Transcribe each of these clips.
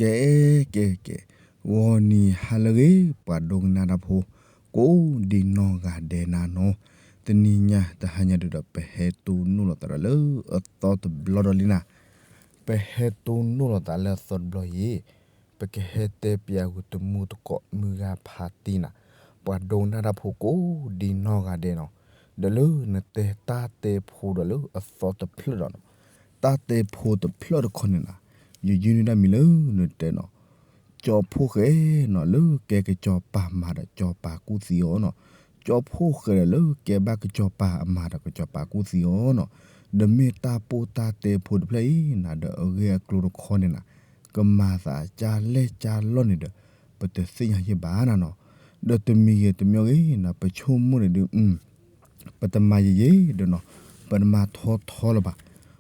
ကဲ ကဲ ကဲ, ဂီၤနံၤဟါလၢအဂ့ၤ ပှၤဒိကနၣ်တၢ်ဖိ ကိးဒံနီၢ်ဂၤဒဲးနၤနီၤ, တနံၤညါတဟါညါဒုးဒီး ပဟဲတိၢ်နီၣ်လိာ်သးဒီးလၢအသီတဘျီဒီးလံနၤ, ပဟဲတိၢ်နီၣ်လိာ်သးလၢအသီတဘျီအံၤ, ပကဟဲတဲပၠးဂုာ်တမူတကိးမုၢ်ဂၤဖးတံၢ်နၤ, ပှၤဒိကနၣ်တၢ်ဖိကိးဒံနီၢ်ဂၤဒဲးနီၤ, ဒီးလၢနတဲတၢ်တဲဖိဒီးလၢအသီတဖျၢၣ်ဒီးနီၤ, တၢ်တဲဖိတဖျၢၣ်တခီန့ၣ်နၤ, ယယုၢ်န့ၢ်တၢ်မံၤလၢနတဲနီၤ, ကၠီဖှိၣ်ဃဲနီၤ လၢကဲကစီၤပၤမၤဒီးကစီၤပၤကူၣ်သံအီၤနီၤ, ကၠီဖှိၣ်ဃဲဒီးလၢကဲဘၣ်ကစီၤပၤအမၤဒီးကစီၤပၤကူၣ်သံအီၤနီၤ, ဒီးမ့ၢ်တၢ်ပိၢ်တၢ်တဲဖိတဖျၢၣ်အံၤနၤ ဒီးအဂ့ၢ်အကျိၤတခီန့ၣ်နၤ, ကမၤသးကၢ်လဲၢ်ကၢ်လီၢ်န့ၣ်ဒီး ပတသ့ၣ်ညါယဲၢ်ဘၣ်နၤနီၤ, ဒီးတမံၤဂ့ၤတမံၤဂ့ၤနၤ ပဆိကမိၣ်န့ၣ်ဒုး ပတမၤယံာ်ယံာ်ဒီးနီၤ, ပတမၤထီထီလၢၤဘၣ်,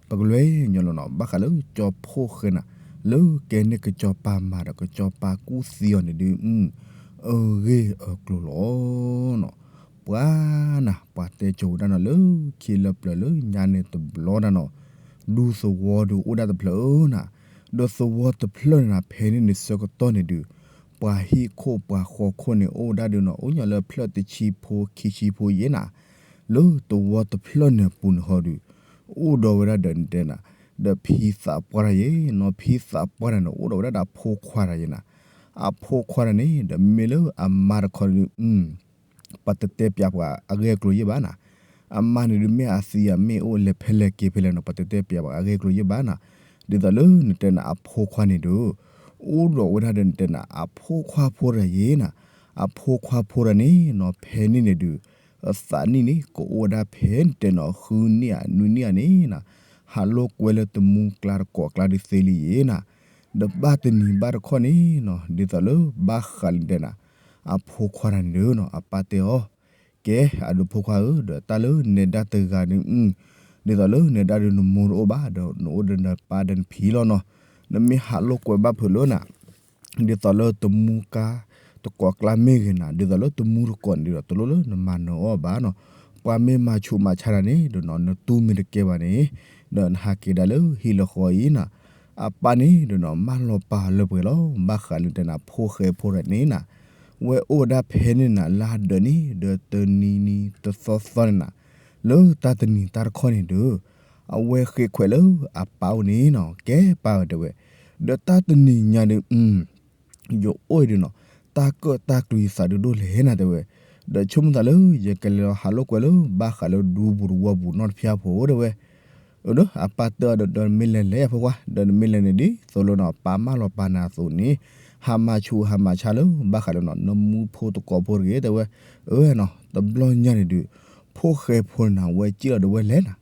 ပကလဲၤညီလီၤနီၤ, ဘၣ်ဃးလၢကၠီဖှိၣ်ဃဲနၤ, လၢကဲန့ၢ်ကစီၤပၤမၤဒီးကစီၤပၤကူၣ်သံအီၤန့ၣ်ဒုး အဂ့ၢ်အကျိၤလီၤနီၤ, ပှၤနၤ ပှၤတဲကိးဝဲဒၣ်နီၤ လၢခံလၢပျၢၤလၢညါန့ၣ်တဘျီဒၣ်နီၤ, ဒူသဝီဒုးအိၣ်ဒၣ်တဖျၢၣ်ဧၢနၤ, ဒီးသဝီတဖျၢၣ်န့ၣ်နၤ ဖဲန့ၣ်န့ၣ်ဆၢကတီၢ်န့ၣ်ဒုး ပှၤဟံၣ်ခိၣ်ပှၤဃီခိၣ်န့ၣ် အိၣ်ဝဲဒၣ်ဒုးနီၤ, အိၣ်ညီလၢဖျၢၣ်တဆံဖိခံဆံဖိယဲၢ်နၤ, လၢသဝီတဖျၢၣ်န့ၣ်ပူၤန့ၣ်ဟီဒုး အိၣ်ဒီးဝဲဒၣ်ဒီးနတဲနၤ, ဒီးဖံသးပှၢ်တၢ်ယဲၢ်နီၤ, ဖံသးပှၢ်တၢ်န့ၣ် အိၣ်ဒီးဝဲဒၣ်ဒီးအဖိခွါတၢ်ယဲၢ်နၤ, အဖိခွါတၢ်န့ၣ် ဒီးမ့ၢ်လၢအမါတခီဒုး ပှၤတတဲပၠးပှၤအဂ့ၢ်အကျိၤယဲၢ်ဘၣ်နၤ, အမါန့ၣ်ဒုးမ့ၢ်အသံအမ့ၢ်အိၣ်လဲၤဖဲလဲၣ်က့ၤဖဲလဲၣ်နီၤ ပှၤတတဲပၠးပှၤအဂ့ၢ်အကျိၤယဲၢ်ဘၣ်နၤ, ဒ်သိးလၢနတဲနၤအဖိခွါန့ၣ်ဒုး အိၣ်ဒီးဝဲဒၣ်ဒီးနတဲနၤ အဖိခွါဖိတၢ်ယဲၢ်နၤ, အဖိခွါဖိတၢ်န့ၣ်နီၤ ဖဲန့ၣ်န့ၣ်ဒုး အသးနံၣ်န့ၣ် ကအိၣ်ဝဲဒၣ်ဖဲနတဲနၤ ဃုနံၣ်ဧါနွံနံၣ်ဧါန့ၣ်နၤ, ဟးလိာ်ကွဲလၢတမူကျါတကိးကျါဒုးသ့လံယဲၢ်နၤ, ဒီးဘၣ်တနံၤဘၣ်တခီန့ၣ်နီၤ ဒ်သိးလၢဘၣ်ဃးလၢနတဲနၤ အဖိခွါတၢ်န့ၣ်ဒုးနီၤ အပၢ်တဲအီၤ, ကဲ အဒုးဖိခွါဧၢ ဒီးတၢ်လၢနဲဒၣ်တဂၤန့ၣ် ဒ်သိးလၢနဲဒၣ်ဒုးနမိၢ်တအိၣ်ဘၣ် ဒီးနအိၣ်ဒီးနပၢ်ဒီးနဖံလီၤနီၤ, နမ့ၢ်ဟးလိာ်ကွဲဘၣ်ဖုးလၢနၤ ဒ်သိးလၢတမူကါတကိးကျါမ့ၢ်ဂ့ၤနၤ ဒ်သိးလၢတမူတကိးန့ၣ်ဒီး တလိၣ်လၢနမၤနၢၤအီၤဘၣ်နီၤ, ပှၤမ့ၢ်မၤဆူးမၤဆါတၢ်န့ၣ်ဒီးနီၤ နတူၢ်မ့ၢ်တကဲဘၣ်န့ၣ် ဒီးနဟးက့ၤဒၣ်လၢဟံၣ်လၢဃီအံၤနၤ, အပၢ်န့ၣ်ဒီးနီၤ မၢလီၤပာ်လၢပှဲၤလီၤ ဘၣ်ဃးလၢနတဲနၤ ဖိၣ်ဃဲဖိတၢ်န့ၣ်နၤ, ဝဲအိၣ်ဝဲဒၣ်ဖဲန့ၣ်နၤ လါဒၢးန့ၣ် ဒီးတနံၤနံၤတသီသီန့ၣ်နၤ, လၢတၢ်တနံၤတၢ်တခီန့ၣ်ဒီး အဝဲဃ့ခွဲးလၢအပၢ်အိၣ်န့ၣ်နီၤ ကဲပၢ်ဧၢတဲဝဲ, ဒီးတၢ်တနံၤညါဒီး ယအိၣ်အံၤဒီးနီၤ တၢ်ကၢၣ်တၢ်ကျူယသးဒုးဒိၣ်လဲၣ်နၤတဲဝဲ, ဒီးဆိကမိၣ်သးလၢ ယကလဲၤလီၤဟးလိာ်ကွဲလၢ ဘၣ်ဃးလၢဒူပူၤတဝီပူၤနီတဖျၢၣ်ဖိတဲဝဲ, အဒီးအပၢ်တဲအီၤဒီး ဒီးနမ့ၢ်လဲၤလဲၤအဖိခွါ ဒီးနမ့ၢ်လဲၤန့ၣ်ဒ်သိးလၢနီၤ ပၢ်မၢလီၤပာ်နၤအသိးန့ၣ် ဟးမၤဆူးဟးမၤဆါလၢ ဘၣ်ဃးလၢနီၤ နမူဖိတကိးဖိတဂ့ၤတဲဝဲ, အဝဲနီၤ တဘျီညါန့ၣ်ဒုး ဖိၣ်ဃဲဖိနၤ ဝဲစံၣ်လီၤဒီးဝဲလဲၤနၤ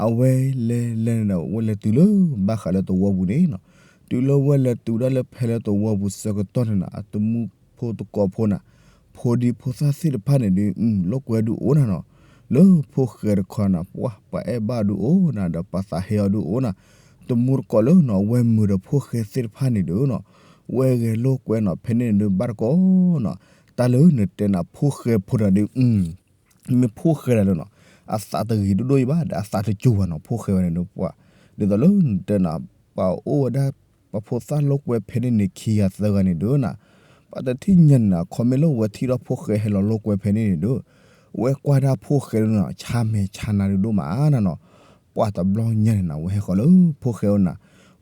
အဝဲလဲၤလဲၤန့ၣ်ဒီး ဝဲလဲၤတုၤလၢ ဘၣ်ဃးလၢတဝီပူၤန့ၣ်နီၤ, တုၤလၢဝဲလဲၤတုၤဒၣ်လၢဖဲလၢတဝီပူၤဆၢကတီၢ်န့ၣ်နီၤ အတမူဖိတကိးဖိနၤ ဖိဒံဖိသၣ်သ့ၣ်တဖၣ်န့ၣ်ဒုး လိာ်ကွဲဒုးအိၣ်နၤနီၤ, လၢဖိၣ်ဃဲတခီနၤ ပှၤပှၤအဲၣ်ဘၣ်ဒုးအိၣ်နၤ ဒီးပှၤသးဟဲအီၤဒုးအိၣ်နၤ, တမူတကိးလၢနီၤ ဝဲမုာ်ဒီးဖိၣ်ဃဲသ့ၣ်တဖၣ်န့ၣ်ဒုးနီၤ, ဝဲဂဲၤလိာ်ကွဲနီၤ ဖဲန့ၣ်န့ၣ်ဒုး ဘၣ်တကိးနီၤ, တၢ်လၢနတဲနၤ ဖိၣ်ဃဲဖိတၢ်ဒုး မ့ၢ်ဖိၣ်ဃဲဒၣ်လၢနီၤ အသးတဂ့ၤဒိၣ်ဒိၣ်အံၤဘၣ် ဒီးအသးတစူၤဘၣ်နီၤ ဖိၣ်ဃဲဝဲန့ၣ်ဒုးပှၤ, ဒ်သိးလၢနတဲနၤ ပှၤအိၣ်ဝဲဒၣ် ပှၤဖိသၣ်လိာ်ကွဲဖဲန့ၣ်န့ၣ် ခံဂၤသၢဂၤန့ၣ်ဒုးနၤ, ပှၤတထံၣ်ညါန့ၣ်နၤ ခီမ့ၢ်လၢဝဲထံၣ်ထီၣ်ဖိၣ်ဃဲဟဲလီၤလိာ်ကွဲဖဲန့ၣ်န့ၣ်ဒုး, ဝဲကွၢ်ဒၣ်ဖိၣ်ဃဲဒုးနီၤ ဆါမဲာ်ဆါနါဒုးဒိၣ်မးနၤနီၤ, ပှၤတဘျီညါန့ၣ်နၤ ဝဲဟဲဃီၤလၢဖိၣ်ဃဲအိၣ်နၤ,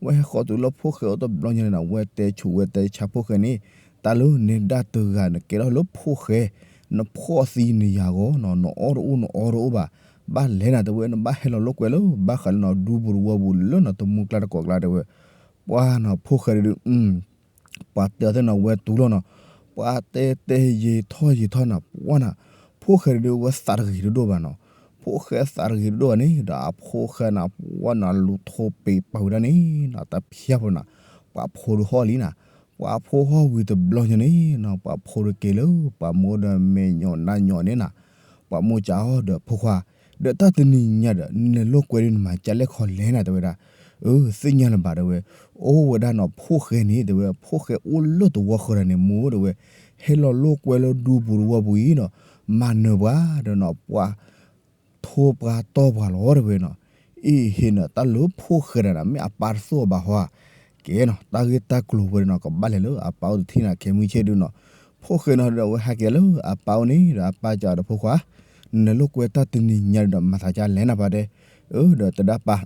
ဝဲဟဲဃီၤတုၤလၢဖိၣ်ဃဲအိၣ်တဘျီညါန့ၣ်နၤ ဝဲတဲဆူးဝဲတဲဆါဖိၣ်ဃဲန့ၣ်, တၢ်လၢနဲဒၣ်တဂၤနကဲထီၣ်လၢဖိၣ်ဃဲ, နဖှီၣ်သံနယၤဂီၤနီၤ နအီၣ်တအိၣ်နအီတအိၣ်ဘၣ်, ဘၣ်လဲၤနၤတဲဝဲ နဘၣ်ဟဲလီၤလိာ်ကွဲလၢ ဘၣ်ဃးလၢနီၤ ဒူပူၤတဝီပူၤလၢနီၤ တမူကျါတကိးကျါတဲဝဲ, ပှၤနီၤ ဖိၣ်ဃဲဒုး ပှၤတဲအီၤသ့ၣ်နီၤ ဝဲတူၢ်လီၤနီၤ, ပှၤတဲတဲယံာ်ထီၣ်ယံာ်ထီၣ်နၤ ပှၤနၤ, ဖိၣ်ဃဲဒုးဝဲသးတဂ့ၤဒိၣ်ဒိၣ်ဘၣ်နီၤ, ဖိၣ်ဃဲသးတဂ့ၤဒိၣ်ဒိၣ်ဘၣ်န့ၣ် ဒီးအဖိၣ်ဃဲနၤ ပှၤနၤလူၤထိးပ့ၤပာ်ဝဲဒၣ်န့ၣ်နီၤ တဖျၢၣ်ဖိနၤ, ပှၤဖိဒုးဟီၣ်လံနၤ, ပှၤဖိဟီၣ်ဝံၤတဘျီညါန့ၣ်နီၤ ပှၤဖိဒုးက့ၤလၢ ပှၤမိၢ်ဒီးမဲာ်ညိးနါညိးန့ၣ်နၤ, ပှၤမိၢ်စံးအီၤဒီးဖိခွါ, ဒီးတၢ်တနံၤညါဒီး နလဲၤလိာ်ကွဲဒုးနမၤကလဲၣ်ခီလဲၣ်နၤတဲဝဲဒၣ်, အၢ သ့ၣ်ညါလၢၤဘၣ်တဲဝဲ, အိၣ်ဝဲဒၣ်နီၤ ဖိၣ်ဃဲန့ၣ်တဲဝဲ ဖိၣ်ဃဲအိၣ်လၢတဝီဃီဒၣ်န့ၣ် မိၢ်တဲဝဲ, ဟဲလီၤလိာ်ကွဲလၢဒူပူၤတဝီပူၤအံၤနီၤ, မၤနၢၤပှၤဒီးနီၤ ပှၤ ထိးပှၤတီၢ်ပှၤလီၤတဲဝဲနီၤ, အ့ၣ်ဟ့ၣ်နၤ တၢ်လၢဖိၣ်ဃဲဒၣ်နၤ မ့ၢ်အပၢ်တသိၣ်အီၤဘၣ်ဟီဧါ, ကဲနီၤ တၢ်ဂ့ၢ်တၢ်ကျိၤဝဲဒၣ်နီၤ ကဘၣ်လဲၤလၢအပၢ်အိၣ်တထံၣ်နၤ ခဲမုၢ်ဆ့ၣ်ဒုနီၤ. ဖိၣ်ဃဲနီၤဒီး အဝဲဟဲက့ၤလၢအပၢ်အိၣ်န့ၣ်ဒီး အပၢ်စံးဒီးဖိခွါ, နလဲၤလိာ်ကွဲတၢ်တနံၤညါဒီး မၤသးဒ်လဲၣ်နၤပၢ်တဲ, အၢ ဒီးတဲဒၣ်ပၢ်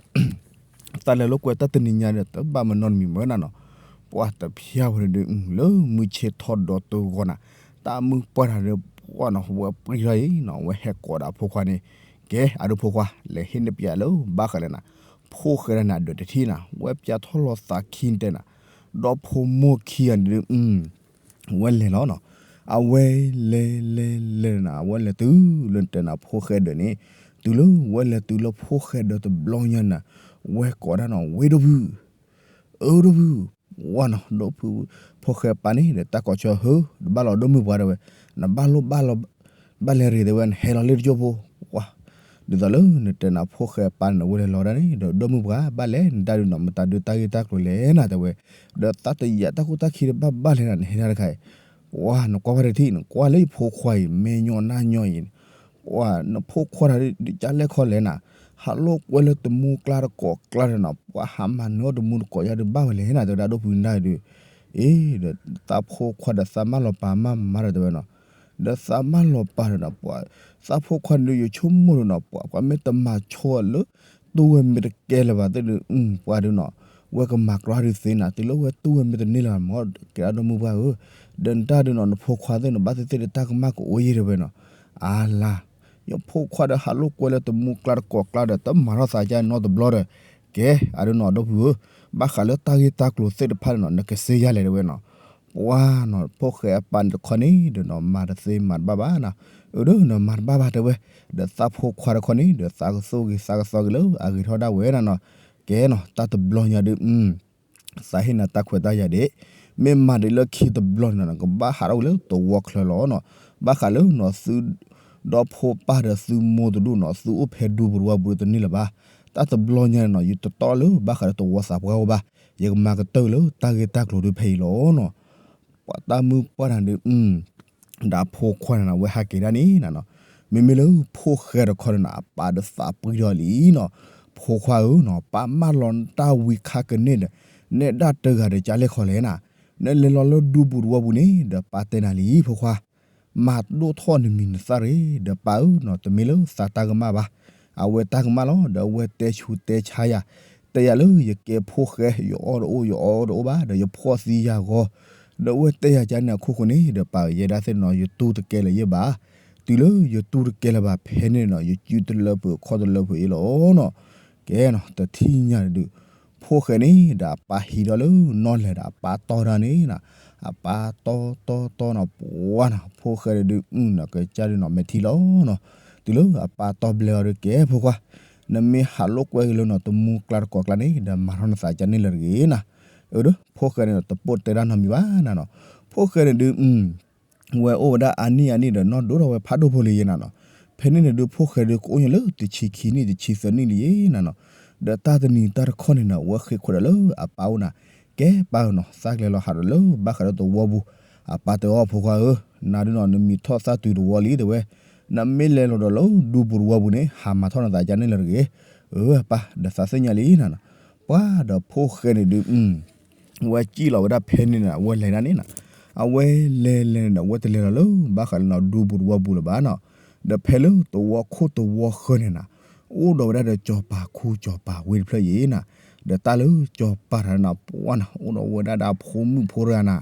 သးလဲၤလိာ်ကွဲတၢ်တနံၤညါဒီး တဘၣ်မနီတမံၤမ့ၢ်နၤနီၤ. ပှၢ်တဖျါဝဲဒု လၢမုၢ်ဆ့ၣ်ထီၣ်ဒီးတဂီၤနၤ, တၢ်မုၢ်ပှၢ်တၢ်ဒီး ပှၢ်နီၤ ဝဲပှံၢ်ထီၣ်အံၤနီၤ ဝဲဟဲကိးဒီးဖိခွါန့ၣ်, ကဲ အဒိဖိခွါ လဲၤဟ့ၣ်နပျးလၢဘၣ်ဃးလဲၣ်နၤ, ဖိၣ်ဃဲဒၣ်န့ၣ် အဒၢးတထံၣ်နၤ ဝဲပျးထီၣ်လီၤသးခံတဲနၤ, ဒီဖိမိၢ်ခံဂၤန့ၣ်ဒု ဝဲလဲၤလီၤနီၤ. အဝဲလဲၤလဲၤလဲၤနၤ အဝဲလဲၤတုၤလၢတဲနၤ ဖိၣ်ဃဲဒၢးန့ၣ်, တုၤလၢဝဲလဲၤတုၤလၢဖိၣ်ဃဲဒၢးတဘျီညါနၤ, ဝဲကိးဒၣ်နီၤ ဝ့ၢ်ဒိၣ်ဖု အၢ ဒိၣ်ဖု, ဝါနီၤ ဒိၣ်ဖု, ဖိၣ်ဃဲပၢ်န့ၣ်ဒီး တၢ်ကိးဆၢ ဟၢ တဘၣ်လီၤဒိၣ်မုၢ်ပှၢ်တဲဝဲ, နဘၣ်လိၣ်ဘၣ်လီၤ ဘၣ်လဲၤရ့ၣ်တဲဝဲ နဟဲလီၤလၢတကၠိဖိ, ဝါ, ဒ်သိးလၢနတဲနၤ ဖိၣ်ဃဲပၢ်န့ၣ် ဝဲလဲၤလီၤဒၣ်န့ၣ်ဒီး ဒိၣ်မုၢ်ပှၢ် ဘၣ်လဲၤနတၢ်ဒုးနီၤ မတၤဒုးတၢ်ဂ့ၢ်တၢ်ကျိၤလဲၣ်နၤတဲဝဲ, ဒီးသးတယာ်တၢ်ခိၣ်တၢ်ခံဒီး ဘၣ်ဘၣ်လဲၤနၤ နဟဲဒၣ်တခါအံၤ, ဝါ နကွၢ်ဝဲတထံၣ် နကွၢ်လၢယဖိခွါအံၤ မဲာ်ညီနါညီအံၤ ပှၤနဖိခွါတၢ်ဒုး ဒုးကၢ်လဲၣ်ခီလဲၣ်နၤ, ဟးလိာ်ကွဲလၢတမူကျါတကိးကျါဒီးနီၤ ပှၤဟးမၤနၢၤအီၤတမူတကိးယါဒုးဘၣ်ဝဲလဲၣ်နၤ တဲဝဲဒၣ်ဒိၣ်ဖုနၤဒုး, အ့ ဒီးသးဖိခွါဒီးသးမၢလီၤပာ်မၢမၤဒီးတဲဝဲနီၤ, ဒီးသးမၢလီၤပာ်ဒီးနီၤ ပှၤသးဖိခွါန့ၣ်ဒုး ယဆိကမိၣ်ဒီးနီၤ ပှၤကွၢ်မ့ၢ်တမၤဆိလၢ တူၢ်ဝဲမ့ၢ်တကဲလၢၤဘၣ်သ့ၣ်ဒုး ပှၤဒုးနီၤ ဝဲကမၤကြၢးဒုးသ့နၤ တုၤလၢဝဲတူၢ်ဝဲမ့ၢ်တန့ၢ်လၢၤမၢ် ကဲဒၣ်ဒိၣ်မုၢ်ပှၢ်ဧၢ, ဒီးနတၢ်ဒုးနီၤ နဖိခွါသ့ၣ်နီၤ ဘၣ်သ့ၣ်သ့ၣ်ဒီးတၢ်ကမၣ်ကအိၣ်ယဲၢ်တဲဝဲနီၤ, အါလါ ယဖိခွါဒီးဟးလိာ်ကွဲလၢတမူကျါတကိးကျါဒီး တမၤထီၣ်သးကါနီတဘျီဒီး, ကဲ အဒုးနီၤ ဒိၣ်ဖုဧၢ, ဘၣ်ဃးလၢတၢ်ဂ့ၢ်တၢ်ကျိၤသ့ၣ်တဖၣ်န့ၣ်နီၤ နကစ့ယါလဲၣ်တဲဝဲနီၤ, ပှၤနီၤ ဖိၣ်ဃဲအပၢ်န့ၣ်တခီန့ၣ်ဒီးနီၤ မၤတသ့မၤတဘၣ်ဘၣ်နီၤ, အၢ ဒီးနီၤ မၤတဘၣ်ဘၣ်တဲဝဲ, ဒီးသးဖိခွါတခီန့ၣ်ဒီး သးကသိၣ်ဂ့ၤသးကသီဂ့ၤလၢအဂ့ၤထီၣ်ဒၣ်ဝဲနၤနီၤ, ကဲနီၤ တၢ်တဘျီညါဒုး သးဟ့ၣ်နၤတၢ်ခွဲးတၢ်ယာ်ဒံး, မ့ၢ်မၤဒံးလၢခံတဘျီန့ၣ်နီၤ နကဘၣ်ဟးထီၣ်ဝဲလၢသဝီချၢလီၤနီၤ, ဘၣ်ဃးလၢနီၤ သုဒီဖိပၢ်ဒီးသုမိၢ်တဒူၣ်နီၤ သုအိၣ်ဖဲဒူပူၤတဝီပူၤတန့ၢ်လၢၤဘၣ်, တၢ်တဘျီညါန့ၣ်နီၤ ယတတီလၢဘၣ်ဃးလၢသဝီသးပှၢ်အိၣ်ဘၣ်, ယကမၤကတၢၢ်လၢတၢ်ဂ့ၢ်တၢ်ကျိၤဒုးဖဲအံၤလီၤနီၤ, ပှၤတၢ်မုၢ်ပှၢ်တၢ်ဒုး ဒီးအဖိခွါန့ၣ်နီၤ အဝဲဟးက့ၤဒၣ်န့ၣ်နၤနီၤ, မ့မ့ၢ်လၢဖိၣ်ဃဲတခီန့ၣ်နီၤ အပၢ်ဒီးသးပှံၢ်ထီၣ်လံနီၤ, ဖိခွါဧၢနီၤ ပၢ်မၢလီၤနတၢ်ဝံၤခါကန့ၢ်ဒီး နဲဒၣ်တဂၤဒီးကၢ်လဲၣ်ခီလဲၣ်နၤ, နလဲၤလီၤလၢဒူပူၤတဝီပူၤန့ၣ် ဒီးပၢ်တဲနၤလံ ဖိခွါ မၤဒိၣ်ထီၣ်နမံၤနသၣ်ရ့ၣ် ဒီးပၢ်ဧၢနီၤ တမ့ၢ်လၢသးတၢ်ကမၣ်ဘၣ်, အဝဲတၢ်ကမၣ်လီၤ ဒီးအဝဲတဲဆူးတဲဆါယၤ, တဲယၤလၢယကဲဖိၣ်ဃဲ ယအီၣ်တအိၣ် ယအီတအိၣ်ဘၣ် ဒီးယဖှီၣ်သံယာ်ဂီၤ, ဒီးအဝဲတဲယၤကန့ၣ်အခိၣ်ဃိန့ၣ် ဒီးပၢ်ဧၢ ယဲဒၣ်သ့ၣ်နီၤ ယတူၢ်တကဲလၢၤယဲဘၣ်, တုၤလၢယတူၢ်တကဲလၢၤဘၣ်ဖဲန့ၣ်နီၤ ယစုတလၢပှဲၤခီၣ်တလၢပှဲၤအံၤလီၤနီၤ, ကဲနီၤ တထံၣ်ညါတဒုး ဖိၣ်ဃဲန့ၣ် ဒီးအပၢ်ဟံးထီၣ်လၢနီၢ်လဲၢ်ဒီးအပၢ်တီၢ်တၢ်န့ၣ်နီၤ, အပၢ်တီတီတီနီၤ ပှၤနီၤ ဖိၣ်ဃဲတဒုး အုနီၤ ကစၢ်ဒုးနီၤ မဲာ်ထံလီၤနီၤ, တုၤလၢအပၢ်တီၢ်ဘျဲၣ်အီၤဒီး ကဲဖိခွါ, နမ့ၢ်ဟးလိာ်ကွဲက့ၤလၢနီၤ တမူကျါတကိးကျါန့ၣ် ဒီးမၤထီၣ်နသးကန့ၢ်လၢၤတဂ့ၤနီၤ, အၢ ဒီး ဖိၣ်ဃဲန့ၣ်ဒီး တပိၢ်တဲတၢ်နီတမံၤဘၣ်နၤနီၤ, ဖိၣ်ဃဲန့ၣ်ဒုး ဝဲအိၣ်ဝဲဒၣ်အါနံၣ်အါနံၣ်ဒီး နီၢ်ဒိၣ်ထီၣ်ဝဲဖးဒိၣ်ဖိလံယဲနၤနီၤ, ဖဲန့ၣ်န့ၣ်ဒုး ဖိၣ်ဃဲဒုး ကအိၣ်ညါလၢတဆံခံနံၣ် တဆံသၢနံၣ်လံယဲနၤနီၤ, ဒီးတၢ်တနံၤတၢ်တခီန့ၣ်နီၤ ဝဲဃ့ခွဲးဒီးလၢအပၢ်အိၣ်နၤ, ကဲပၢ်ဧၢနီၤ သးကလဲၤလီၤဟးဒီးလၢဘၣ်ဃးဒီးသဝီပူၤ, အပၢ်တဲအီၤဖိခွါဧၢ, နၤဒုးနီၤ နမံၤထီၣ်သၣ်တုၤသဝီလံတဲဝဲ, နမ့ၢ်လဲၤလီၤဒီးလၢဒူပူၤသဝီပူၤန့ၣ် ဟးမၤထီၣ်နသးကန့ၢ်လၢၤတဂ့ၤ, အၢ အပၢ် ဒီးသးသ့ၣ်ညါလံနၤနီၤ, ပှၤဒီးဖိၣ်ဃဲန့ၣ်ဒုး ဝဲစံၣ်လီၤဝဲဒၣ်ဖဲန့ၣ်န့ၣ် အဝဲလဲၤဒၣ်န့ၣ်နီၤ, အဝဲလဲၤလဲၤန့ၣ်ဒီး အဝဲတလဲၤလီၤလၢဘၣ်ဃးလၢနီၤ ဒူပူၤသဝီပူၤလၢၤဘၣ်နီၤ, ဒီးဖဲလၢသဝီခိၣ်သဝီဃၢၤန့ၣ်နီၤ, အိၣ်ဒီးဝဲဒၣ်ဒီးစီၤပၤခူစီၤပၤဝ့တဖျၢၣ်အံၤနၤ, ဒီးတၢ်လၢစီၤပၤတဂၤန့ၣ် ပှၤနီၤ အိၣ်ဒီးဝဲဒၣ်ဒီးအဖိမုၣ်ဖိတဂၤနၤ,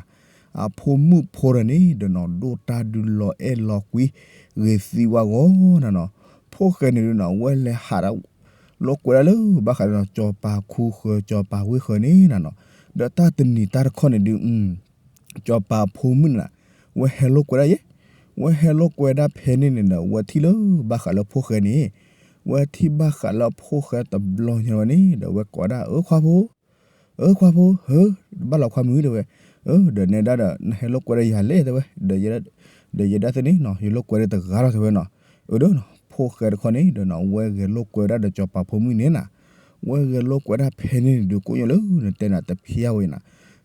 အဖိမုၣ်ဖိတဂၤန့ၣ်ဒီးနီၤ ဒိၣ်တၢ်ဒုးလီၤအဲၣ်လီၤကွံ ဂ့ၤသံဝါဂီၤနၤနီၤ, ဖိၣ်ဃဲန့ၣ်ဒုးနီၤ အဝဲလဲၤဟး လိာ်ကွဲဒၣ်လၢဘၣ်ဃးဒီးနီၤ စီၤပၤခူဃၢၤ စီၤပၤဝ့ဃၢၤန့ၣ်နၤနီၤ, ဒီးတၢ်တနံၤတၢ်တခီန့ၣ်ဒုး စီၤပၤဖိမုၣ်န့ၣ်နၤ, ဝဲဟဲလိာ်ကွဲဒၣ်ယဲ, ဝဲဟဲလိာ်ကွဲဒၣ်ဖဲန့ၣ်န့ၣ်ဒီး ဝဲထံၣ်လၢဘၣ်ဃးလၢဖိၣ်ဃဲန့ၣ်, ဝဲထံၣ်ဘၣ်ဃးလၢဖိၣ်ဃဲတဘျီညါဝဲန့ၣ် ဒီးဝဲကိးဒၣ် အၢခွါဖိ, အၢခွါဖိဧၢ, တဘၣ်လီၤခွါမုၣ်တဲဝဲ, အၢ ဒီးနဲဒၣ်ဒီး နဟဲလိာ်ကွဲဒီးယၤလဲၣ်တဲဝဲ, ဒီးယဲဒၣ်သ့ၣ်န့ၣ်နီၤ ယလိာ်ကွဲဒီးတဂၤလီၤတဲဝဲနီၤ, အၢဒီးနီၤ ဖိၣ်ဃဲတခီန့ၣ်ဒီးနီၤ ဝဲဂဲၤလိာ်ကွဲဒၣ်ဒီးစီၤပၤဖိမုၣ်န့ၣ်နၤ, ဝဲဂဲၤလိာ်ကွဲဒၣ်ဖဲန့ၣ်န့ၣ်ဒုး ကိးညါလၢနတဲနၤတဖျါဝဲနၤ,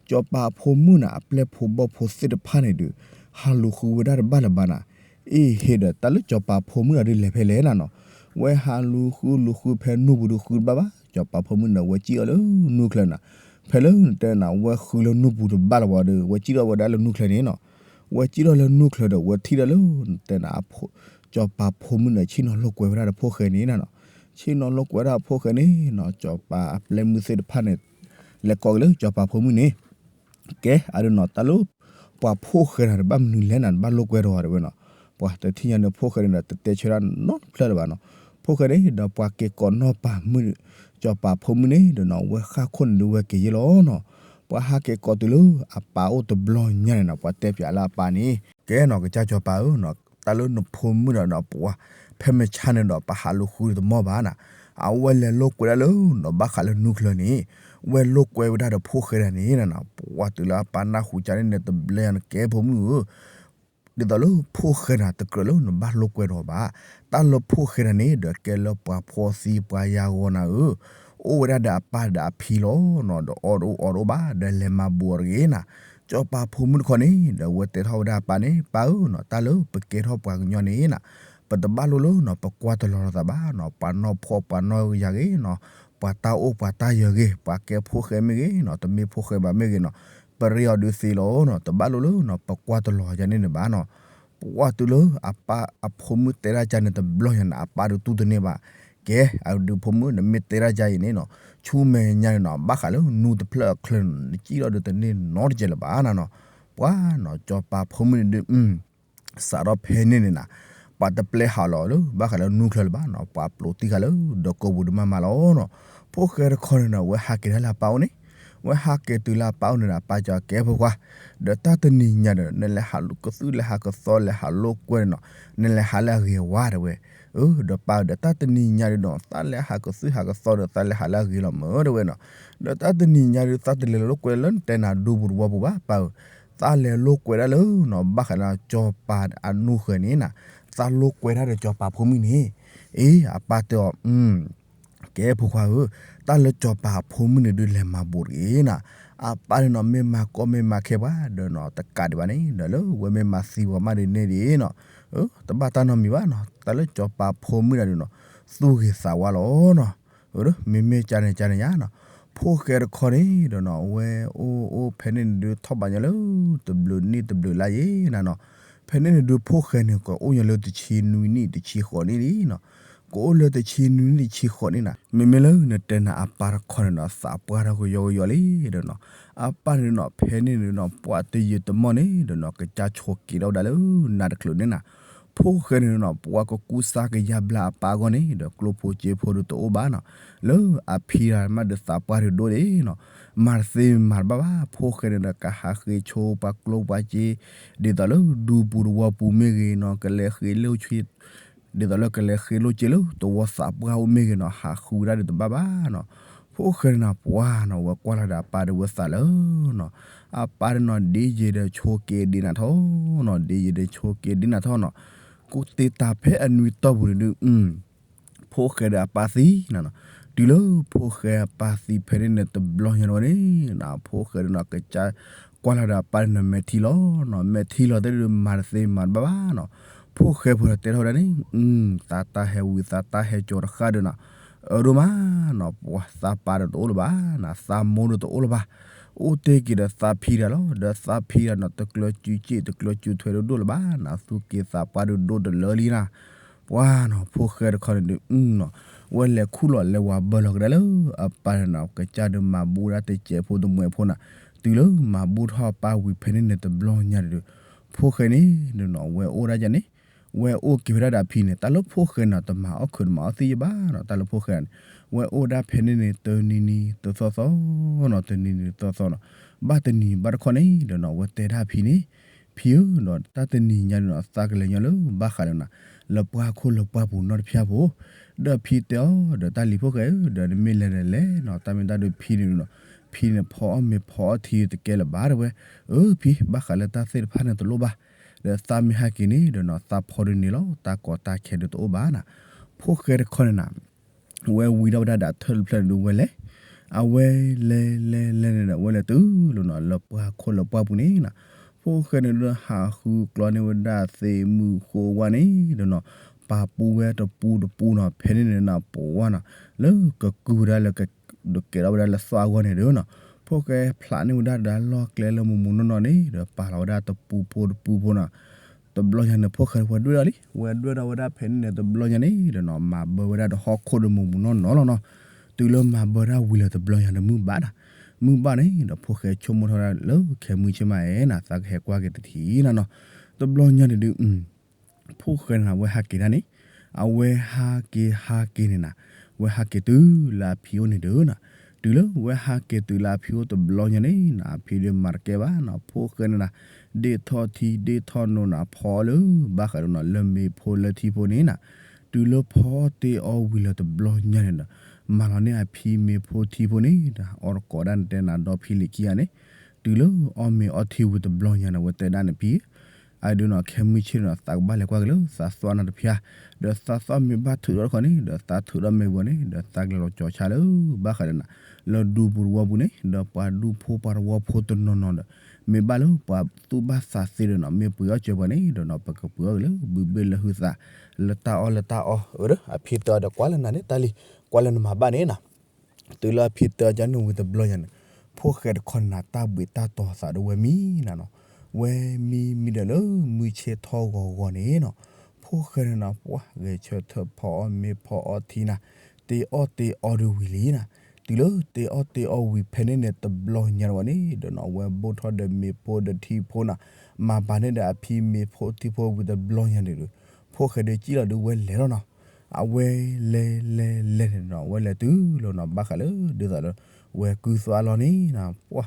စီၤပၤဖိမုၣ်န့ၣ် အပျဲၢ်ဖိဘီၣ်ဖိသ့ၣ်တဖၣ်န့ၣ်ဒုး ဟးလူၤဃုဝဲဒၣ်တဘၣ်လၢၤဘၣ်နၤ, အ့ဟ့ဒီးတၢ်လၢစီၤပၤဖိမုၣ်န့ၣ်ဒုးလဲၤဖဲလဲၣ်နၤနီၤ, ဝဲဟးလူၤဃုလူၤဃုဖဲနူပူၤဒုးဃုတဘၣ်ဘၣ်, စီၤပၤဖိမုၣ်န့ၣ် ဝဲစံၣ်အီၤလၢနူချၢနၤ, ဖဲလၢနတဲနၤ ဝဲဃုလၢနူၢ်ပူၤတဘၣ်လၢၤဘၣ်ဒီး ဝဲစံၣ်ထီၣ်ဝဲဒၣ်လၢနူၢ်ချၢန့ၣ်နီၤ. ဝဲစံၣ်ထီၣ်လၢနူၢ်ချၢဒီး ဝဲထံၣ်ဒၣ်လၢနတဲနၤ စီၤပၤဖိမုၣ်န့ၣ် ဆ့ၣ်နီၤလိာ်ကွဲဝဲဒၣ်ဒီးဖိၣ်ဃဲန့ၣ်နီၤ. ဆ့ၣ်နီၤလိာ်ကွဲဒၣ်ဖိၣ်ဃဲန့ၣ်နီၤ စီၤပၤအပျဲၢ်မုၣ်သ့ၣ်တဖၣ်န့ၣ် လဲၤကိးက့ၤလၢစီၤပၤဖိမုၣ်န့ၣ် ကဲအဒုးနီၤ တၢ်လၢ ပှၤဖိၣ်ဃဲတဂၤန့ၣ် ဘၣ်မနုၤလဲၣ်နၤ နဘၣ်လိာ်ကွဲဒီးအီၤတဲဝဲနီၤ. ပှၤတထံၣ်ညါန့ၣ် ဖိၣ်ဃဲန့ၣ်ဒီး တတဲဆၢတၢ်နီတဖျၢၣ်လၢၤဘၣ်နီၤ. ဖိၣ်ဃဲန့ၣ်ဒီး ပှၤက့ၤကိးနီၢ်ပၤမုၣ် စီၤပၤဖိမုၣ်န့ၣ်ဒီးနီၤ ဝဲဃၣ်ခိၣ်န့ၣ်ဒုးဝဲက့ၤယ့ၢ်လီၤနီၤ. ပှၤဟးက့ၤကိးတုၤလၢအပၢ်အိၣ်တဘျီညါန့ၣ်နီၤ ပှၤတဲပၠးလၢအပၢ်န့ၣ် ကဲနီၤ ကစၢ်စီၤပၤဧၢနီၤ တၢ်လၢနဖိမုၣ်ဒီးနီၤ ပှၤ ဖဲမုၢ်ဆါန့ၣ်ဒီး ပဟးလူၤဃုတမီၢ်ဘၣ်နၤ. အဝဲလဲၤလိာ်ကွဲဒၣ်လၢနီၤ ဘၣ်ဃးလၢနူၢ်ချၢန့ၣ် ဝဲလိာ်ကွဲဝဲဒၣ်ဒီးဖိၣ်ဃဲဒၣ်န့ၣ်နၤနီၤ. ပှၤတုၤလၢအပၢ်နၢ်ဟူကၠါန့ၣ်န့ၣ် တဘျီညါန့ၣ် ကဲဖိမုၣ်ဧၢ ဒ်သိးလၢဖိၣ်ဃဲနၤ တကြၢးလၢနဘၣ်လိာ်ကွဲဒီးဘၣ်. တၢ်လၢဖိၣ်ဃဲနၤန့ၣ် ဒီးကဲလၢပှၤဖှီၣ်သံပှၤယၤဂီၤနၤဧၢ, အိၣ်ဝဲဒၣ်ဒီးအပၢ်ဒီးအဖံလီၤနီၤ, ဒီးအီၣ်တအိၣ်အီတအိၣ်ဘၣ်, ဒီးလဲၤမၤဘူးအီၤတဂ့ၤနၤ. စီၤပၤဖိမုၣ်တခီန့ၣ် ဒီးအဝဲတဲထီၣ်ဝဲဒၣ်အပၢ်န့ၣ်, ပၢ်ဧၢနီၤ, တၢ်လၢပကဲထီၣ်ပှၤကညီန့ၣ်နၤ, ပတဘၣ်လိၣ်လၢနီၤ ပကွၢ်တလီၤလိာ်သးဘၣ်နီၤ, ပှၤနီၢ်ဖှီၣ်ပှၤနီၢ်ယၤဂ့ၤနီၤ, ပှၤတၢ်အိၣ်ပှၤတၢ်ယၢၤဂ့ၤ, ပှၤကဲဖိၣ်ဃဲမ့ၢ်ဂ့ၤနီၤ, တမ့ၢ်ဖိၣ်ဃဲဘၣ်မ့ၢ်ဂ့ၤနီၤ, ပရ့အီၤဒုးသ့လီၤနီၤ, တဘၣ်လိၣ်လၢနီၤ ပကွၢ်တလီၤယၤန့ၣ်န့ၣ်ဘၣ်နီၤ. ပှၤတုၤလၢအပၢ်အဖိမုၣ်တဲဒၣ်ကၢန့ၣ် တဘျီညါန့ၣ် အပၢ်ဒုးတူၢ်တန့ၢ်ဘၣ်. ကဲ အဒုးဖိမုၣ် နမ့ၢ်တဲဒၣ်ကၢအံၤန့ၣ်နီၤ, ဆူမဲာ်ညါန့ၣ်နီၤ ဘၣ်ဃးလၢနူတဖျၢၣ်အချၢန့ၣ် နစံၣ်ထီၣ်ဒုးတန့ၢ်နီတကဲလၢၤဘၣ်နၤနီၤ. ပှၤနီၤ စီၤပၤဖိမုၣ်န့ၣ်ဒုး စးထီၣ်ဖဲန့ၣ်န့ၣ်နၤ, ပှၤတပျဲဟးလီၤလၢဘၣ်ဃးလၢနူချၢလၢၤဘၣ်နီၤ, ပှၤပျိးတံၢ်ဃာ်လၢဒီးကိးပူၤဒုးမးမးလီၤနီၤ. ဖိၣ်ဃဲတခီန့ၣ်နီၤ ဝဲဟးက့ၤဒၣ်လၢအပၢ်အိၣ်န့ၣ်, ဝဲဟးက့ၤတုၤလၢအပၢ်အိၣ်န့ၣ်ဒီး အပၢ်ကၢကဲဖိခွါ, ဒီးတၢ်တနံၤညါဒီး နလဲၤဟးကသုၣ်လဲၤဟးကသီလဲၤဟးလိာ်ကွဲန့ၣ်နီၤ, နလဲၤဟးလၢအဂ့ၤဝါတဲဝဲ. အၢ ဒီးပၢ်ဒီးတၢ်တနံၤညါဒုးနီၤ သးလဲၤဟးကသုၣ်ဟးကသီဒီး သးလဲၤဟးလၢအဂ့ၤလီၤမၢတဲဝဲနီၤ. ဒီးတၢ်တနံၤညါဒုး သးတလဲၤလိာ်ကွဲလၢနတဲနၤဒူပူၤတဝီပူၤဘၣ်ပၢ်ဧၢ, သးလဲၤလိာ်ကွဲဒၣ်လၢနီၤ ဘၣ်ဃးလၢစီၤပၤအနူဃၢၤန့ၣ်နၤ, သးလိာ်ကွဲဒၣ်ဒီးစီၤပၤဖိမုၣ်န့ၣ်. အ့ အပၢ်တဲအီၤ ကဲဖိခွါဧၢ, တၢ်လၢစီၤပၤအဖိမုၣ်န့ၣ်ဒုး လဲၤမၤဘူးတဂ့ၤနၤ. အပၢ်န့ၣ်နီၤ မ့ၢ်မၤကီမ့ၢ်မၤခဲပှၤဒီးနီၤ တကးဒံးဘၣ်န့ၣ် ဒီးလၢဝဲမ့ၢ်မၤသံပှၤမးဒ်န့ၣ်ဒ်နီၤ, တဘၣ်တၢ်နီတမံၤဘၣ်နီၤ. တၢ်လၢစီၤပၤဖိမုၣ်ဒၣ်ဒုးနီၤ သူၣ်ဂ့ၤသးဝါလီၤနီၤ. မ့မ့ၢ်ကၢန့ၣ်ကၢန့ၣ်ယါနီၤ, ဖိၣ်ဃဲတခီန့ၣ်ဒီးနီၤ ဝဲအိၣ်အိၣ်ဖဲန့ၣ်န့ၣ်ဒုး ထီၣ်ဘးညီလၢ တဘျုးနံၣ်တဘျုးလါယဲနၤနီၤ. ဖဲန့ၣ်န့ၣ်ဒုး ဖိၣ်ဃဲန့ၣ် ကအိၣ်ညီလၢတဆံနွံနံၣ်တဆံဃိးနံၣ်လံနီၤ. ကအိၣ်လၢတဆံနွံနံၣ်တဆံဃိးနံၣ်နၤ, မ့မ့ၢ်လၢနတဲနၤအပၢ်တခီန့ၣ်နီၤ သးပှၢ်ထီၣ်ကယီကယီလံဒီးနီၤ, အပၢ်န့ၣ်နီၤ ဖဲန့ၣ်န့ၣ်နီၤ ပှၤတယံာ်တမီၢ်န့ၣ်ဒီးနီၤ ကစၢ်ဆိးက့ၤထီၣ်ဝဲဒၣ်လၢနၤတချုးန့ၣ်နၤ. ဖိၣ်ဃဲန့ၣ်နီၤ ပှၤကကူစါကယါဘျါအပၢ်အဂီၢ်န့ၣ်ဒီး ကျိဖိစ့ဖိဒုးတအိၣ်ဘၣ်နီၤ. လၢအဖံဒၣ်မးဒုးသးပှၢ်ဒုးဒိၣ်န့ၣ်နီၤ, မၤတသ့မၤတဘၣ်ဘၣ်. ဖိၣ်ဃဲန့ၣ်ဒီး ကဟးဃ့ဆိပှၤကျိပှၤစ့ ဒ်သိးလၢဒူပူၤတဝီပူၤမ့ၢ်ဂ့ၤနီၤ, ကလဲၤဃ့လိၣ်စ့ ဒ်သိးလၢကလဲၤဃ့လိၣ်စ့လၢတဝီသးပှၢ်အိၣ်မ့ၢ်ဂ့ၤနီၤ, ဟးဃုဒၣ်ဒုးတဘၣ်ဘၣ်နီၤ. ဖိၣ်ဃဲန့ၣ်နီၤ ပှၤနီၤ ဝဲကွၢ်လီၤဒီးအပၢ်ဒုးဝဲသးလၢနီၤ, အပၢ်န့ၣ်နီၤ ဒ်ယံာ်ဒီးဆိးက့ၤဒ်နၤထီၣ်နီၤ, ဒ်ယံာ်ဒီးဆိးက့ၤဒ်နၤထီၣ်နီၤ, ကိးတ့ၢ်တၢ်ဖဲအနွံတီၢ်ပူၤန့ၣ်ဒုး ဖိၣ်ဃဲဒီးအပၢ်သံနီၤ. တုၤလၢဖိၣ်ဃဲအပၢ်သံဖဲန့ၣ်န့ၣ်တဘျီညါန့ၣ်န့ၣ်နီၤ, ဖိၣ်ဃဲန့ၣ်နီၤ ကစၢ်ကွၢ်လီၤဒီးအပၢ်န့ၣ်နီၤ မဲာ်ထံလီၤနီၤ, မဲာ်ထံလီၤသ့ၣ်ဒုး မၤတသ့မၤတဘၣ်ဘၣ်နီၤ. ဖိၣ်ဃဲဖိဒီးတဲထီၣ်ဝဲဒၣ်န့ၣ်, သးတၢ်ဟဲဝံၤသးတၢ်ဟဲကၠီၤတဃၣ်ဒုးနီၤ, အၢဒိၣ်မးနီၤ, ပှၤသးပၢ်ဒီးတအိၣ်လၢၤဘၣ်နီၤ, သးမိၢ်ဒီးတအိၣ်လၢၤဘၣ်. အိၣ်တ့ၢ်က့ၤဒီးသးဖံဒၣ်လီၤ, ဒီးသးဖံဒၣ်နီၤ တကျၢၤစုစ့ၣ်တကျၢၤစုထွဲဒိၣ်ဒိၣ်လၢၤဘၣ်နီၤ, သူၣ်က့ၤသးပှၢ်ဒုးဒိၣ်တလၢလံနီၤ. ပှၤနီၤ ဖိၣ်ဃဲတခီန့ၣ်ဒုးနီၤ, ဝဲလဲၤခူၣ်လီၤလဲၤဝၤဘၢလီၤကဒါလၢအပၢ်န့ၣ်နီၤ, ကစၢ်ဒုးမၤဘူၣ်ဒၣ်တစဲးဖိတမှဲးဖိနီၤ. တုၤလၢမၤဘူၣ်ထီၣ်ပၢ်ဝံၤဖဲန့ၣ်န့ၣ်တဘျီညါန့ၣ်ဒုး, ဖိၣ်ဃဲန့ၣ်ဒုးနီၤ ဝဲအိၣ်ဒၣ်ယၤန့ၣ်, ဝဲအိၣ်က့ၤဝဲဒၣ်ဒီးအဖံန့ၣ်, တၢ်လၢဖိၣ်ဃဲနီၤ တမၤအီၣ်ခုးတမၤအီၣ်သံယဘၣ်နီၤ, တၢ်လၢဖိၣ်ဃဲန့ၣ်, ဝဲအိၣ်ဒၣ်ဖဲန့ၣ်န့ၣ် တနံၤနံၤတသီသီနီၤ, တနံၤနံၤတသီသီနီၤ. ဘၣ်တနံၤဘၣ်တခီန့ၣ်ဒီးနီၤ ဝဲတဲဒၣ်အဖံန့ၣ်, ဖံဧၢနီၤ, တၢ်တနံၤညါဒုးနီၤ သးကလဲၤညီလၢဘၣ်ဃးလၢနီၤ, လၢပှၢ်ခိၣ်လၢပှၢ်ပူၤနီတဖျၢၣ်ဖိ, ဒီးဖံတဲအီၤဒီး တၢ်လံၤဖိၣ်ဃဲဧၢ, ဒီးနမ့ၢ်လဲၤဒီးလဲၤနီၤ, တၢ်မ့ၢ်တၢ်ဒုးဖံန့ၣ်နီၤ, ဖံန့ၣ်ဖီအီၣ်မ့ၤဖီအီၣ်ထံတကဲလၢၤဘၣ်တဲဝဲ. အၢ ဖံ ဘၣ်ဃးလၢတၢ်သ့ၣ်တဖၣ်န့ၣ်တလိၣ်ဘၣ်, ဒီးသးမ့ၢ်ဟဲက့ၤန့ၣ်ဒီးနီၤ သးဖီဒုးန့ၣ်လီၤ, တၢ်ကီတၢ်ခဲဒုးတအိၣ်ဘၣ်နီၤ. ဖိၣ်ဃဲတခီန့ၣ်နီၤ ဝဲဝံၤဒီးဝဲဒၣ်ဒီးထၢၣ်တဖျၢၣ်န့ၣ်ဒုးဝဲလဲၤ, အဝဲလဲၤလဲၤလဲၤန့ၣ်ဒီး ဝဲလဲၤတုၤလီၤနီၤ လၢပှၢ်ခိၣ်လၢပှၢ်ပူၤန့ၣ်နီၤ, ဖိၣ်ဃဲန့ၣ်ဒုးဟးဃုကျီန့ၢ်ဝဲဒၣ်သ့ၣ်မုၣ်ဃိဝါန့ၣ်ဒီးနီၤ, ပာ်ပူဝဲတပူတပူနီၤ, ဖဲန့ၣ်န့ၣ်နီၤ ပှၤနီၤ လၢကကုၢ်ဝဲဒၣ်လၢ ဒီးကဲထီၣ်ဝဲဒၣ်လၢသီအဂီၢ်န့ၣ်ဒီးနီၤ, ဖိၣ်ဃဲဖျးန့ၢ်ဝဲဒၣ်ဒီးလီၢ်ကျဲလၢမုၢ်မုၢ်နီၢ်နီၢ်န့ၣ် ဒီးပာ်လီၤဝဲဒၣ်တပူဖိတပူဖိနီၤ. တဘျီညါန့ၣ် ဖိၣ်ဃဲဝဲဒွဲၣ်ဒီးလံ, ဝဲဒွဲၣ်ဒီးဝဲဒၣ်ဖဲန့ၣ်န့ၣ် တဘျီညါန့ၣ်ဒီးနီၤ မၤဘၢဝဲဒၣ်ဒီးဟီၣ်ခိၣ်ဒီးမုၢ်မုၢ်နီၢ်နီၢ်လီၤနီၤ. တုၤလၢမၤဘၢဒၣ်ဝံၤလၢတဘျီညါဒီးမုၢ်ဘၣ်နီၤ, မုၢ်ဘၣ်န့ၣ်ဒီး ဖိၣ်ဃဲဆိကမိၣ်ထီၣ်ဝဲဒၣ်လၢခဲမုၢ်ဆ့ၣ်မးအဲၣ်နီၤ သးကဟဲကွၢ်က့ၤတထံၣ်နီၤနီၤ. တဘျီညါန့ၣ်ဒုး ဖိၣ်ဃဲန့ၣ်နီၤ အဝဲဟးက့ၤဒၣ်န့ၣ်, အဝဲဟးက့ၤဟးက့ၤန့ၣ်နီၤ, ဝဲဟးက့ၤတုၤလၢအဖံအိၣ်န့ၣ်ဒုးနီၤ. တုၤလၢဝဲဟးက့ၤတုၤလၢအဖံအိၣ်တဘျီညါန့ၣ်နီၤ အဖံဒုးမၤတကဲဘၣ်နီၤ, ဖိၣ်ဃဲန့ၣ်နီၤ ဒ့ၣ်ထီၣ်ထံဒ့ၣ်ထီၣ်နိနီၤ ဖီအီၣ်လၢဘၣ်ဃးဒီးနီၤ လၢမ့ၤဖိလၢထံဖိန့ၣ်နီၤ. တုၤလၢဖီအီၣ်တ့ၢ်အီၣ်ဝံၤလၢတဘျီညါန့ၣ်ဒီး မၤလီၤန့ၢ်အဖံမ့ၤဖိထံဖိန့ၣ်ဒီး အီၣ်တကိးဒၣ်န့ၣ်တဲနၤဒီဖံလံၤခံဂၤန့ၣ်, တုၤလၢအီၣ်မ့ၤအီထံဝံၤတဘျီညါန့ၣ် အဝဲတဲဒၣ်န့ၣ်ဖံ အဒုးနီၤ ခဲမုၢ်ဆ့ၣ်နီၤ သးကဘၣ်လဲၤကွၢ်က့ၤလၢသးသွၣ်နၤတဖျါ, ဒီးသးသွၣ်မ့ၢ်ဘၣ်ထုးထီၣ်တခီန့ၣ် ဒီးသးထုးထီၣ်မ့ၢ်ဝံၤန့ၣ် ဒီးသးကလဲၤလီၤကၠီၤဆါလၢဘၣ်ဃးဒီးနၤ လၢဒူပူၤတဝီပူၤန့ၣ် ဒီးပှၤဒူဖိပှၤတဝီဖိတနီၤနီၤဒီး မ့ၢ်ဘၣ်လၢပှၤသူၣ်ဘၣ်သးသ့ဒီးနီၤ မ့ၢ်ပှ့ၤအီၣ်စၢၤပှၤန့ၣ်ဒီးနီၤ ပကပှ့ၤအီၣ်က့ၤလၢဘုဘ့ၣ်လၢဟုသး လၢတၢ်အီၣ်လၢတၢ်အီ အဝဲဒီး အဖံတဲအီၤဒီး ကွၢ်လၢနၤန့ၣ် တၢ်လံၤ ကွၢ်လၢနမၤဘၣ်န့ၣ်နီၤ. တုၤလၢအဖံတဲအီၤကန့ၣ်ဝံၤတဘျီညါန့ၣ် ဖိၣ်ဃဲတခီန့ၣ်နီၤ တၢ်ဘှံးတၢ်တီၤသးဒီးဝဲမံနီၤနီၤ, ဝဲမံမံဒီးလၢမုၢ်ဆ့ၣ်ထီၣ်ဂီၤဂီၤန့ၣ်နီၤ, ဖိၣ်ဃဲန့ၣ်နီၤ ပှၤဂဲၤဆၢထၢၣ်ဖီအီၣ်မ့ၤဖီအီထံနီၤ, တ့အီၣ်တ့အီဒုးဝံၤလံနီၤ. တုၤလၢတ့အီၣ်တ့အီဝံၤဖဲန့ၣ်န့ၣ် တဘျီညါဝဲန့ၣ်ဒီးနီၤ ဝဲဘိၣ်ထီၣ်ဒီးမ့ၤဖိဒီးထံဖိနီၤ, မၤပာ်န့ၢ်ဒီးအဖံမ့ၤဖိထံဖိဝံၤတဘျီညါန့ၣ်ဒီး ဖိၣ်ဃဲဒုးကံၣ်လီၤဒုးဝဲလဲၤလီၤနီၤ. အဝဲလဲၤလဲၤလဲၤန့ၣ်နီၤ ဝဲလဲၤတုၤလီၤနီၤ ဘၣ်ဃးလၢဒ်သိးလၢ ဝဲကုသီအလီၢ်န့ၣ်နီၤ ပှၤ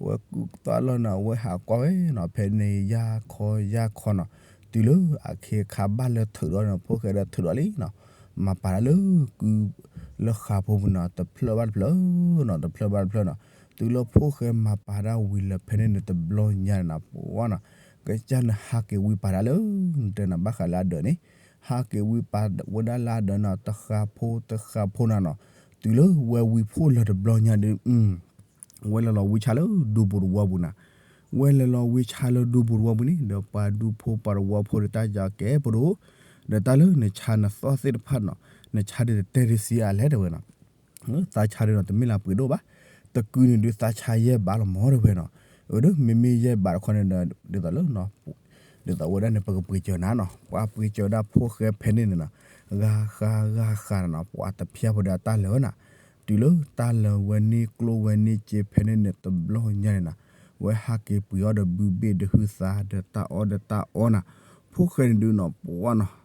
ဝဲကုသီအလီၢ်န့ၣ် အဝဲဟးကွၢ်ဝဲနီၤ ဖဲန့ၣ်ယၢ်ခီယၢ်ခီနီၤ, တုၤလၢအခ့အခါဘၣ်လၢထုးဒီးနီၤ ဖိၣ်ဃဲဒီးထုးဒီးလံနီၤ, မၤပာ်တၢ်လၢကု လၢဃာ်ဖိပူၤနီၤ တဖျၢၣ်ဘၣ်တဖျၢၣ်နီၤ တဖျၢၣ်ဘၣ်တဖျၢၣ်နီၤ, တုၤလၢဖိၣ်ဃဲမၤပာ်တၢ်ဝံၤလၢဖဲန့ၣ်န့ၣ် တဘျီညါန့ၣ်နီၤ ပှၤနီၤ ကစၢ်န့ၣ်ဟးက့ၤဝံပာ်တၢ်လၢ တဲနၤဘၣ်ဃးလၢအဒၢးန့ၣ်, ဟးက့ၤဝံပာ်ဝဲဒၣ်လၢအဒၢးနီၤ တဃာ်ဖိတဃာ်ဖိနၤနီၤ, တုၤလၢဝဲဝံဖှိၣ်လၢတဘျီညါဒုး ဝဲလဲၤလီၤဝံဆါလၢဒူပူၤတဝီပူၤနီၤ, ဝဲလဲၤလီၤဝံဆါလၢဒူပူၤတဝီပူၤန့ၣ် ဒီးပှၤဒူဖိပှၤတဝီဖိဒီးတၢ်ယၤကဲဖိဒိၣ်, ဒီးတၢ်လၢနဆါနသီၣ်သ့ၣ်တဖၣ်နီၤ နဆါဒုးတတဲဒုးစံးအါလဲၣ်တဲဝဲနီၤ, သးဆါဒုးနီၤ တမ့ၢ်လၢပှ့ၤဒိၣ်ဘၣ်, တကုန့ၣ်ဒုးသးဆါယဲၢ်ဘးလီၤမၢ်တဲဝဲနီၤ, အဒီးမ့မ့ၢ်ယဲၢ်ဘးတခီန့ၣ်ဒီး ဒ်သိးလၢ ဒ်သိးဝဲဒၣ်န့ၣ် ပကပှ့ၤစၢၤနၤနီၤ ပှၤပှ့ၤစၢၤဒၣ်ဖိၣ်ဃဲဖဲန့ၣ်န့ၣ်နီၤ, ဂၤဃါဂၤဃါနီၤ ပှၤတဖျါဖိဒီးအတၢ်လၢာ်ဝဲနီၤ, တုၤလၢတၢ်လၢာ်ဝဲန့ၣ်ကျိၣ်ဝဲန့ၣ်စ့ဖဲန့ၣ်န့ၣ် တဘျီညါန့ၣ်နီၤ, ဝဲဟးက့ၤပှ့ၤအီၣ်ဒီးဘုဘ့ၣ်ဒီးဟုသးဒီးတၢ်အီၣ်ဒီးတၢ်အီနီၤ, ဖိၣ်ဃဲန့ၣ်ဒုးနီၤ ပှၤနီၤ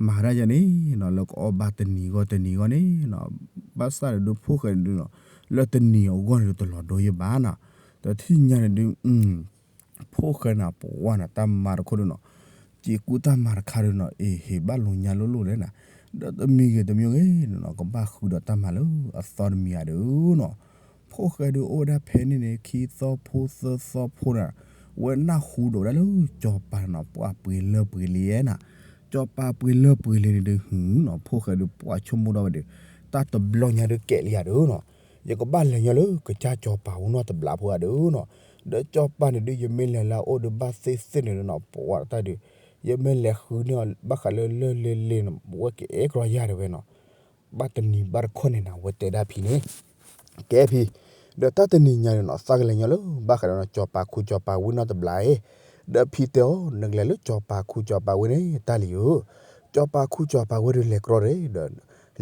မၤဒၣ်ယၤန့ၣ်နီၤ လၢကအီၣ်ဘၣ်တနံၤဂီၢ်တနံၤဂီၢ်န့ၣ်နီၤ, ဘၣ်ဆၣ်န့ၣ်ဒုးဖိၣ်ဃဲန့ၣ်ဒုးနီၤ လၢတနံၤအဂီၢ်န့ၣ်ဒုး တလီၤဒိယဲၢ်ဘၣ်နီၤ, တထံၣ်ညါန့ၣ်ဒုး ဖိၣ်ဃဲန့ၣ် ပှၤနီၤ တၢ်မၤတခီဒုးနီၤ, စ့ကူတၢ်မၤတခါဒုးနီၤ အ့ၣ် ဟ့ၣ်ဘၣ်လိာ်ညါလိၤလိၤလဲၣ်နီၤ, ဒီးတမံၤဂ့ၤတမံၤဂ့ၤနီၤ ကဘၣ်ဃုဒီးတၢ်မၤလၢအသီတမံၤဧါဒုးနီၤ, ဖိၣ်ဃဲဒုးအိၣ်ဝဲဒၣ်ဖဲန့ၣ်န့ၣ် ခံသီဖိသၢသီဖိနီၤ, ဝဲနၢ်ဟူဒီးဝဲဒၣ်လၢစီၤပၤနီၤ ပှၤပှ့ၤလၢပှ့ၤလံဧါနီၤ, စီၤပၤပှ့ၤလၢပှ့ၤလံန့ၣ်ဒုး ဟုနီၤ ဖိၣ်ဃဲဒုး ပှၤဆိကမိၣ်ထီၣ်ဝဲဒီး တၢ်တဘျီညါဒုးကဲလံဧါဒုးနီၤ, ယကဘၣ်လဲၤညီလၢကစၢ်စီၤပၤအိၣ်နီၢ်တဘျီဖိဧါဒုးနီၤ, ဒီးစီၤပၤန့ၣ်ဒုး ယမ့ၢ်လဲၤလၢအအိၣ်ဒုးဘၣ်သ့ၣ်သ့ၣ်န့ၣ်ဒုးနီၤ ပှၤတၢ်ဒုး ယမ့ၢ်လဲၤဃုန့ၢ်အီၤဘၣ်ဃးလၢလၢလ့လ့န့ၣ် ပဝဲကအဲၣ်ကြီယၤတဲဝဲနီၤ, ဘၣ်တနံၤဘၣ်တခီန့ၣ်နီၤ ဝဲတဲဒၣ်ဖံန့ၣ် ကဲဖံ, ဒီးတၢ်တနံၤညါန့ၣ်နီၤ သးကလဲၤညီလၢ ဘၣ်ဃးဒီးစီၤပၤခူစီၤပၤဝ့ၢ်နီၢ်တဘျီဧါ, ဒီးဖံတဲအီၤ နကလဲၤလၢစီၤပၤခူစီၤပၤဝ့ၢ်န့ၣ် တၢ်လံဧၢ, စီၤပၤခူစီၤပၤဝ့ၢ်ဒုးလဲၤကြီဒီး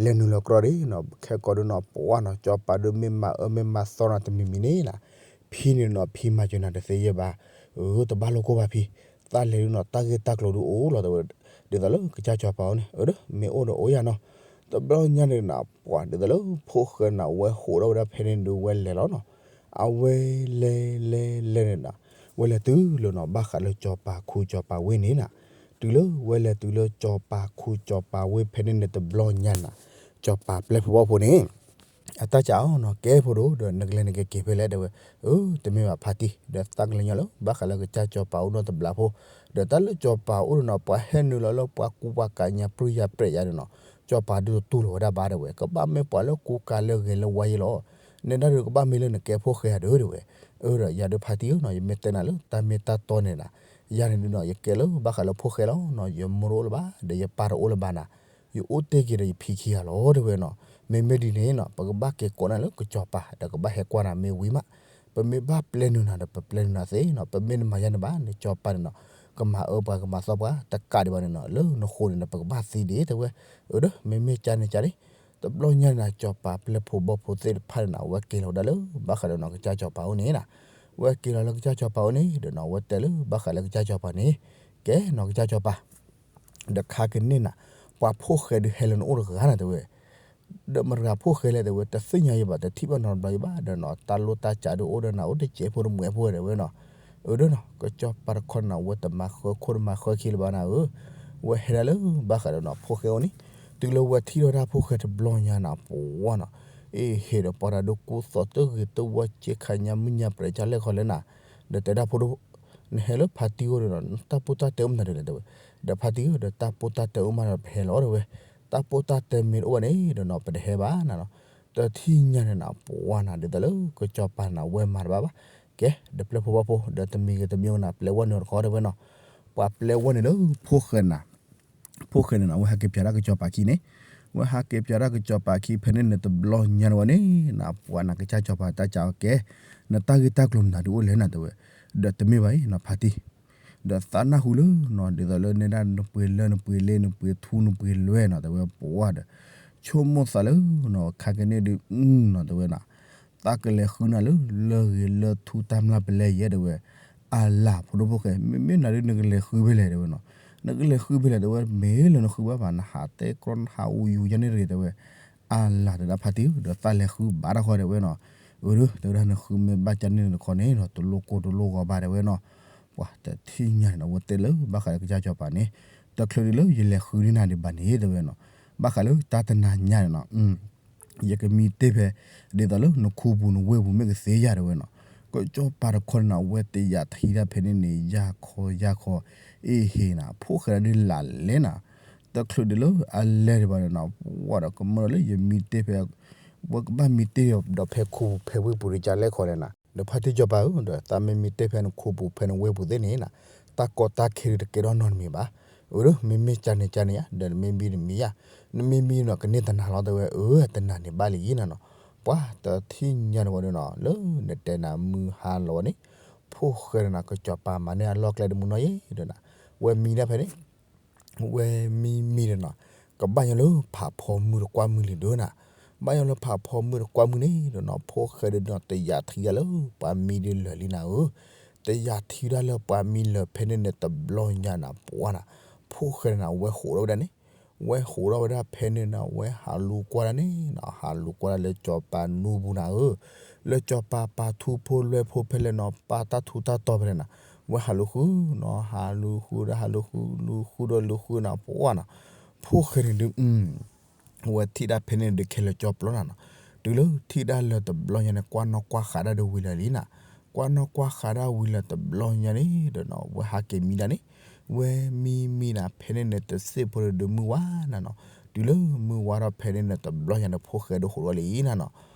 လဲၤနုာ်လီၤကြီဒီး ခဲကိာ်ဒုးနီၤ ပှၤနီၤ စီၤပၤဒုးမ့ၢ်မၤအၢမ့ၢ်မၤသီနၤတမံၤမံၤန့ၣ်နီၤ, ဖံန့ၣ်နီၤ ဖံမၤစၢၤနၤတသ့ယဲၢ်ဘၣ်, အၢ တဘၣ်လိာ်ကိၢ်ဘၣ်ဖံ, သးလဲၤဒုးနီၤ တၢ်ဂ့ၢ်တၢ်ကျိၤဒုးအိၣ်လီၤတဲဝဲ, ဒ်သိးလၢကစၢ်စီၤပၤအိၣ်န့ၣ် အၢ မ့ၢ်အိၣ်ဒီးအိၣ်ယၤနီၤ, တဘျီညါန့ၣ်နီၤ ပှၤဒ်သိးလၢဖိၣ်ဃဲနီၤ ဝဲဟးထီၣ်ဝဲဒၣ်ဖဲန့ၣ်ဒုးဝဲလဲၤလီၤနီၤ, အဝဲလဲၤလဲၤလဲၤန့ၣ်နီၤ, ဝဲလဲၤတုၤလၢနီၤ ဘၣ်ဃးလၢစီၤပၤခူစီၤပၤဝ့ၢ်န့ၣ်နီၤ, တုၤလၢဝဲလဲၤတုၤလၢစီၤပၤခူစီၤပၤဝ့ၢ်ဖဲန့ၣ်န့ၣ် တဘျီညါနီၤ, စီၤပၤပျဲၢ်ဖိဝီဖိန့ၣ် အတၢ်စံးအီၤနီၤ ကဲဖိဒိၣ် ဒီးနကလဲၤနကက့ၤဖဲလဲၣ်တဲဝဲ, အၢ တမ့ၢ်ဘၣ်ဖါတံၢ် ဒီးသးကလဲၤညီလၢ ဘၣ်ဃးလၢကစၢ်စီၤပၤအိၣ်နီၢ်တဘျီဖိ, ဒီးတၢ်လၢစီၤပၤအိၣ်ဒီးနီၤ ပှၤဟဲနုာ်လီၤလၢပှၤကူပှၤကၤညါပြံယၤပြဲးယၤဒီးနီၤ, စီၤပၤဒုးတတူၢ်လိာ်ဝဲဒၣ်ဘၣ်တဲဝဲ, ကဘၣ်မ့ၢ်ပှၤလၢကူကၤလၢဂဲၤလၢဝါယဲလီၤ, နဲဒၣ်ဒုးကဘၣ်မ့ၢ်လၢနကဲဖိၣ်ဃဲဧါဒုးတဲဝဲ, အၢ ဒီးယၤဒုးဖါတံၢ်ဧၢနီၤ ယမ့ၢ်တဲနၤလၢတၢ်မ့ၢ်တၢ်တီန့ၣ်နီၤ, ယၤန့ၣ်ဒုးနီၤ ယကဲလၢဘၣ်ဃးလၢဖိၣ်ဃဲလီၤနီၤ, ယမိၢ်တအိၣ်လၢၤဘၣ် ဒီးယပၢ်တအိၣ်လၢၤဘၣ်နီၤ, ယအိၣ်တ့ၢ်က့ၤဒီးယဖံခံဂၤလီၤတဲဝဲနီၤ, မ့မ့ၢ်ဒ်န့ၣ်နီၤ ပကဘၣ်က့ၤကိးနၤလၢကစီၤပၤ ဒီးကဘၣ်ဟဲကွၢ်နၤမ့ၢ်ဝံၤမး, ပမ့ၢ်ဘၣ်ပျဲနုာ်နၤဒီး ပပျဲနုာ်နၤသ့နီၤ, ပမ့ၢ်တမၤယၤန့ၣ်ဘၣ် နကၠီၤပၤန့ၣ်နီၤ, ကမၤအၢပှၤကမၤသီပှၤ တကးဒံးဘၣ်န့ၣ်နီၤ, လၢနဃိန့ၣ်ဒီး ပကဘၣ်သံဒံး တဲဝဲ. အၢ ဒီး မ့မ့ၢ်ကန့ၣ်ကန့ၣ်, တဘျီညါန့ၣ်နီၤ ကၠီၤပၤပျဲၢ်ဖိဘီၣ်ဖိသ့ၣ်တဖၣ်န့ၣ်နီၤ အဝဲက့ၤလီၤဝဲဒၣ်လၢဘၣ်ဃးဒီးနီၤ ကစၢ်ကၠီၤပၤအိၣ်န့ၣ်နီၤ, ဝဲက့ၤလီၤလၢကစၢ်ကၠီၤပၤအိၣ်န့ၣ် ဒီးနီၤ အဝဲတဲလၢဘၣ်ဃးလၢကစၢ်ကၠီၤပၤန့ၣ်, ကဲနီၤ ကစၢ်ကၠီၤပၤ ဒီးခါကန့ၣ်နၤ ပှၤဖိၣ်ဃဲဒုးဟဲလၢနအိၣ်တဂၤနၤ တဲဝဲ. ဒီးမတၤတဂၤဖိၣ်ဃဲလဲၣ် တဲဝဲ, တသ့ၣ်ညါယဘၣ်, တထံၣ်ဘၣ်နီတဘျီယဘၣ်, ဒီးနီၤ တၢ်လိၣ်တၢ်စးဒုးအိၣ်ဒီးနၤ အိၣ်တစဲးဖိတမှဲးဖိ တဲဝဲနီၤ. အၢ ဒီးနီၤ ကစၢ်ကၠီၤပၤတခီန့ၣ်နီၤ အဝဲတမၤဃၢခိၣ်တမၤဃၢခံလၢၤဘၣ်နၤဧၢ, အဝဲဟဲဒၣ်လၢဘၣ်ဃးဒီးနီၤ ဖိၣ်ဃဲအိၣ်န့ၣ်, တုၤလၢဝဲထံၣ်ထီၣ်တၢ်ဖိၣ်ဃဲတဘျီညါနၤ ပှၤနီၤ, အ့ဟ့ၣ်ဒီးပှၤတၢ်ဒိကိၢ်သီၣ်တဂ့ၤတဝီ က့ခါညါမုၢ်ညါပြဲးကၢ်လဲၣ်ခီလဲၣ်နၤ, ဒီးတဲဒၣ်ဖိဒိၣ်, နဟဲလၢဖါတံၢ်အိၣ်ဒီးနီၤ တၢ်ပိၢ်တၢ်တဲအိၣ်မနုၤဒ်လဲၣ် တဲဝဲ. ဒီးဖါတံၢ်ဧၢ ဒီးတၢ်ပိၢ်တၢ်တဲအိၣ်မးဒီးပဟဲလီၤ တဲဝဲ, တၢ်ပိၢ်တၢ်တဲမ့ၢ်တအိၣ်ဘၣ်န့ၣ်ဒီးနီၤ ပတဟဲဘၣ်နၤနီၤ. တထံၣ်ညါန့ၣ်နၤ ပှၤနၤ ဒ်သိးလၢကစၢ်ကၠီၤပၤန့ၣ် အဝဲမၤတဘၣ်ဘၣ်, ကဲ ဒီးပျဲၢ်ဖိဘီၣ်ဖိ ဒီးတမံၤဂ့ၤတမံၤဂ့ၤနၤ ပျဲဝဲနုာ်တခီ တဲဝဲနီၤ, ပှၤပျဲဝဲနုာ်လၢဖိၣ်ဃဲနၤ ဖိၣ်ဃဲန့ၣ်နီၤ အဝဲဟဲက့ၤပၠးတၢ်ကစၢ်ကၠီၤပၤခံန့ၣ်, အဝဲဟဲက့ၤပၠးတၢ်ကစၢ်ကၠီၤပၤခံဖဲန့ၣ်န့ၣ် တဘျီညါန့ၣ်ဝဲန့ၣ်နၤ ပှၤနၤ ကစၢ်ကၠီၤပၤတၢ်ကးအီၤ ကဲ, နတၢ်ဂ့ၢ်တၢ်ကျိၤမနုၤဒုးအိၣ်လဲၣ်နၤ တဲဝဲ. ဒီးတမ့ၢ်ဘၣ်အံၤနီၤ ဖါတံၢ်, ဒီးသးနၢ်ဟူလၢနီၤ ဒ်သိးလၢနဲဒၣ်နပှ့ၤလၢနပှ့ၤလ့ နပှ့ၤထူနပှ့ၤလွဲၢ်နီၤ တဲဝဲ ပှၤဒီး ဆိကမိၣ်သးလၢနီၤ ခါကန့ၣ်ဒုး နီၤ တဲဝဲနီၤ သးကလဲၤဃုနၤလၢ လၢဂ့ၤလၢထူတၢ်မျၢ်ပလဲယဲ တဲဝဲ. အလၤ ဖိဒိၣ်ဖိၣ်ဃဲ မ့မ့ၢ်နၤဒုး နကလဲၤဃုဖဲလဲၣ် တဲဝဲနီၤ, နကလဲၤဃုဖဲလဲၣ် တဲဝဲ, မ့ၢ်လၢနဃုဘၣ်ဘၣ် နဟးတဲကြီ နဟးအူယူၤယါန့ၣ်တဂ့ၤ တဲဝဲ. အလၤ တဲဒၣ်ဖါတံၢ်ဧၢ ဒီးသးလဲၤဃုဘၣ်တၢ်ဃီ တဲဝဲနီၤ. အၢ ဒီး တဲဝဲဒၣ် နဃုမ့ၢ်ဘၣ်ကန့ၣ်တခီန့ၣ်ဒီး တလိၣ်ကိၢ်တလိၣ်ဂီၤဘၣ် တဲဝဲနီၤ. ပှၤတထံၣ်ညါန့ၣ်နီၤ အဝဲတဲလၢဘၣ်ဃးလၢကစၢ်ကၠီၤပၤန့ၣ်, တချုးဒံးလၢယလဲၤဃုန့ၢ်နၤဒံးဘၣ်န့ၣ် တဲဝဲနီၤ, ဘၣ်ဃးလၢတၢ်တနၤညါန့ၣ်နီၤ ယကမံတ့ၢ်ဖဲ ဒ်သိးလၢနခူပူၤနဝ့ၢ်ပူၤမ့ၢ်ကသ့ယၤ တဲဝဲနီၤ. ကစၢ်ကၠီၤပၤတခီန့ၣ်နီၤ အဝဲတယာ်ထံတၢ်ဖဲန့ၣ်န့ၣ် ယၤခီယၤခီ, အ့ဟ့ၣ်နၤ ဖိၣ်ဃဲဒၣ်ဒုးလၢ်လဲၣ်နၤ, တချုးဒံးလၢအလဲၤဒံးဘၣ်န့ၣ်နီၤ ပှၤဒီးကမၢဒီးလၢယမံတ့ၢ်ဖဲ ဝဲကဘၣ်မံတ့ၢ်ဒီးဖဲခူပူၤဖဲဝ့ၢ်ပူၤဒံးကလဲၣ်ခီလဲၣ်နၤ, ဒီးဖါတံၢ်ကစၢ်ကၠီၤပၤဧၢ ဒီးသးမ့ၢ်မံတ့ၢ်ဖဲနခူပူၤဖဲနဝ့ၢ်ပူၤသ့ၣ်န့ၣ်နၤ, တၢ်ကီတၢ်ခဲဒုးတကဲထီၣ်နီတမံၤဘၣ်. အၢ ဒီး မ့မ့ၢ်ကန့ၣ်ကန့ၣ်ဧါ ဒီးနမ့ၢ်မံတမံၤဧါ, နမ့ၢ်မံနီၤ ကန့ၢ်တနၤလီၤ တဲဝဲ. အၢ တနၤန့ၣ်ဘၣ်လံနၤနီၤ. ပှၤတထံၣ်ညါန့ၣ်ဝဲဒၣ်နီၤ လၢနတဲနၤမုၢ်ဟါလီၤဝဲန့ၣ်, ဖိၣ်ဃဲန့ၣ်နီၤ ကစၢ်ကၠီၤပၤမၤန့ၢ်အလီၢ်ကျဲတမုာ်နီၢ်ယဲဒီးနၤ, ဝဲမံဒၣ်ဖဲန့ၣ် ဝဲမံမံဒီးနီၤ, ကဘၣ်ညီလၢဖးဖီမုၢ်တကွၢ်မုၢ်လံဒီးနၤ, ဘၣ်ညီလၢဖးဖီမုၢ်တကွၢ်မုၢ်န့ၣ်ဒီးနီၤ ဖိၣ်ဃဲဒုးနီၤ တယာ်ထံဒၣ်လၢပှၤမံဒုးလၢာ်လံနၤဧၢ, တယာ်ထံဒၣ်လၢပှၤမံလၢာ်ဖဲန့ၣ်န့ၣ်တဘျီညါနၤ ပှၤနၤ, ဖိၣ်ဃဲန့ၣ်နၤ ဝဲဟးထီၣ်ဝဲဒၣ်န့ၣ် ဝဲဟးထီၣ်ဝဲဒၣ်ဖဲန့ၣ်နၤ ဝဲဟးလူၤကွၢ်ဒၣ်န့ၣ်နီၤ ဟးလူၤကွၢ်ဒၣ်လၢကၠီၤပၤနူပူၤနၤဧၢ, လၢကၠီၤပၤပာ်ထူဖိလွဲဖိဖဲလဲၣ်နီၤ ပာ်တၢ်ထူတၢ်တီၤဖဲလဲၣ်နၤ, ဝဲဟးလူၤဃုနီၤ ဟးလူၤဃုဒီးဟးလူၤဃု လူၤဃုဒီးလူၤဃုနၤ ပှၤနၤ, ဖိၣ်ဃဲန့ၣ်ဒုး ဝဲထံၣ်ဒၣ်ဖဲန့ၣ်ဒုးခဲလၢာ်ကၠီပျီနၤနီၤ, တုၤလၢထံၣ်ဒၣ်လၢတဘျီညါန့ၣ် ကွၢ်နီၣ်ကွၢ်ဃးဒၣ်ဒီးဝံၤလၢာ်လံနၤ, ကွၢ်နီၣ်ကွၢ်ဃးဒၣ်ဝံၤလၢာ်တဘျီညါန့ၣ်ဒီးနီၤ ဝဲဟးက့ၤမံဒၣ်န့ၣ်, ဝဲမံမံနၤ ဖဲန့ၣ်န့ၣ် တစ့ၢ်ဖိဒီးမုၢ်ဝါနၤနီၤ, တုၤလၢမုၢ်ဝါထီၣ်ဖဲန့ၣ်န့ၣ် တဘျီညါန့ၣ် ဖိၣ်ဃဲဒုးဟးထီၣ်လံနၤနီၤ,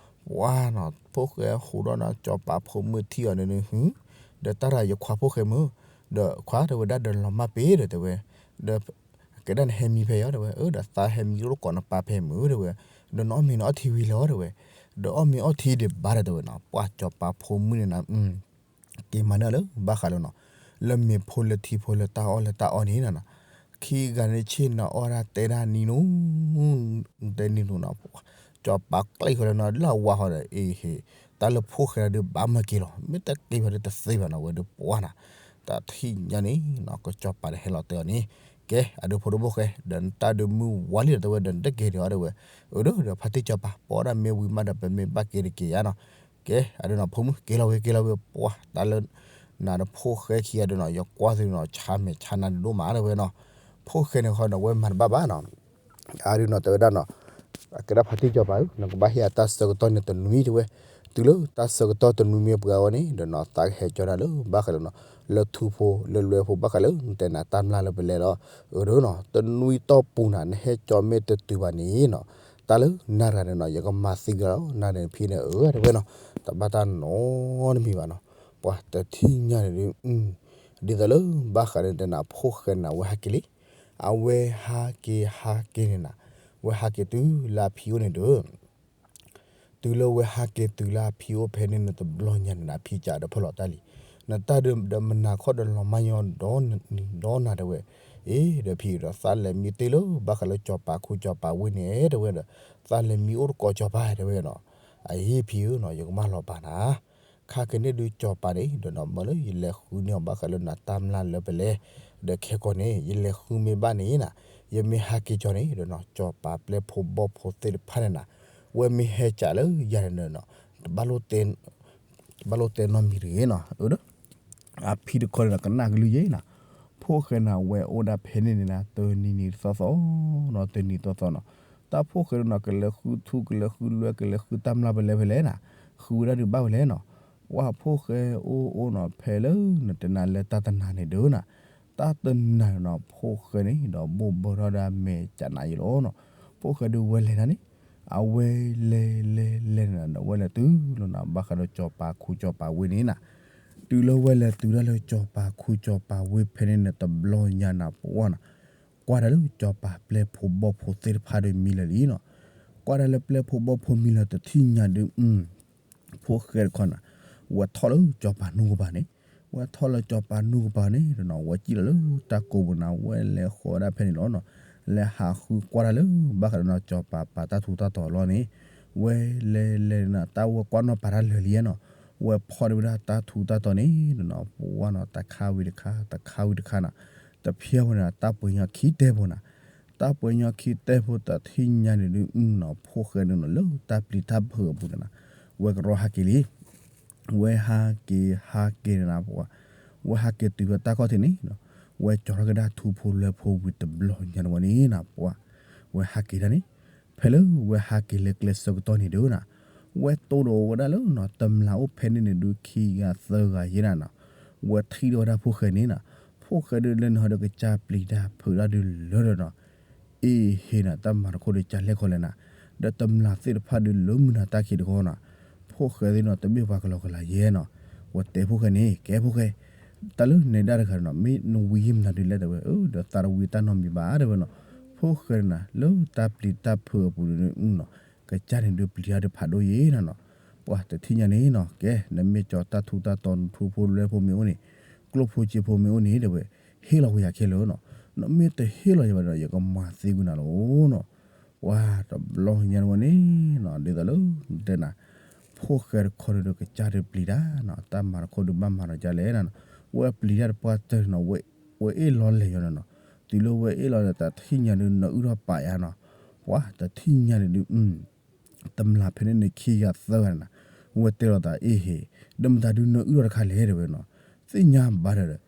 ပှၤနီၤ ဖိၣ်ဃဲဟးထီၣ်နီၤ ကၠီၤပၤဖိမုၣ်ထံၣ်အီၤန့ၣ် ဒီးတၢ်ရၤယခွါဖိၣ်ဃဲမုၣ်, ဒီးခွါတဲဝဲဒၣ်ဒီးလီၤမၢ်ပ့ၤဒီးတဲဝဲ, ဒီး ကဲဒၣ်နဟဲမံဖဲအံၤတဲဝဲ, အၢ ဒီးသးဟဲမံလိၣ်ကိးနပၢ်ဖဲမုၣ် တဲဝဲ, ဒီးနအီၣ်မ့ၤနအီထံဝံၤလီၤတဲဝဲ, ဒီးအီၣ်မ့ၤအီထံဒံးဘၣ်ဒီးတဲဝဲနီၤ, ပှၤကၠီၤပၤဖိမုၣ်န့ၣ်နၤ က့ၤမၤန့ၢ်လၢဘၣ်ဃးလၢနီၤ, လၢမ့ၤဖိလၢထံဖိလၢတၢ်အီၣ်လၢတၢ်အီန့ၣ်နၤနီၤ, ခံဂၤန့ၣ်ဆ့ၣ်နီၤအီၣ်ဒၣ်တဲဒၣ်နံၤနူ တဲနံၤနူနီၤ, ကၠီၤပၤကျဲဃီလၢနီၤ လၢအဝါဃီဒီး အ့ဟ့ၣ် တၢ်လၢဖိၣ်ဃဲဒုးဘၣ်မၤက့ၤလီၤ, မ့ၢ်တက့ၤဘၣ်ဒီးတသ့ဘၣ်နီၤ ဝဲဒုးပှၤနၤ, တၢ်ထံၣ်ညါန့ၣ်နီၤ ကစၢ်ပၤဒီးဟဲလီၤတဲအီၤန့ၣ်, ကဲ အဒုးဖိဒိၣ်ဖိၣ်ဃဲ ဒီးနတၢ်ဒုးမုၢ်ဝါလံဒီးတဲဝဲဒီးနတက့ၤဒံးအီၤတဲဝဲ, အၢ ဒီးဖါတံၢ်ကၠီၤပၤ ပအီၣ်ဒၣ်မ့ၢ်ဝံၤမးဒီး ပမ့ၢ်ဘၣ်က့ၤတက့ၤဧါနီၤ, ကဲ အဒုးနီၤ ဖိမုၣ် က့ၤလီၤဝဲ က့ၤလီၤဝဲ ပှၤ တၢ်လၢ နၤဒီးဖိၣ်ဃဲခံဂၤဒီးနီၤ ယကွၢ်သုနီၤ ဆါမဲာ်ဆါနၤဒိၣ်မးတဲဝဲနီၤ, ဖိၣ်ဃဲန့ၣ်ဃီဒီး ဝဲမၤတဘၣ်ဘၣ်နီၤ အဒုးနီၤ တဲဝဲဒၣ်နီၤ, အကဲဒၣ်ဖါတံၢ်ကၠီၤပၤဧၢ နကဘၣ်ဟ့ၣ်အတၢ်ဆၢကတီၢ်န့ၣ်တနွံတဲဝဲ, တုၤလၢတၢ်ဆၢကတီၢ်တနွံမ့ၢ်ပှဲၤဝဲန့ၣ် ဒီးနီၤ သးကဟဲကၠီနၤလၢဘၣ်ဃးလၢနီၤ လၢထူဖိလၢလွဲဖိဘၣ်ဃးလၢနတဲနၤတၢ်မျၢ်လၢပလဲလီၤ, အၢ ဒီးနီၤ တနွံတီၢ်ပူၤနၤ နဟဲကၠီမ့ၢ်တတုၤဘၣ်န့ၣ်နီၤ, တၢ်လၢနၤတဂၤန့ၣ်နီၤ ယကမၤသံကလီၤ နၤန့ၣ်ဖံန့ၣ် အၢ တဲဝဲနီၤ, တဘၣ်တၢ်နီတမံၤဘၣ်နီၤ, ပှၤတထံၣ်ညါန့ၣ်ဒုး ဒ်သိးလၢဘၣ်ဃးန့ၣ်တဲနၤဖိၣ်ဃဲနၤ အဝဲဟးက့ၤလံ, အဝဲဟးက့ၤဟးက့ၤန့ၣ်နၤ, အဝဲဟးက့ၤတုၤလၢအဖံအိၣ်န့ၣ်ဒီး တုၤလၢဝဲဟးက့ၤတုၤလၢအဖံအိၣ်ဖဲန့ၣ်န့ၣ် တဘျီညါန့ၣ်ဒီး အဖံကးဒီးဖၢလီၤတၢ်လံ, နတၢ်ဒုးဒီးမနၤခီဒီးလီၤမၢ်ညီဒီးနၤ တဲဝဲ, အ့ ဒီးဖံဒီး သးလဲၤမံတ့ၢ်လၢဘၣ်ဃးလၢစီၤပၤခူစီၤပၤဝ့ၢ်န့ၣ် တဲဝဲဒီး, သးလဲၤမံအိၣ်တကိးစီၤပၤ တဲဝဲနီၤ, အအ့ ဖံဧၢနီၤ ယကမၢလီၤပာ်နၤ ခါက့ၤန့ၣ်ဒုးစီၤပၤန့ၣ်ဒီးနီၤ မၢလၢယလဲၤဃုန့ၢ်အီၤဘၣ်ဃးလၢနၤတၢ်မျၢ်လၢပလဲၤ, ဒီးခဲကိာ်န့ၣ် ယလဲၤဃုမ့ၢ်ဘၣ်န့ၣ်နၤ, ယမ့ၢ်ဟးက့ၤကီၤန့ၣ်ဒီးနီၤ စီၤပၤပျဲၢ်ဖိဘီၣ်ဖိသ့ၣ်တဖၣ်န့ၣ်နၤ, ဝဲမ့ၢ်ဟဲကးလၢယၤန့ၣ်ဒီးနီၤ, တဘၣ်လိၣ်တဲနီတမံၤတဂ့ၤနီၤ, အဖံတခီန့ၣ်ဒီးကနၣ်ကလုၢ်ယဲနီၤ, ဖိၣ်ဃဲန့ၣ် အဝဲအိၣ်ဒၣ်ဖဲန့ၣ်န့ၣ်နၤ တနံၤနံၤတသီသီနီၤ တနံၤသီသီနီၤ, တၢ်ဖိၣ်ဃဲန့ၣ်နီၤ ကလဲၤဃုထူ ကလဲၤဃုလွဲ ကလဲၤဃုတၢ်မျၢ်ပလဲဖဲလဲၣ်နၤ, ဃုဝဲဒၣ်ဒုးဘၣ်ဝဲလဲၣ်နီၤ, ပှၤဖိၣ်ဃဲအိၣ်အိၣ်နီၤ ဖဲလၢနတဲနၤလၢတၢ်တနၤန့ၣ်ဒုးနၤ, တၢ်တနၤန့ၣ်နီၤ ဖိၣ်ဃဲန့ၣ်ဒီးဘိၣ်ဘၢထီၣ်ဒၣ်မဲာ်ကနၤယဲလီၤနီၤ, ဖိၣ်ဃဲဒုးဝဲလဲၤတၢ်န့ၣ်, အဝဲလဲၤလဲၤလဲၤန့ၣ်ဒီး ဝဲလဲၤတုၤလီၤနၤ ဘၣ်ဃးဒီးစီၤပၤခူစီၤပၤဝ့ၢ်န့ၣ်နၤ, တုၤလၢဝဲလဲၤတုၤဒၣ်လၢစီၤပၤခူစီၤပၤဝ့ၢ်ဖဲန့ၣ်န့ၣ် တဘျီညါနၤ ပှၤနီၤ, ကွၢ်တၢ်လၢစီၤပၤပျဲၢ်ဖိဘီၣ်ဖိသ့ၣ်တဖၣ်ဒီးမံလၢာ်လံနီၤ, ကွၢ်တၢ်လၢပျဲၢ်ဖိဘီၣ်ဖိမံလၢာ်တထံၣ်ညါဒုး ဖိၣ်ဃဲတခီနၤ, ဝဲထီၣ်လၢစီၤပၤနူကပၤန့ၣ်, ဝဲထီၣ်လၢစီၤပၤနူကပၤန့ၣ်ဒီးနီၤ ဝဲစံၣ်လီၤလၢတၢ်ကိးပူၤနၤ ဝဲလဲၤဃီၤဝဲဒၣ်ဖဲန့ၣ်လီၤနီၤ, လဲၤဟးဃုကွၢ်တၢ်လၢ ဘၣ်ဃးဒီးနီၤ စီၤပၤပာ်တၢ်ထူးတၢ်တီၤအလီၢ်န့ၣ်, ဝဲလဲၤလဲၤနၤ တၢ်ဝဲကွၢ်နီၣ်ပာ်တၢ်လၢာ်လံနီၤ, ဝဲဖီၣ်န့ၢ်ဝဲဒၣ်တၢ်ထူးတၢ်တီၤန့ၣ်ဒီးနီၤ ပှၤနီၤ တခါဝံၤတခါ တခါဝံၤတခါနီၤ, တဖျၢၣ်ဝဲန့ၣ် တၢ်ပှဲၤညီခံတဲဖိနၤ, တၢ်ပှဲၤညီခံတဲဖိတထံၣ်ညါန့ၣ်ဒုးနီၤ ဖိၣ်ဃဲန့ၣ်နီၤ လၢတၢ်ပျံၤတၢ်ဖုးအပူၤန့ၣ်နၤ, ဝဲကရီဟးက့ၤလံ ဝဲဟးက့ၤဟးက့ၤန့ၣ်နၤ ပှၤ, ဝဲဟးက့ၤတုၤဖဲတၢ်ခီၣ်ထံးန့ၣ်, ဝဲကၠီၤထီၣ်ကဒါထူဖိလွဲဖိဝံၤတဘျီညါန့ၣ်ဝဲန့ၣ်နၤ ပှၤ, ဝဲဟးက့ၤဒၣ်န့ၣ်, ဖဲလၢဝဲဟးက့ၤလၢကျဲဆၢကတီၢ်န့ၣ်ဒုးနၤ, ဝဲတိၢ်ဒီးဝဲဒၣ်လၢနီၤ တမျၢ်အိၣ်ဖဲန့ၣ်န့ၣ်ဒုးခံဂၤသၢဂၤယဲနၤနီၤ, ဝဲထံၣ်ဒီးဝဲဒၣ်ဖိၣ်ဃဲန့ၣ်နၤ, ဖိၣ်ဃဲဒုးလၢနဟီဒုးကစၢ်ပျံၤတၢ်ဖုးတၢ်ဒုးလၢဒီးနီၤ အ့ဟ့နၤ တၢ်မၤတခီဒုးကလဲၤခီလဲၣ်နၤ, ဒီးတမျၢ်သ့ၣ်တဖၣ်ဒုးလၢမုၢ်နၤတၢ်ခံးတခီနၤ, ဖိၣ်ဃဲသ့ၣ်နီၤ တမ့ၢ်ပှၤကလီကလီယဲနီၤ, ဝဲတဲဖိၣ်ဃဲန့ၣ် ကဲဖိၣ်ဃဲ, တၢ်လၢနဲဒၣ်တဂၤနီၤ မ့ၢ်နဝံၤယဲမနုၤဒုးလဲၣ်တဲဝဲ, ဒီးသးတဝံၤတၢ်နီတမံၤဘၣ်တဲဝဲနီၤ, ဖိၣ်ဃဲနၤ လၢတၢ်ပျံၤတၢ်ဖုးအပူၤန့ၣ်နီၤ, ကစၢ်န့ၣ်ဒုးပျံၤတၢ်ဒုးဖးဒိၣ်ယဲနၤနီၤ, ပှၤတထံၣ်ညါန့ၣ်နီၤ ကဲ နမ့ၢ်ကၠီၤတၢ်ထူးတၢ်တီၤ နထူဖိလွဲဖိမ့ၢ်အိၣ်န့ၣ်, ကျိၣ်ဖိစ့ဖိမ့ၢ်အိၣ်န့ၣ်တဲဝဲ, ဟ့ၣ်လီၤဝဲယၤခဲလၢာ်နီၤ, နမ့ၢ်တဟ့ၣ်လီၤယၤဘၣ်ဒီး ယကမၤသံကွံာ်နၤလီၤနီၤ, ပှၤတဘျီညါန့ၣ်ဝဲန့ၣ်နီၤ ဒ်သိးလၢတဲနၤ, ဖိၣ်ဃဲတခီန့ၣ်ဒီးကစၢ်ဒုးပျံၤတၢ်နီၤ တၢ်မၤတခီဒုးဘၣ်မၤဒီးကလဲၣ်နၤနီၤ, ဝဲပျံၤတၢ်တပှၢ်တၢၢ်နီၤ ဝဲအ့ၣ်လီၤလဲၤယီၤနၤနီၤ, တုၤလၢဝဲအ့ၣ်လီၤဒီးတထံၣ်ညါဒုးနအုၣ်ထီၣ်ပာ်ယၤနီၤ, ပှၤတထံၣ်ညါန့ၣ်ဒုး တမျၢ်ဖဲန့ၣ်န့ၣ်ခံဂၤသၢဂၤန့ၣ်နၤ, ဝဲတဲလိာ်သးအ့ဟ့, ဒီးမတၤဒုးနအုၣ်ထီၣ်တခါလဲၣ်တဲဝဲနီၤ, သ့ၣ်ညါဘၣ်ဒီး,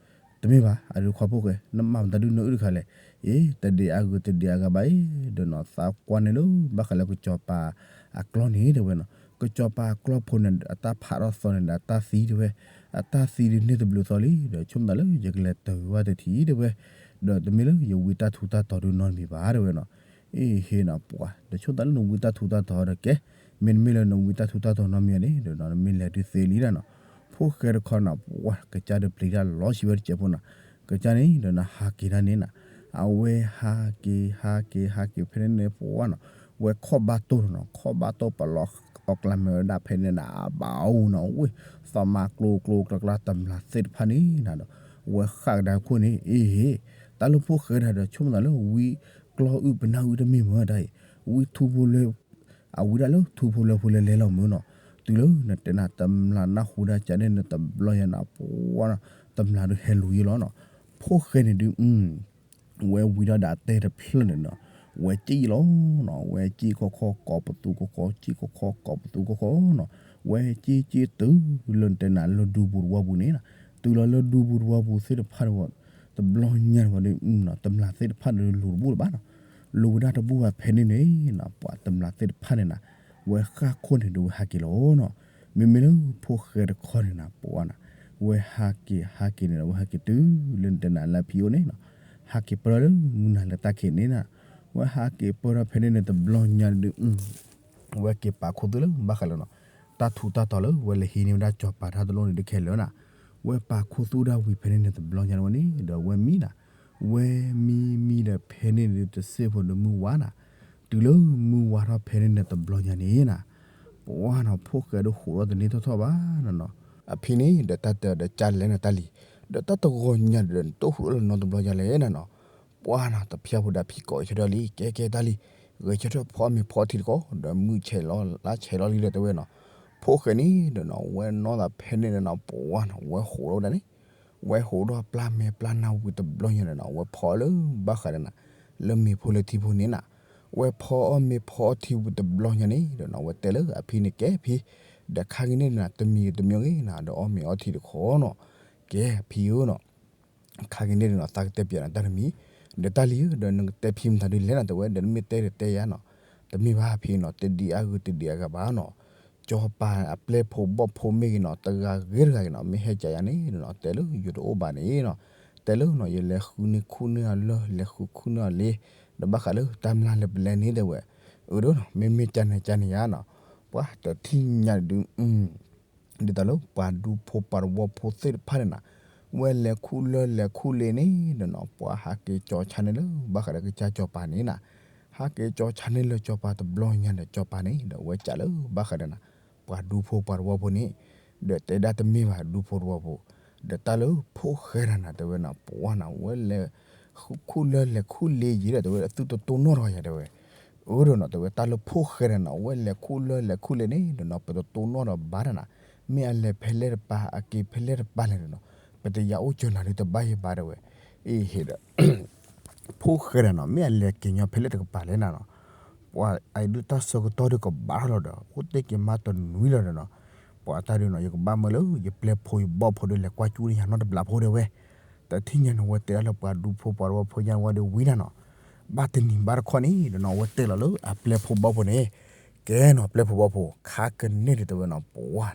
တမ့ၢ်ဘၣ် အဒုးခီဖိၣ်ဃဲ နမၤမတၤဒုးနအုၣ်တခါလဲၣ်, အ့ တဒံးအဂုၤတဒံးအဂၤဘၣ်အံၤ, ဒီးနီၤသးကွၢ်န့ၣ်လၢ ဘၣ်ဃးလၢကစီၤပၤအကျီၢ်န့ၣ်တဲဝဲနီၤ, ကစီၤပၤအကျီၢ်ဖိန့ၣ် အတၢ်ဖးထီၣ်သီန့ၣ်ဒီးအတၢ်သံတဲဝဲ, အတၢ်သံဒုးန့ၢ်တဘျုးသီလံ, ဒီးဆိကမိၣ်သးလၢယကလဲၤတၢၤဝဲတထံၣ်တဲဝဲ, ဒီးတမ့ၢ်လၢယဝံတၢ်ထူးတၢ်တီၤဒုးနီတမံၤဘၣ်တဲဝဲနီၤ အ့ဟ့နီၤ ပှၤ ဒီးဆိကမိၣ်သးလၢနဝံတၢ်ထူးတၢ်တီၤဒီးကဲ, မ့တမ့ၢ်လၢနဝံတၢ်ထူးတၢ်တီၤနီတမံၤန့ၣ် ဒီးနမ့ၢ်လဲၤဒုးသ့လံဒၣ်နီၤ, ဖိၣ်ဃဲတခီနီၤ ပှၤ ကစၢ်ဒုးပျံၤတၢ်လီၤဆံးဝဲတစဲးဖိနီၤ, ကစၢ်န့ၣ်ဒီးနဟးက့ၤဒၣ်န့ၣ်နီၤ, အဝဲဟးက့ၤ ဟးက့ၤ ဟးက့ၤဖဲန့ၣ်န့ၣ်ပှၤနီၤ, ဝဲခီၣ်ဘၣ်တိၢ်နီၤ ခီၣ်ဘၣ်တိၢ်ပလီၢ်အီၣ်ကျါမဲာ်ဝဲဒၣ်ဖဲန့ၣ်န့ၣ် အဘၣ်အူနီၤ ဝ့ၢ် သးမၤကျိၤကျိၤကျါကျါတမျၢ်သ့ၣ်တဖၣ်န့ၣ်နၤဒီး, ဝဲဃၣ်ကဒါခိၣ်န့ၣ် အ့ဟ့, တၢ်လၢဖိၣ်ဃဲဒၣ်ဒီးဆိကမိၣ်သးလၢဝံကျီၢ်အုၣ်ပနၢ်အုၣ်တမ့ၢ်မၢတၢ်အံၤ, ဝံထူဖိလၢ အဝံဒၣ်လၢထူဖိလၢဖိလၢလဲၤလီၤမုၢ်နီၤ, တုၤလၢနတဲနၤတမျၢ်နၢ်ဟူဒၣ်ကန့ၣ်နတဘျီယၤနၤ ပှၤနီၤ, တမျၢ်ဒုးဟဲလူၤယဲလီၤနီၤ, ဖိၣ်ဃဲန့ၣ်ဒုး ဝဲဝံၤထီၣ်ဒၣ်တဲတဖျၢၣ်န့ၣ်နီၤ, ဝဲစံၣ်လီၤနီၤ ဝဲစံၣ်ခီခီကိးပသူခီခီ စံၣ်ခီခီကိးပသူခီခီနီၤ, ဝဲစံၣ်စံၣ်တုၤလၢနတဲနၤလၢဒူပူၤတဝီပူၤန့ၣ်နီၤ, တုၤလီၤလၢဒူပူၤတဝီပူၤသ့ၣ်တဖၣ်န့ၣ်ဝဲ, တဘျီညါန့ၣ်ဝဲဒုး တမျၢ်သ့ၣ်တဖၣ်န့ၣ်လူၤတဘူၣ်လၢၤဘၣ်နီၤ, လူၤဝဲဒၣ်တဘူၣ်ဘၣ်ဖဲန့ၣ်န့ၣ်နီၤ ပှၤတမျၢ်သ့ၣ်တဖၣ်န့ၣ်နၤ, ဝဲဃၣ်ခိၣ်န့ၣ်ဒုးဝဲဟးက့ၤလီၤနီၤ, မ့မ့ၢ်လၢဖိၣ်ဃဲတခီန့ၣ်နၤ ပှၤနီၤ, ဝဲဟးက့ၤဟးက့ၤန့ၣ်ဒီး ဝဲဟဲက့ၤတုၤလၢနတဲနၤလၢဖံအိၣ်န့ၣ်နီၤ, ဟးက့ၤပၢၢ်လၢမုၢ်နၤလၢတၢ်ခံးန့ၣ်နၤ, ဝဲဟးက့ၤပၢၢ်ထီၣ်ဖဲန့ၣ်န့ၣ်တဘျီညါဒုး ဝဲက့ၤပာ်ခူသူၣ်လၢဘၣ်ဃးလၢနီၤ, တၢ်ထူးတၢ်တီၤလၢဝဲလဲၤဟံးန့ၢ်ဝဲဒၣ်စီၤပၤတၢ်တလိၣ်န့ၣ်တခဲလၢာ်နၤ, ဝဲပာ်ခူသူၣ်ဒၣ်ဝံၤဖဲန့ၣ်န့ၣ်တဘျီညါဝဲန့ၣ် ဒီးဝဲမံနၤ, ဝဲမံမံဒီးဖဲန့ၣ်န့ၣ်တစဲးဖိဒီးမုၢ်ဝါနၤ, တုၤလၢမုၢ်ဝါထီၣ်ဖဲန့ၣ်န့ၣ်တဘျီညါန့ၣ်နၤ, ပှၢ်နီၤ ဖိၣ်ဃဲဒုးဟူးထီၣ်တန့ၢ်ထီၣ်ထီၣ်ဘၣ်နီၤနီၤ. အဖံန့ၣ်ဒီးတၢ်တဲအီၤဒီး ကၢ်လဲၣ်နတၢ်လံၤ, ဒီးတၢ်တဂီၤညါဒီး နတအိၣ်ဟူးထီၣ်လၢနီတဘျီညါလဲၣ်နီၤနီၤ. ပှၢ်နီၤ တဖျၢၣ်ဖိဒီးအဖံကိးဂဲၤဆၢထၢၣ်လံ, ကဲကဲတၢ်လံၤ, ဂဲၤဆၢထၢၣ်ဖီအီၣ်မ့ၤဖီအီထံတကိး, ဒီးမုၢ်ဆဲးလီၤလါဆဲးလီၤလံဒီးတဲဝဲနီၤ. ဖိၣ်ဃဲန့ၣ်ဒီးနီၤ ဝဲနီၢ်သးဖဲန့ၣ်ဒီးနီၤ ပှၢ်နီၤ ဝဲဟူးထီၣ်ဝဲဒၣ်န့ၣ် ဝဲဟူးထီၣ်ပျၢ်မဲာ်ပျၢ်နါဝံၤတဘျီညါဒီးနီၤ ဝဲဖီအီၣ်လၢဘၣ်ဃးဒီးနၤ လၢမ့ၤဖိလၢထံဖိန့ၣ်နီၤ. ဝဲဖီအီၣ်မ့ၤဖီအီထံဝံၤတဘျီညါန့ၣ်ဒီးနီၤ ဝဲတဲလၢအဖံန့ၣ် ကဲဖံ, ဒီးခါက့ၤန့ၣ်ဒီးနၤ တမံၤတမံၤဂ့ၤနီၤ ဒီးအီၣ်မ့ၤအီထံတခီနီၤ. ကဲဖံဧၢနီၤ ခါက့ၤန့ၣ်ဒီးနီၤ သးကတဲပၠးနၤတၢ်တမံၤ, ဒီးတၢ်လံၤဧၢ ဒီးနကတဲဖံမတၤဒုးလဲၣ်နီၤ တဲဝဲ, ဒီးနမ့ၢ်တဲဒီးတဲယၤနီၤ. တမ့ၢ်ဘၣ်ဖံနီၤ တဒံးအါဂုာ်တဒံးအါဂၤဘၣ်နီၤ. ကၠီၤပၤအပျဲၢ်ဖိဘီၣ်ဖိမ့ၢ်ဂ့ၤနီၤ တဂၤဂ့ၤတဂၤဂ့ၤနီၤ မ့ၢ်ဟဲကးယၤန့ၣ်ဒီးနီၤ တဲလၢယတအိၣ်ဘၣ်န့ၣ်နီၤ, တဲလၢနီၤ ယလဲၤဃုန့ၢ်ခူၣ်န့ၢ်အီၤလၢ လဲၤဃုခူၣ်န့ၢ်အီၤလံ, ဒီးဘၣ်ဃးလၢတၢ်မျၢ်လၢပလဲၤန့ၣ်တဲဝဲ, အၢဒီးနီၤ မ့မ့ၢ်ကန့ၣ်ကန့ၣ်ယါနီၤ, ပှၤတထံၣ်ညါဒုး ဒ်သိးလၢပှၤဒူဖိပှၤတဝီဖိသ့ၣ်တဖၣ်န့ၣ်နီၤ, ဝဲလဲၤခူၣ်လၢလဲၤခူၣ်လ့ၤန့ၣ်ဒီးနီၤ ပှၤဟးက့ၤကၠီၤဆါန့ၢ်လၢ ဘၣ်ဃးဒီးကစၢ်ကၠီၤပၤန့ၣ်နီၤ, ဟးက့ၤကၠီၤဆါန့ၢ်လၢကၠီၤပၤတဘျီညါဒီး ကၠီၤပၤန့ၣ်ဒီး ဝဲကးလၢဘၣ်ဃးဒီးနီၤ ပှၤဒူဖိပှၤတဝီဖိန့ၣ်, ဒီးတဲဒၣ်တမ့ၢ်ဘၣ်ဒူဖိတဝီဖိ, ဒီးတၢ်လၢဖိၣ်ဃဲတဂၤနီၤ တဲဝဲနီၤ ပှၤနီၤ ဝဲလဲၤခူၣ်လၢလဲၤခူၣ်လ့ၤယံၤဒီး တဲဝဲ သုတတိၢ်နီၣ်တဂီၤယၤ တဲဝဲ အၢဒီးနီၤ တဲဝဲ တၢ်လၢဖိၣ်ဃဲတဂၤနီၤ ဝဲလဲၤခူၣ်လၢလဲၤခူၣ်လ့ၤန့ၣ်ဒီးနီၤ ပတတိၢ်နီၣ်ဒီးဘၣ်တၢ်နီၤ, မ့ၢ်အလဲၤဖဲလဲၣ်တပၤ အက့ၤဖဲလဲၣ်တပၤလဲၣ်ဒီးနီၤ ပတယၤအိၣ်စၢၤနၤဒုးတဘၣ်ယဘၣ် တဲဝဲ, အ့ဟ့ဒီး ဖိၣ်ဃဲတဂၤနီၤ မ့ၢ်အလဲၤက့ၤညီဖဲလဲၣ်တကပၤလဲၣ်နၤနီၤ, ပှၤအံၤဒုးတၢ်ဆၢကတီၢ်ဒုးကဘၣ်ထီၣ်လီၤဒီး အိၣ်တ့ၢ်က့ၤမးတနွံလီၤဒီးနီၤ, ပှၤတၢ်ဒုးနီၤ ယကဘၣ်မၢလၢ ယပျဲၢ်ဖိယဘီၣ်ဖိဒုးလဲၤကွၢ်ကၠူၣ်န့ၢ်ယၤနီတဘျီဖိတဲဝဲ, တထံၣ်ညါန့ၣ် ဝဲတဲဒၣ်လၢပှၤဒူဖိပှၤတဝီဖိညါဝဲဒီးဝံၤနၤနီၤ, ဘၣ်တနံၤဘၣ်တခီန့ၣ်ဒီးနီၤ ဝဲတဲလီၤလၢအပျဲၢ်ဖိဘီၣ်ဖိန့ၣ်, ကဲနီၤပျဲၢ်ဖိဘီၣ်ဖိ ခါကန့ၣ်ဒီးတဲဝဲနီၤ ပှၤ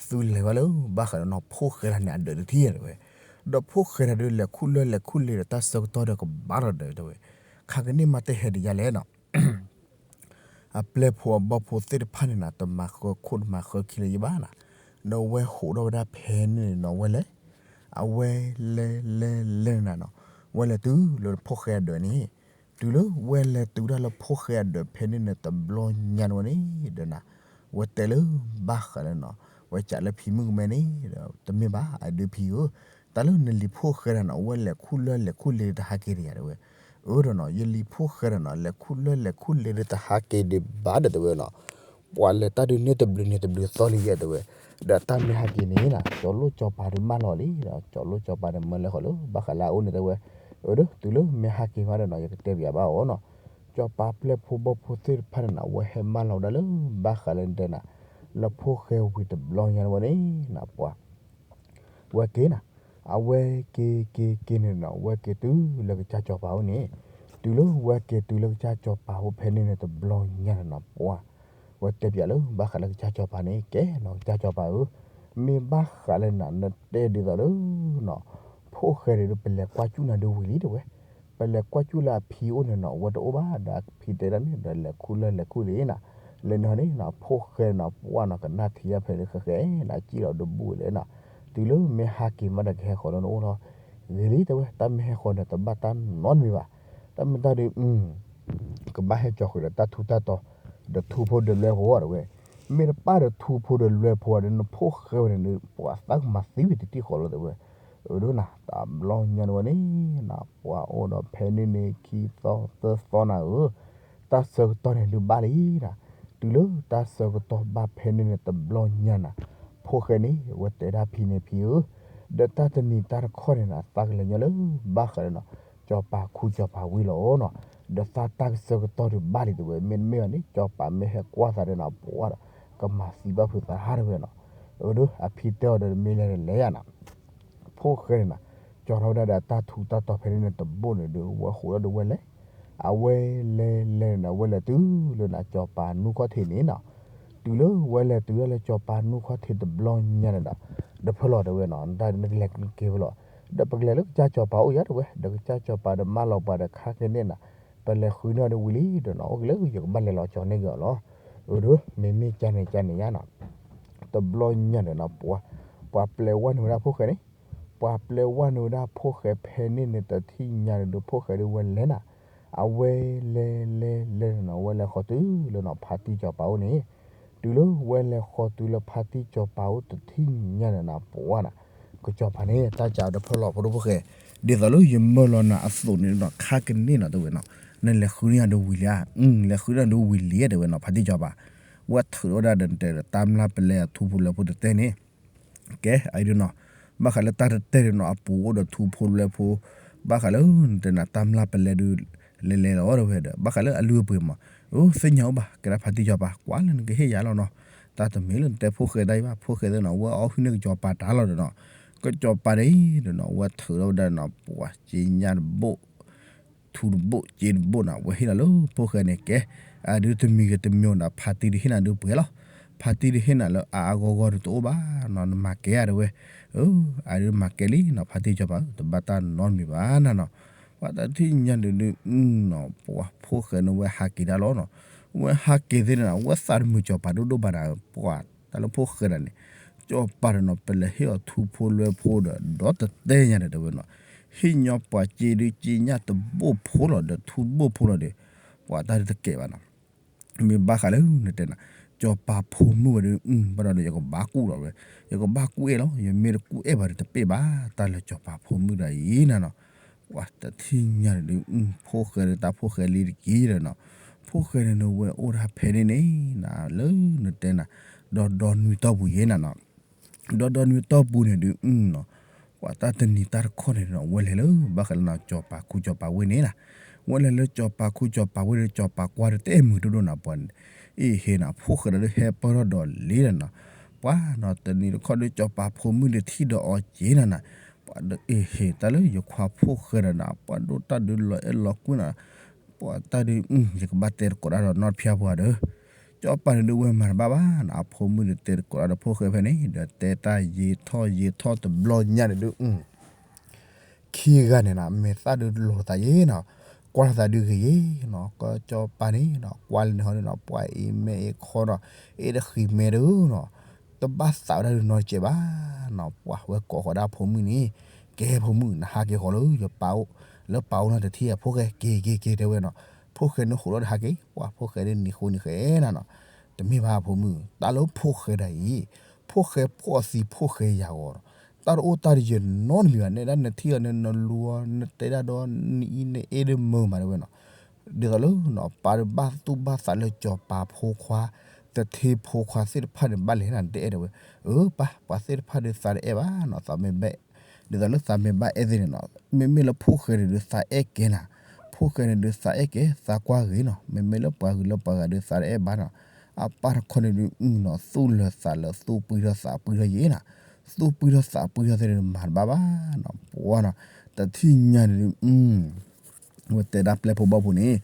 သုလဲၤဝဲလၢဘၣ်ဃးဒီးနီၤ ဖိၣ်ဃဲတဂၤန့ၣ် အဒၢးတထံၣ်တဲဝဲ, ဒီးဖိၣ်ဃဲတဂၤဒုးလဲၤခူၣ်လၢလဲၤခူၣ်လ့ၤဒီးတၢ်ဆၢကတီၢ်ဒီးကဘၣ်ထီၣ်ဒီးတဲဝဲ, ခါကန့ၣ်မးတဟဲဒ်ယါလဲၣ်နီၤ အပျဲၢ်ဖိအဘီၣ်ဖိသ့ၣ်တဖၣ်န့ၣ်နီၤ တမၤဃၢခိၣ်တမၤဃၢခံလၢၤယဘၣ်နီၤ, ဒီးဝဲဟူးထီၣ်ဝဲဒၣ်ဖဲန့ၣ်နီၤ ဝဲလဲၤ, အဝဲလဲၤလဲၤလဲၤနၤနီၤ, ဝဲလဲၤတုၤလၢဖိၣ်ဃဲအဒၢးန့ၣ်, တုၤလၢဝဲလဲၤတုၤဒၣ်လၢဖိၣ်ဃဲအဒၢးဖဲန့ၣ်န့ၣ် တဘျီညါန့ၣ်ဝဲန့ၣ်ဒီးနၤ, ဝဲတဲလၢဘၣ်ဃးလၢနီၤ, ဝဲကးလၢဖံမုၣ်ကမဲန့ၣ်ဒီး တမ့ၢ်ဘၣ် အဒုးဖံဧၢ, တၢ်လၢနလံၤဖိၣ်ဃဲတဂၤနီၤ ဝဲလဲၤခူၣ်လၢလဲၤခူၣ်လ့ၤတဟးက့ၤတယၤတဲဝဲ, အၢဒီးနီၤ ယလံၤဖိၣ်ဃဲတဂၤနီၤ လဲၤခူၣ်လၢလဲၤခူၣ်လ့ၤဒုးတဟးက့ၤဒံးဘၣ်ဒီးတဲဝဲနီၤ, ပှၤလဲၤတၢ်ဒုးန့ၢ်တဘျုးန့ၢ်တဘျုးသီလံယဲတဲဝဲ, ဒီးတၢ်မ့ၢ်ဟးက့ၤန့ၣ်နီၤ ကၠီၤလိၣ်ကၠီၤပၤဒုးမၢလီၤလံဒီး ကၠီၤလိၣ်ကၠီၤပၤန့ၣ် မၢလဲၤဃီၤလၢဘၣ်ဃးလၢအအိၣ်န့ၣ်တဲဝဲ, အၢဒီး တုၤလၢမ့ၢ်ဟးက့ၤမးဒီးနီၤ ယကတဲပၠးဘၣ်အီၤနီၤ, ကၠီၤပၤပျဲၢ်ဖိဘီၣ်ဖိသ့ၣ်တဖၣ်န့ၣ်နီၤ ဝဲဟဲမၢလီၤဝဲဒၣ်လၢဘၣ်ဃးလၢနတဲနၤ, လၢဖိၣ်ဃဲဝံၤတဘျီညါန့ၣ်ဝဲန့ၣ်နီၤ ပှၤ ဝဲက့ၤနၤ, အဝဲက့ၤက့ၤက့ၤန့ၣ်နီၤ ဝဲက့ၤတုၤလၢကစၢ်ကၠီၤပၤအိၣ်န့ၣ်, တုၤလၢဝဲက့ၤတုၤလၢကစၢ်ကၠီၤပၤအိၣ်ဖဲန့ၣ်န့ၣ် တဘျီညါန့ၣ်နီၤ ပှၤ ဝဲတဲပၠးလၢဘၣ်ဃးလၢကစၢ်ကၠီၤပၤန့ၣ် ကဲနီၤ ကစၢ်ကၠီၤပၤဧၢ, မ့ၢ်ဘၣ်ဃးလၢနၤ နတဲဒ်သိးလၢနီၤ ဖိၣ်ဃဲဒုး ပလဲၤကွၢ်ကၠူၣ်နၤဒုးဝံၤလံတဲဝဲ, ပလဲၤကွၢ်ကၠူၣ်လၢအဖံအိၣ်န့ၣ်နီၤ အဝဲတအိၣ်ဘၣ်ဒီးအဖံတဲဒၣ်န့ၣ်ဒီး လဲၤခူၣ်လၢလဲၤခူၣ်လ့ၤနၤ, လၢန့ၣ်န့ၣ်နီၤ ဖိၣ်ဃဲနီၤ ပှၢ်နီၤ ကနၣ်ထံယါဖဲန့ၣ်ဃဲဃဲနီၤ စံၣ်လီၤဒိဘူၣ်ဝဲလဲၣ်နီၤ, တုၤလၢမ့ၢ်ဟးက့ၤမးဒီးကဟဲဃီၤလၢနအိၣ်လီၤ, ဂ့ၤလံတဲဝဲ တၢ်မ့ၢ်ဟဲဃီၤန့ၣ် တဘၣ်တၢ်နီတမံၤဘၣ်, တၢ်မ့ၢ်တၢ်ဒုး ကဘၣ်ဟဲကၠီၤဃုာ်ဒီးတၢ်ထူတၢ်တီၤ, ဒီးထူဖိဒီးလွဲဖိတဲဝဲ, မ့ၢ်တပၣ်ဒီးထူဖိဒီးလွဲဖိဒီး နဖိၣ်ဃဲဝဲန့ၣ်ဒီး ပှၤသးကမၤသံဝဲတထံၣ်ဃီလီၤတဲဝဲ, အၢဒီးနၤ တဘျီညါန့ၣ်ဝဲန့ၣ်နီၤ ပှၤအိၣ်ဒီးဖဲန့ၣ်န့ၣ် ခံသီသၢသီနၤဧၢ, တၢ်ဆၢကတီၢ်န့ၣ်ဒုးဘၣ်လံနၤ, တုၤလၢတၢ်ဆၢကတီၢ်ဘၣ်ဖဲန့ၣ်န့ၣ် တဘျီညါနၤ, ဖိၣ်ဃဲန့ၣ် ဝဲတဲဒၣ်ဖံန့ၣ်ဖံဧၢ, ဒီးတၢ်တနံၤတၢ်တခီန့ၣ်နၤ သးကလဲၤညီလၢ ဘၣ်ဃးဒီးနီၤ ကၠီၤပၤခူကၠီၤပၤဝံၤလီၤနီၤ, ဒီးသးတၢ်ကဆၢကတီၢ်ဒုးဘၣ်လံတဲဝဲ, မ့တမ့ၢ်ဘၣ်န့ၣ် ကၠီၤပၤမ့ၢ်ဟဲကွၢ်သးဒီးနၤ ပှၤဒီး ကမၤသံဘၣ်ဖုးသးဟးတဲဝဲနီၤ, အၢဒီး အဖံတဲအီၤဒီး မ့ၢ်လဲၤဒီးလဲၤယၤနၤ ဖိၣ်ဃဲန့ၣ်နၤ, ကၠီၤထီၣ်ဝဲဒၣ်ဒီးတၢ်ထူးတၢ်တီၤဖဲန့ၣ်န့ၣ်တဘိန့ၣ်ဒီး ဝဲဃိးဒီးဝဲလဲၤ, အဝဲလဲၤလဲၤန့ၣ် အဝဲလဲၤတုၤလၢနၤ ကၠီၤပၤနူၢ်ခီၣ်ထံးန့ၣ်နီၤ, တုၤလၢဝဲလဲၤတုၤဒၣ်လၢကၠီၤပၤနူၢ်ခီၣ်ထံးတဘျီညါန့ၣ်ဒီး, ဒီးဖဲလီၤတဲဝဲနီၤ နတၢ်နကလဲၤက့ၤဖဲလီၤ, ဒီးပကလဲၤလၢကစၢ်ကၠီၤပၤအိၣ်ယၤတဲဝဲ, ဒီးကစၢ်ကၠီၤပၤဒီးမၢလီၤပှၤဒီးခါက့ၤန့ၣ်နၤ, ပလဲၤဃုန့ၢ်အီၤဒီးဝံၤလံဒီးနီၤ အိၣ်က့ၤလၢယကဘၣ်လဲၤလီၤကၠီၤန့ၢ်က့ၤအီၤလီၤ, အၢဒီး မ့မ့ၢ်ကန့ၣ်ကန့ၣ်ယါနီၤ တဘျီညါန့ၣ်နီၤ ပှၤ ပှၤပျဲဝဲန့ၢ်ဝဲဒၣ်ဖိၣ်ဃဲန့ၣ်, ပှၤပျဲဝဲန့ၢ်ဝဲဒၣ်ဖိၣ်ဃဲဖဲန့ၣ်န့ၣ် တထံၣ်ညါန့ၣ်ဒီး ဖိၣ်ဃဲဒုးဝဲလဲၤနၤ, အဝဲလဲၤလဲၤလဲၤန့ၣ်နီၤ ဝဲလဲၤဃီၤတုၤလၢနီၤ ဖါတံၢ်ကၠီၤပၤအိၣ်န့ၣ်, တုၤလၢဝဲလဲၤဃီၤတုၤလၢဖါတံၢ်စီၤပၤအိၣ်တထံၣ်ညါန့ၣ်နီၤ ပှၤနီၤ, ကစီၤပၤန့ၣ် တၢ်စးဒီးဖၢလီၤဖိဒိၣ်ဖိၣ်ဃဲ, ဒ်သိးလၢယမၢလီၤနၤအသိးန့ၣ်နီၤ ခါကန့ၢ်နီၤ တဲဝဲနီၤ, နလဲၤဃုန့ၢ်ယၤဒုးဝံၤလံဧါ, လဲၤဃုန့ၢ်ယၤဒုးဝံၤလံဧါ တဲဝဲနီၤ ဖါတံၢ်စီၤပၤ, ဝဲထုးထီၣ်ဝဲဒၣ်ဒီးတဲဒီးတၢ်မျၢ်ပလဲအထူဖိလၢဖိတတဲန့ၣ် ကဲ အအံၤဒုးနီၤ, ဘၣ်ဃးလၢတၢ်တတဲဒုးနီၤ အပူၤအိၣ်ဒီးထူဖိလၢဖိ, ဘၣ်ဃးလၢနတဲနၤတၢ်မျၢ်ပလဲဒုး လဲၤလဲၤလီၤတဲဝဲဒီး ဘၣ်ဃးလၢအလုၢ်အပှ့ၤမး, အိ သ့ၣ်ညါအိၣ်ဘၣ် ကဲဒၣ်ဖါတံၢ်စီၤပၤ ကွၢ်လၢနကဟ့ၣ်ယၤလီၤနီၤ, တၢ်တမ့ၢ်လၢနတဲဖိၣ်ဃဲတၢ်အံၤဘၣ် ဖိၣ်ဃဲသ့ၣ်နီၤ ဝဲအီၣ်ဟုၣ်န့ၢ်ကစီၤပၤတၢ်လီၤဒီးနီၤ, ကစီၤပၤဒ်အံၤဒီးနီၤ ဝဲထုးထီၣ်ဝဲဒၣ်နီၤ ပှၤက့ညၣ်တဘိၣ် ထူတဘိၣ်က့တဘိၣ်နီၤ ဝဲဟ့ၣ်လီၤလၢဖိၣ်ဃဲန့ၣ်ကဲ, အဒုးတမံၤဂ့ၤတမံၤနီၤ ဖါတံၢ်ဒုးဟ့ၣ်နၤဒုးပှဲၤလီၤ, ဖါတံၢ်ဒုးဟ့ၣ်နၤလၢအအါဂီၢ်ဂီၢ်ဒုးတအိၣ်ဘၣ်နီၤ နမၤကဲဧါတဲဝဲ, အဒုးမၤကဲလံနီၤ ဖါတံၢ်စီၤပၤဧၢ တဘၣ်တၢ်နီတမံၤဘၣ်နၤနီၤ, ပှၤတထံၣ်ညါဒုးဒုးနီၤ ပှၤဖိၣ်ဃဲန့ၣ်ဝဲဟးက့ၤဒၣ်လီၤနီၤ, ဝဲဟးက့ၤသ့ၣ်န့ၣ်နီၤ ဝဲသးတမုာ်စီၤပၤဒိၣ်ဒိၣ်ဘၣ်ဒီး ပှၤတၢ်လၢဖိၣ်ဃဲဒၣ်န့ၣ် စီၤပၤဒီးနီၤ ပလဲၤဟ့ၣ်အီၤထူဖိလွဲဖိဒီး ဒီးတတဲညါဒီးတဲဝဲနီၤ ဟ့ၣ်ညီပှၤစ့ဒုးက့ညၣ်တဘိၣ်ဖိလီၤဒီးထူတဘိၣ်ဖိလီၤဒီး ပှၤတၢ်ဒုးတကဲဘၣ်နီၤ, မ့ၢ်ဘၣ်ဃးလၢနတဲနၤ စီၤပၤဖိမုၣ်ဝဲဒုး ဘၣ်ဒီး ယကဘၣ်ကူၣ်လီၤဝဲ, ယကဘၣ်ကူၣ်အဲၣ်လီၤ ယမ့ၢ်တကူၣ်အဲၣ်ဘၣ်ဒီးတပ့ၢ်ဘၣ် တၢ်လၢစီၤပၤဖိမုၣ်ဒၣ်အံၤနၤနီၤ, ပှၤတထံၣ်ညါန့ၣ်ဒုး ဖိၣ်ဃဲဒုးတၢ်ဖိၣ်ဃဲလံတက့ၢ်ဒီးနီၤ, ဖိၣ်ဃဲန့ၣ်ဒုးဝဲအိၣ်ဒၣ်ဖဲန့ၣ်န့ၣ်နၤ လၢနတဲနၤ ဒီဒီနွံတီၢ်ပူၤယဲနၤနီၤ ဒီဒီနွံတီၢ်ပူၤန့ၣ်ဒုးနီၤ, ပှၤတၢ်တနံၤတၢ်တခီန့ၣ်နီၤ ဝဲလဲၤလၢ ဘၣ်ဃးလၢနၤစီၤပၤခူစီၤပၤဝ့ၢ်န့ၣ်နၤ, ဝဲလဲၤလၢစီၤပၤခူစီၤပၤဝ့ၢ်ဒီး စီၤပၤကွၢ်ဒီးတအဲၣ်မုာ်ဒိၣ်ဒိၣ်နၤ ပှၤအ့ၣ်ဟ့နၤ ဖိၣ်ဃဲဒီးဟဲပၢၢ်ထီၣ်ဒီးလံဒီးနီၤ, ပှၤနီၤ တနံၤတခီဒီးစီၤပၤဖိမုၣ်ဒုးထံၣ်ဒီးအီၤက့ၤနၤနၤ, ပှၤဒီးအ့ၣ်ဟ့ တၢ်လၢယခွါဖိၣ်ဃဲဒီးနၤ ပှၤဒိၣ်တၢ်ဒုးလီၤအဲၣ်လီၤကွံနၤ ပှၤတၢ်ဒုး ယကဘၣ်တဲသကိးတၢ်ဒီးနီတဖၠါပှၤဒီး, စီၤပၤန့ၣ်ဒုးဝဲမၤတဘၣ်ဘၣ်နီၤ အဖိမုၣ်ဒုးတဲသကိးတၢ်ဒီးဖိၣ်ဃဲဖဲန့ၣ် ဒီးတဲတၢ်ယံာ်ထီၣ်ယံာ်ထီၣ်တဘျီညါန့ၣ်ဒုး ခံဂၤန့ၣ်နီၤ မဲာ်သၣ်ဒုးလီၤသးယဲနီၤ, ကွၢ်လီၤသးဒုးဂ့ၤယဲနီၤ, ကစီၤပၤန့ၣ်နီၤ ကွၢ်လၢန့ၣ်ဟီန့ၣ်နီၤ ပှၤအ့ၣ်မဲာ်အ့ၣ်ခီနီၤ, အ့ၣ်တဃံးမဲာ်ဒုးနီၤ, တဘၣ်သးဝဲဒၣ်ဒုးနီတစဲးဘၣ်နီၤ, ပှၤဝဲကိးဃီၤဒၣ်ဖိမုၣ်န့ၣ်, ကဲဖိမုၣ် နဟးက့ၤဃီၤလၢယပၢ်အိၣ်, လၢပၢ်အိၣ်နီတထံၣ်ဧါ ဖိၣ်ဃဲ က့ၤက့ၤက့ၤတဲဝဲနီၤ, ဖိၣ်ဃဲန့ၣ်ဃိးထီၣ်ဒီးဟးက့ၤ, ပှၤဖိၣ်ဃဲဒုးနံၤဃိနံၤဃဲနၤနီၤ, တမ့ၢ်ဘၣ်ဖိမုၣ် တၢ်လၢဖိၣ်ဃဲဒၣ်အံၤ, ဖိၣ်ဃဲဖှီၣ်သံဖိၣ်ဃဲယၤဂီၤနီၤ, တၢ်တအိၣ်တၢ်တယၢၤနီတမံၤဘၣ် နဲဒၣ်နထံၣ်အီၤန့ၣ် နလူၤအီၤ နတဲဒၣ်ဒီး နအံၤနအဲၣ်ဒုးမုာ်မးတဲဝဲနီၤ, ဒ်သိးလၢနီၤ ပၢ်ဒုးဘၣ်သူၣ်ဘၣ်သးလၢစီၤပၤဖိခွါ, သထ့ဖိခွါသ့ၣ်တဖၣ်န့ၣ် ဘၣ်လဲၤနၤတအဲၣ်တဲဝဲ, အၢ ပၢ် ပှၤသ့ၣ်တဖၣ်ဒုးသးတအဲၣ်ဘၣ်နီၤ သးမ့ၢ်ဘၣ်, ဒ်သိးလၢသးမ့ၢ်ဘၣ်အဲၣ်သ့ၣ်န့ၣ်နီၤ မ့မ့ၢ်လၢဖိၣ်ဃဲန့ၣ်ဒုးသးအဲၣ်ကဲနၤ, ဖိၣ်ဃဲန့ၣ်ဒုးသးအဲၣ်ကဲ သးကွၢ်ဂ့ၤနီၤ မ့မ့ၢ်လၢပှၤဂုၤလၢပှၤဂၤဒုးသးတအဲၣ်ဘၣ်နီၤ, အပၢ်တခီန့ၣ်ဒုးနီၤ သူၣ်လၢာ်သးလၢာ် သူၣ်ပှံထီၣ်သးပှံထီၣ်ယဲနၤ, သူၣ်ပှံထီၣ်သးပှံထီၣ်သ့ၣ်န့ၣ်မၤတဘၣ်ဘၣ်နီၤ ပှၤနီၤ, တထံၣ်ညါန့ၣ်ဒုး ဝဲတဲဒၣ်ပျဲၢ်ဖိဘီၣ်ဖိန့ၣ်,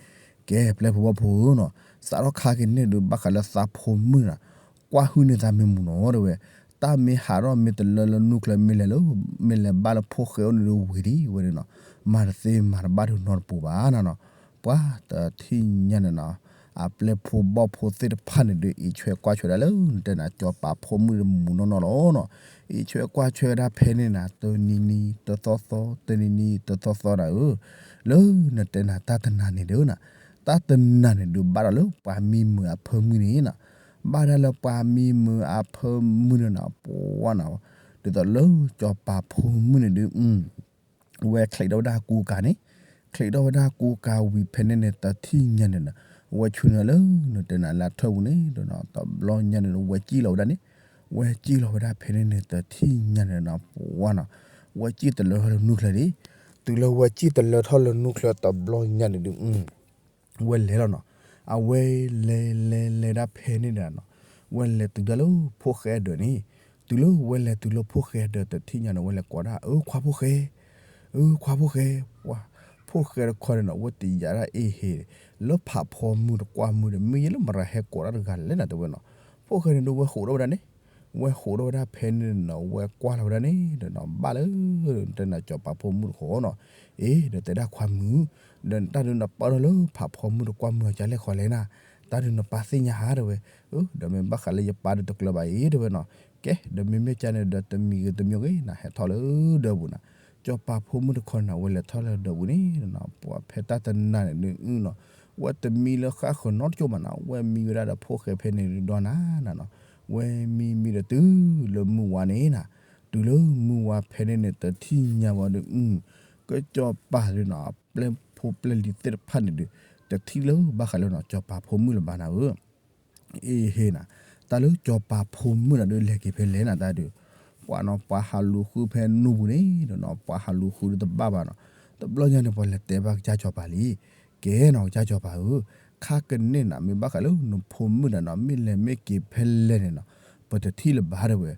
ကဲပျဲၢ်ဖိဘီၣ်ဖိဧၢနီၤ, စးထီၣ်ခါက့ၤန့ၣ်ဒုး ဘၣ်ဃးလၢသးဖိမုၣ်နီၤ, ကွၢ်ဟုၣ်န့ၢ်သးမ့ၢ်မူနီၤတဲဝဲ, တၢ်မ့ၢ်ဟးထီၣ်မ့ၢ်တလၢလၢနူၢ်ချၢ မ့ၢ်လဲၤလၢ မ့ၢ်လဲၤဘၣ်လၢဖိၣ်ဃဲအိၣ်န့ၣ်ဒုးဝံၤဒံးဝဲန့ၣ်နီၤ, မၤတသ့မၤတဘၣ်ဒုးနီတပူၤဘၣ်နီၤနီၤ, ပှၤတထံၣ်ညါန့ၣ်နီၤ, အပျဲၢ်ဖိဘီၣ်ဖိသ့ၣ်တဖၣ်န့ၣ်ဒုး အံးဆွဲကွၢ်ဆွဲဒၣ်လၢနတဲနၤ စီၤပၤဖိမုၣ်တမူနီၢ်နီၢ်လီၤနီၤ, အံးဆွဲကွၢ်ဆွဲဝဲဒၣ်ဖဲန့ၣ်နၤ တနံၤနံၤတသီသီ တနံၤနံၤတသီသီနၤဧၢ, လၢနတဲနၤတၢ်တနၤန့ၣ်ဒုးနၤ, တၢ်တနၤန့ၣ်ဒုးဘၣ်ဒီးလၢပှၤမံမုာ်အဖၢမုၢ်န့ၣ်နီၤ, ဘၣ်ဒၣ်လၢပှၤမံမုာ်အဖၢမုၢ်န့ၣ်နီၤ ပှၤနီၤ, ဒ်သိးလၢစီၤပၤဖိမုၣ်န့ၣ်ဒုး ဝဲချံးထီၣ်ဝဲဒၣ်ကူကၤန့ၣ်, ချံးထီၣ်ဝဲဒၣ်ကူကၤဝံၤဖဲန့ၣ်န့ၣ် တထံၣ်ညါန့ၣ်ဒီး ဝဲဆူနၤလၢ နတဲနၤလၢထၢၣ်ပူၤန့ၣ်ဒီးနီၤ တဘျီညါန့ၣ်ဒီး ဝဲစံၣ်လီၤဝဲဒၣ်န့ၣ်, ဝဲစံၣ်လီၤဝဲဒၣ်ဖဲန့ၣ်န့ၣ် တထံၣ်ညါန့ၣ်ဒီးနီၤ ပှၤနီၤ, ဝဲစံၣ်တလၢထီၣ်လၢနူၢ်ချၢဒံး, တုၤလၢဝဲစံၣ်တလၢထီၣ်လၢနူၢ်ချၢတဘျီညါန့ၣ်ဒီး ဝဲလဲၤလီၤနီၤ, အဝဲလဲၤလဲၤလဲၤဒၣ်ဖဲန့ၣ်ဒီးနီၤ, ဝဲလဲၤတုၤဒၣ်လၢဖိၣ်ဃဲအဒၢးန့ၣ်, တုၤလၢဝဲလဲၤတုၤလၢဖိၣ်ဃဲအဒၢးတထံၣ်ညါန့ၣ် ဝဲလဲၤကိးဒၣ် အၢ ခွါဖိၣ်ဃဲ, အၢ ခွါဖိၣ်ဃဲ, ပှၤ, ဖိၣ်ဃဲတခီန့ၣ်နီၤ ဝဲတယာ်ဒၣ်အ့ၣ်ဟ့ၣ်, လၢဖးဖီမုၢ်တကွၢ်မုၢ်ဒီး မ့ၢ်ယဲလၢမရၤဟဲကိးတၢ်တဂၤလဲၣ်နၤတဲဝဲနီၤ, ဖိၣ်ဃဲန့ၣ်ဒီးဝဲဃိးထီၣ်ဝဲဒၣ်န့ၣ်, ဝဲဃိးထီၣ်ဝဲဒၣ်ဖဲန့ၣ်နီၤ ဝဲကွၢ်လီၤဝဲဒၣ်န့ၣ်ဒီးနီၤ ဘၣ်လၢ တဲနၤစီၤပၤဖိမုၣ်တခီနီၤ, အ့ ဒီးတဲဒၣ်ခွါမုၣ်, ဒီးတၢ်ဒုးနပၢၢ်ထီၣ်လၢဖးဖီမုၢ်တကွၢ်မုၢ်အီၤကလဲၣ်ဃီလဲၣ်နၤ, တၢ်ဒုးနပၢ်သ့ၣ်ညါဧါတဲဝဲ, အၢ ဒီးမ့ၢ်ဘၣ်ဃးလၢယပၢ်ဒီးတကျၢၤဘၣ်အံၤတဲဝဲနီၤ, ကဲ ဒီးမ့မ့ၢ်ကန့ၣ်ဒီးတမံၤဂ့ၤတမံၤဂ့ၤ နဟဲထီၣ်လၢဒၢးပူၤနၤ, စီၤပၤဖိမုၣ်တခီန့ၣ် ဝဲလဲၤထီၣ်လၢဒၢးပူၤန့ၣ်နီၤ ပှၤဖဲတၢ်တနၤန့ၣ်ဒုးနီၤ, ဝဲတမံလၢဃၣ်ဃၢၤနီတကၠိၢ်မးနီၤ, ဝဲမံဝဲဒၣ်ဒီးဖိၣ်ဃဲဖဲန့ၣ်ဒီးနၤနီၤ, ဝဲမံမံဒီးတုၤလၢမုၢ်ဝါန့ၣ်နီၤ, တုၤလၢမုၢ်ဝါဖဲန့ၣ်န့ၣ် တထံၣ်ညါဘၣ်ဒီး ကစီၤပၤဒုးနီၤ ပျဲၢ်ဖိပျဲၢ်လံၤသ့ၣ်တဖၣ်န့ၣ်ဒုး တထံၣ်လၢဘၣ်ဃးလၢနီၤ စီၤပၤဖိမုၣ်လၢၤဘၣ်နၤဧၢ အ့ဟ့နီၤ, တၢ်လၢစီၤပၤဖိမုၣ်နၤဒုးလဲၤက့ၤဖဲလဲၣ်နၤတၢ်ဒုး, ပှၤနီၤ ပှၤဟးလူၤဃုဖဲနူပူၤန့ၣ်ဒီးနီၤ ပှၤဟးလူၤဃုဒုးတဘၣ်ဘၣ်နီၤ, တဘျီညါန့ၣ် ပှၤလဲၤတဲဘၣ်ကစၢ်စီၤပၤလံ, ကဲနီၤ ကစၢ်စီၤပၤဧၢ, ခါကန့ၣ်နၤ မ့ၢ်ဘၣ်ဃးလၢနဖိမုၣ်နၤနီၤ မ့ၢ်လဲၤမ့ၢ်က့ၤဖဲလဲၣ်န့ၣ်နီၤ ပတထံၣ်လၢၤဘၣ်တဲဝဲ,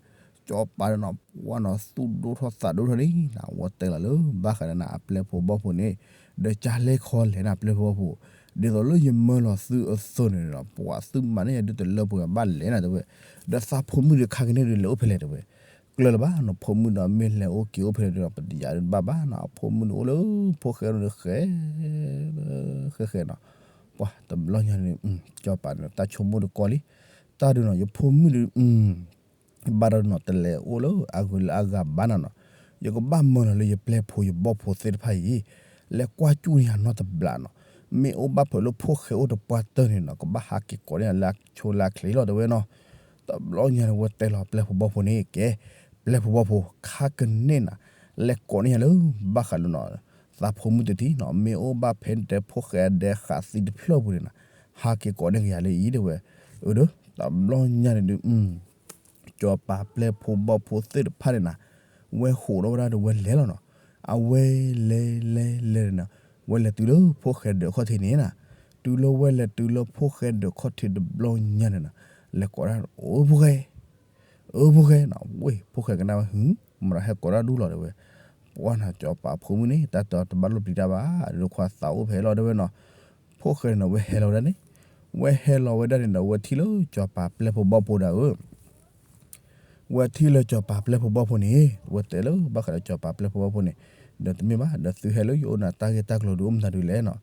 စီၤပၤဒီးနီၤ ပှၤနီၤ သူၣ်ဒိၣ်ထီၣ်သးဒိၣ်ထီၣ်န့ၣ်နၤ ဝဲတဲလီၤလၢဘၣ်ဃးဒီးနၤအပျဲၢ်ဖိဘီၣ်ဖိန့ၣ်, ဒီးကလဲၤခီလဲၣ်နၤပျဲၢ်ဖိဘီၣ်ဖိ, ဒ်သိးလၢယမၢလီၤသုအသိးန့ၣ်ဒီး ပှၤသုမၤန့ၢ်ယၤဒုးတလၢပှဲၤဘၣ်လဲၣ်နၤတဲဝဲ, ဒီးသးဖိမုၣ်ဒုးခါကန့ၣ်ဒုးလဲၤအိၣ်ဖဲလဲၣ်တဲဝဲ, ကျၢၤလၢၤဘၣ်နီၤ ဖိမုၣ်ဒီးမ့ၢ်လဲၤအိၣ်က့ၤအိၣ်ဖဲလဲၣ်ဒုးဒီး ပတယၤဒုးတဘၣ်ဘၣ်နီၤ အဖိမုၣ်န့ၣ်အိၣ်လၢဖိၣ်ဃဲဒုးဃဲ ဃဲဃဲနီၤ, ပှၤတဘျီညါန့ၣ် စီၤပၤန့ၣ် တၢ်ဆိကမိၣ်တကီလံ, တၢ်ဒုးနီၤ ယဖိမုၣ်ဒုး ဘၣ်ဒီးနီၤ တလဲၤအိၣ်လၢအဂုၤလၢအဂၤဘၣ်နၤနီၤ, ယကဘၣ်မၢလီၤလၢယပျဲၢ်ဖိယဘီၣ်ဖိသ့ၣ်တဖၣ်အံၤ, လဲၤကွၢ်စူၣ်န့ၢ်ယၤနီတဘျီနီၤ, မ့ၢ်အိၣ်ဘၣ်ဖဲလၢဖိၣ်ဃဲအိၣ်တပှၢ်တၢၢ်န့ၣ်နီၤ ကဘၣ်ဟးက့ၤကိးန့ၢ်ယၤလၢအဆိလၢအချ့လီၤတဲဝဲနီၤ, တဘျီညါန့ၣ် ဝဲတဲလီၤပျဲၢ်ဖိဘီၣ်ဖိန့ၣ် ကဲ, ပျဲၢ်ဖိဘီၣ်ဖိ ခါကန့ၣ်နၤ, လဲၤကိးန့ၢ်ယၤလၢဘၣ်ဃးလၢနီၤ သးဖိမုၣ်တထံၣ်နီၤ မ့ၢ်အိၣ်ဘၣ်ဖဲတဲဖိၣ်ဃဲအဒဲဃးသံတဖျၢၣ်ပူၤန့ၣ်နၤ, ဟးက့ၤကိးန့ၢ်က့ၤယၤလၢအံၤတဲဝဲ, အၢဒီး တဘျီညါန့ၣ်ဒုး စီၤပၤပျဲၢ်ဖိဘီၣ်ဖိသ့ၣ်တဖၣ်န့ၣ်နၤ, ဝဲဟးဒီးဝဲဒၣ်ဒီးဝဲလဲၤလီၤနီၤ, အဝဲလဲၤလဲၤလဲၤန့ၣ်နၤ, ဝဲလဲၤတုၤလၢဖိၣ်ဃဲဒၢးခီၣ်ထံးန့ၣ်နၤ, တုၤလၢဝဲလဲၤတုၤလၢဖိၣ်ဃဲဒၢးခီၣ်ထံးတဘျီညါန့ၣ်နၤ, လဲၤကိးဒၣ် အိၣ်ဖိၣ်ဃဲ အၢဖိၣ်ဃဲနီၤ, ဝ့ၢ်ဖိၣ်ဃဲကနၣ်ဝဲ ဟု မတၤဟဲကိးတၢ်ဒူၣ်လီၤတဲဝဲ, ပှၤနီၤ စီၤပၤဖိမုၣ်န့ၣ် တၢ်တဲတဘၣ်လိၣ်ပျံၤတၢ်ဘၣ်, ဒုးခွါသးအိၣ်ဖဲလီၤတဲဝဲနီၤ, ဖိၣ်ဃဲန့ၣ် ဝဲဟဲလီၤဝဲဒၣ်န့ၣ်, ဝဲဟဲလီၤဝဲဒၣ်န့ၣ်ဒီး ဝဲထံၣ်လၢစီၤပၤပျဲၢ်ဖိဘီၣ်ဖိဒၣ်ဧၢ ဝဲထံၣ်လၢစီၤပၤပျဲၢ်ဖိဘီၣ်ဖိန့ၣ် ဝဲတဲလၢဘၣ်ဃးဒီးစီၤပၤပျဲၢ်ဖိဘီၣ်ဖိန့ၣ်, ဒီးတမ့ၢ်ဘၣ် ဒီးသုဟဲလၢယအိၣ်နၤတၢ်ဂ့ၢ်တၢ်ကျိၤဒုးအိၣ်မနုၤဒုးလဲၣ်နီၤ,